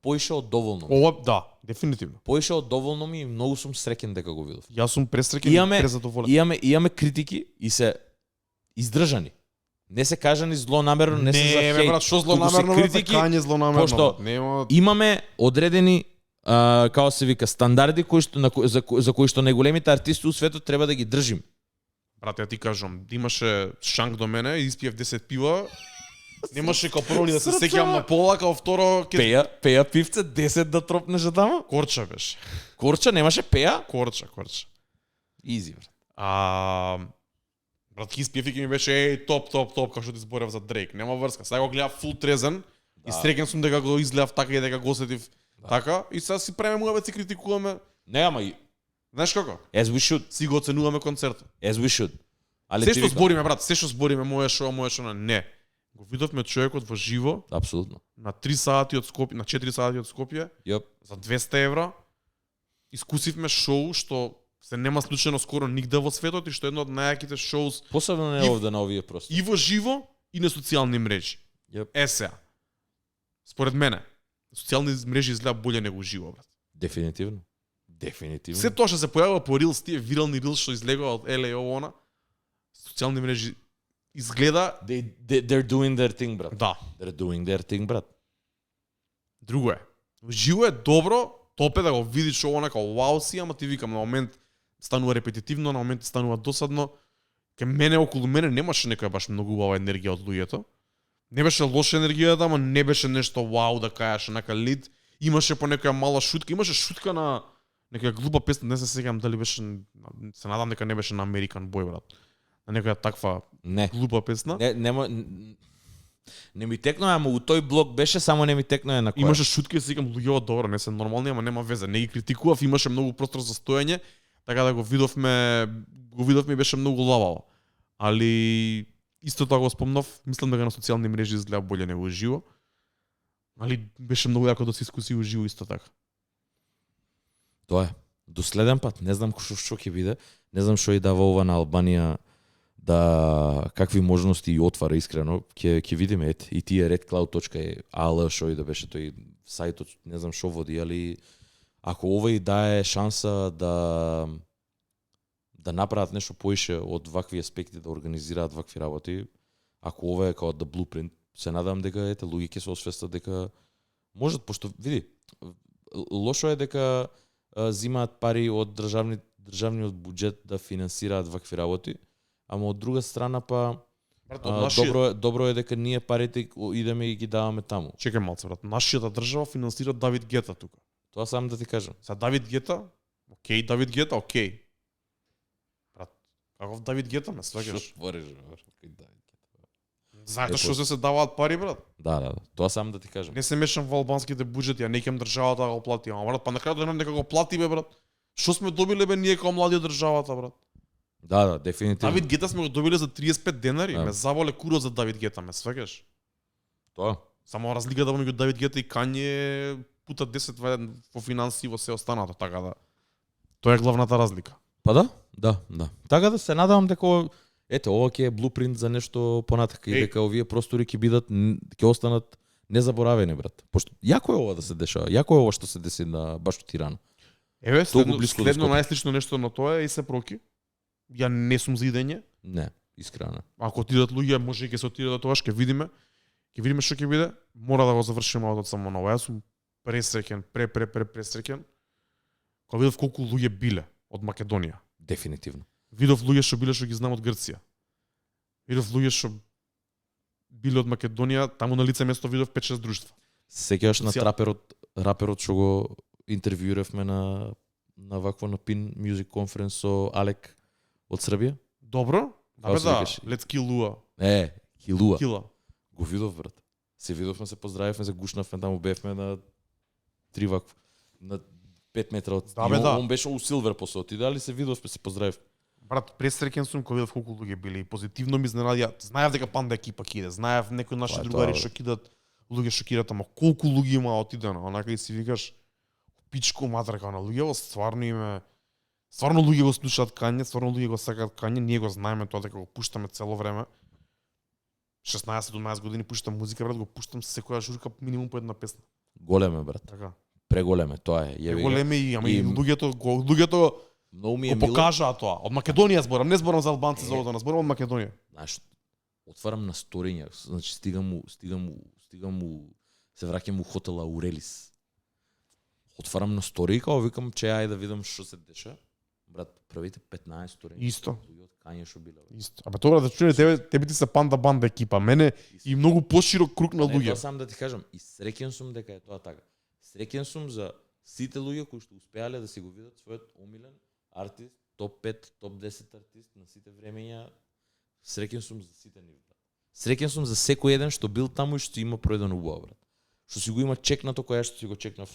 Speaker 2: поише од доволно.
Speaker 1: Ова, да, дефинитивно.
Speaker 2: Поише од доволно ми и многу сум среќен дека го видов.
Speaker 1: Јас сум пресреќен и презадоволен.
Speaker 2: Имаме критики и се издржани. Не се кажани злонамерно, не се за хејт.
Speaker 1: Не, брат, што злонамерно,
Speaker 2: критики,
Speaker 1: кање злонамерно.
Speaker 2: Пошто
Speaker 1: нема...
Speaker 2: имаме одредени као се вика стандарди кои што за кои што најголемите артисти у светот треба да ги држим.
Speaker 1: Брат, ја ти кажам, имаше шанк до мене, испиев 10 пива. Немаше као прво ни да се сеќавам на пола, као второ
Speaker 2: Пеја пивце 10 да тропнеш тамо?
Speaker 1: Корча беше.
Speaker 2: Корча немаше пеја?
Speaker 1: Корча.
Speaker 2: Изи, брат.
Speaker 1: Брат, испиев и ми беше топ, као што ти зборев за Дрейк. Нема врска. Сега го гледав фул трезен и среќен сум дека го изгледав така и дека го осетив така и сега си правиме муабет, си критикуваме.
Speaker 2: Не, ама и
Speaker 1: знаеш како?
Speaker 2: As we should.
Speaker 1: Си го оценуваме концертот.
Speaker 2: As we should.
Speaker 1: Але се што збориме, брат, се што збориме, моје шоу, не. Го видовме човекот во живо.
Speaker 2: Апсолутно.
Speaker 1: На 3 сати од Скопје, на 4 сати од Скопје. За 200 евра. Искусивме шоу што се нема случено скоро нигде во светот и што е едно од најаките шоус.
Speaker 2: Посебно не овде на овие простори.
Speaker 1: И во живо и на социјални мрежи. Сега. Според мене, социјални мрежи изгледа боле него живо, брат.
Speaker 2: Дефинитивно.
Speaker 1: Се тоа што се појавува по Reels, тие вирални Reels што излегува од LA она, социјални мрежи изгледа
Speaker 2: they're doing their thing, брат.
Speaker 1: Да.
Speaker 2: They're doing their thing, брат.
Speaker 1: Друго е. Живо е добро, топе да го видиш ово нека вау си, ама ти викам на момент станува репетитивно, на момент станува досадно. Ке мене околу мене немаше нека баш многу убава енергија од луѓето. Не беше лоша енергијата, ама не беше нешто вау да кажеш нека лид. Имаше по некоја мала шутка, имаше шутка на некоја глупа песна, не се сеќавам дали беше, се надам дека не беше на American Boy, брат. На некоја таква глупа песна.
Speaker 2: Не ми текнува, ама у тој блок беше, само не ми текнува на која.
Speaker 1: Имаше шутки, се сеќавам луѓето добро, не се нормални, ама нема везе. Не ги критикував, имаше многу простор за стоење, така да го видовме и беше многу лававо. Али исто тоа го спомнав, мислам дека на социјални мрежи изгледа боле него живо. Али беше многу јако да се искуси уживо исто така.
Speaker 2: Тоа е. До следен пат, не знам што ќе биде, не знам што и дава ова на Албанија, да какви можности и отвара искрено, ќе видиме и тие redcloud.al што и да беше тој сајтот, не знам што води, али ако ова и дае шанса да направат нешто поише од вакви аспекти, да организираат вакви работи, ако ова е као the blueprint, се надам дека луѓе ќе се освестат дека можат, пошто види, лошо е дека зимаат пари од државниот буџет да финансираат вакви работи, ама од друга страна па добро е дека ние парите идеме и ги даваме таму.
Speaker 1: Чекај малце, брат. Нашијата држава финансира Давид Гета тука.
Speaker 2: Тоа сам да ти кажам.
Speaker 1: За Давид Гета, Давид Гета, окей. Брат, каков Давид Гета ме сваќаш?
Speaker 2: Што твориш, брат?
Speaker 1: Знаете што се даваат пари, брат?
Speaker 2: Да. Тоа сам да ти кажам.
Speaker 1: Не се мешам во албанските буџети, а не кем државата да го плати. Ама брат, па на крајот нека го плати бе, брат. Што сме добиле бе ние како млади од државата, брат?
Speaker 2: Да, дефинитивно.
Speaker 1: Давид Гета сме го добиле за 35 денари, ме заболе куро за Давид Гета, ме сваќаш?
Speaker 2: Тоа.
Speaker 1: Само разликата меѓу Давид Гета и Кање пута 10 во финансии во се останато, така да. Тоа е главната разлика.
Speaker 2: Па да. Така да се надевам дека ова ќе е блупринт за нешто понатака и дека овие простори ќе останат незаборавени брат. Пошто јако е ова да се дешава. Јако е ова што се деси на баш Тирана.
Speaker 1: Еве,
Speaker 2: Толку блиску до
Speaker 1: следно
Speaker 2: Скопје.
Speaker 1: најслично нешто на тоа е и се проки. Ја не сум за идење.
Speaker 2: Не, искрено.
Speaker 1: Ако отидат луѓе, може и ќе се отидат тоа, ќе видиме. Ќе видиме што ќе биде. Мора да го завршиме од само на ова. Јас сум пресреќен, пресреќен. Кога видов колку луѓе биле од Македонија.
Speaker 2: Дефинитивно.
Speaker 1: Видов луѓе што биле што ги знам од Грција. Видов луѓе што биле од Македонија, таму на лице место видов 5-6 друштва.
Speaker 2: Сеќаваш на
Speaker 1: Социјал-
Speaker 2: раперот што го интервјуиравме на вакво на Pin Music Conference со Алек од Србија?
Speaker 1: Добро?
Speaker 2: Како
Speaker 1: Да,
Speaker 2: се
Speaker 1: да,
Speaker 2: викаш?
Speaker 1: Let's Kill Lua.
Speaker 2: Хилуа.
Speaker 1: Кила.
Speaker 2: Го видов брат. Се видовме, се поздравивме, се гушнавме, таму бевме на 3 вакво на 5 метра од.
Speaker 1: Да, бе,
Speaker 2: И он-
Speaker 1: да.
Speaker 2: Он беше у Силвер после отиде, али се видовме, се поздравивме.
Speaker 1: Брат, пресреќен сум кога видов колку луѓе биле и позитивно ми изненадија. Знаев дека панда екипа ќе иде, знаев некои наши
Speaker 2: Тоа е
Speaker 1: другари
Speaker 2: тоа,
Speaker 1: што кидат, луѓе што кидат, ама колку луѓе има отидено, онака и си викаш пичко матрка на луѓе, стварно име. Стварно луѓе го слушаат Кање, стварно луѓе го сакаат Кање, ние го знаеме тоа дека го пуштаме цело време. 16-17 години пуштам музика, брат, го пуштам секоја журка минимум по една песна.
Speaker 2: Големе брат.
Speaker 1: Така.
Speaker 2: Преголеме, тоа е. Јеби го.
Speaker 1: Големи и ама и
Speaker 2: И-
Speaker 1: луѓето
Speaker 2: Многу ми
Speaker 1: го
Speaker 2: е мило.
Speaker 1: покажаа тоа. Од Македонија зборам, не зборам за албанци за овој, зборам од Македонија.
Speaker 2: Знаеш, отварам на сториња, значи стигам у се враќам у хотел Аурелис. Отварам на стори, као викам, че ајде да видам што се деша. Брат, правите 15 сториња.
Speaker 1: Исто.
Speaker 2: Луѓе од Кање што биле. брат.
Speaker 1: Исто. Абе тоа да чуе тебе ти се панда банда екипа, мене и многу поширок круг на
Speaker 2: Не,
Speaker 1: луѓе.
Speaker 2: тоа сам да ти кажам, и среќен сум дека е тоа така. Среќен сум за сите луѓе кои што успеале да си го видат својот омилен артист, топ 5, топ 10 артист на сите времења. Среќен сум за сите нив, брат. Среќен сум за секој еден што бил таму и што има пројден убаво, брат. Што си го има чекнато која што си го чекнав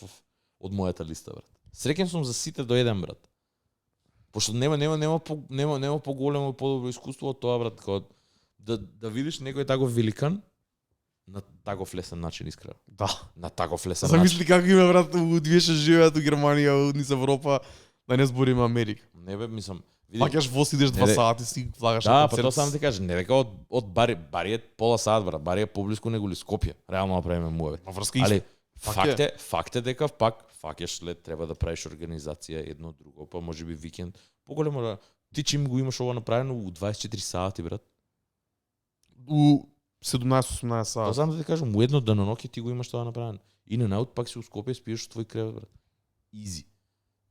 Speaker 2: од мојата листа, брат. Среќен сум за сите до еден, брат. Пошто нема поголемо и подобро искуство од тоа, брат, кога да видиш некој таков великан на таков лесен начин, искрено.
Speaker 1: Да.
Speaker 2: На таков лесен начин.
Speaker 1: Замисли како има брат у двиеше живеат у Германија, низ Европа, да не збориме Америка.
Speaker 2: Не бе, мислам, види.
Speaker 1: Пакаш воз идеш 2
Speaker 2: Не, бе.
Speaker 1: сати си влагаш
Speaker 2: Да, па тоа сам ти кажам, не дека од Бари е пола сат, брат, Бари е поблиску него ли Скопје. Реално направиме муаве.
Speaker 1: На врска
Speaker 2: Али
Speaker 1: Фак е.
Speaker 2: факт е дека пак фаќаш след треба да правиш организација едно друго, па можеби викенд. Поголемо да ти чим го имаш ова направено у 24 сати, брат.
Speaker 1: у 17-18
Speaker 2: Тоа
Speaker 1: сати.
Speaker 2: сам да ти кажам, у едно деноноќе ти го имаш тоа направено. И на наут пак си у Скопје спиеш во твој кревет, брат. Изи.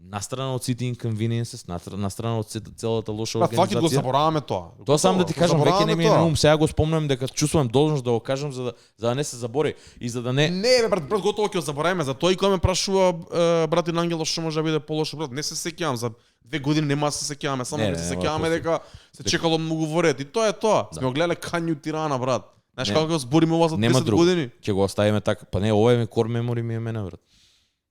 Speaker 2: Настрана од сите inconveniences, настрана од целата лоша
Speaker 1: Брат, факт го
Speaker 2: организација.
Speaker 1: забораваме тоа.
Speaker 2: Тоа сам да ти кажам, веќе не ми е на ум, сега го спомнам дека чувствувам должност да го кажам за да не се забори и за да не
Speaker 1: Не, бе, брат, готово ќе го забораваме. За тоа и кога ме прашува братин Ангело што може да биде полошо, брат, не се сеќавам за 2 години нема да се сеќаваме, само
Speaker 2: Не,
Speaker 1: не се
Speaker 2: нема
Speaker 1: сеќаваме
Speaker 2: да
Speaker 1: дека се чекало многу во ред и тоа е тоа.
Speaker 2: Да.
Speaker 1: Сме го гледале Кању Тирана, брат. Знаеш
Speaker 2: Не.
Speaker 1: како го збориме ова за
Speaker 2: Нема
Speaker 1: 10
Speaker 2: друго.
Speaker 1: години?
Speaker 2: ќе го оставиме така. Па не, ова е ми core memory ми е мене, брат.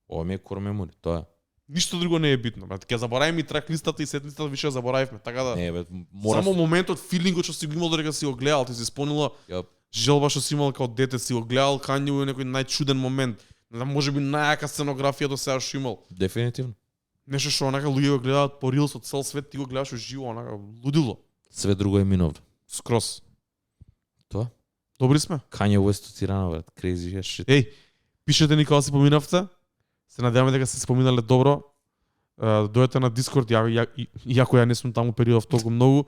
Speaker 2: Ова ми е core memory, тоа е.
Speaker 1: Ништо друго не е битно, брат. Ќе заборавиме и трак листата и сет листата више ја заборавивме, така да.
Speaker 2: Не, бе, мора
Speaker 1: Само моментот, филингот што си го имал додека си го гледал, ти си исполнила
Speaker 2: Ја,
Speaker 1: желба што си имал као дете, си го гледал Кању во некој најчуден момент. Можеби најака сценографија до сега што имал.
Speaker 2: дефинитивно.
Speaker 1: Нешто што онака луѓе го гледаат по рилс од цел свет, ти го гледаш уживо, онака лудило.
Speaker 2: Све друго е миновно.
Speaker 1: Скрос.
Speaker 2: Тоа?
Speaker 1: Добри сме.
Speaker 2: Kanye West од Тирана, брат. Crazy as shit.
Speaker 1: Еј, пишете ни кога си поминавте. Се надеваме дека се споминале добро. Дојдете на Discord, иако ја не сум таму периодов толку многу.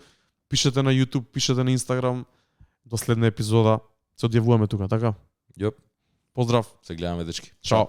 Speaker 1: Пишете на YouTube, пишете на Instagram. До следна епизода се одјавуваме тука, така?
Speaker 2: Јоп,
Speaker 1: Поздрав.
Speaker 2: се гледаме, дечки.
Speaker 1: Чао.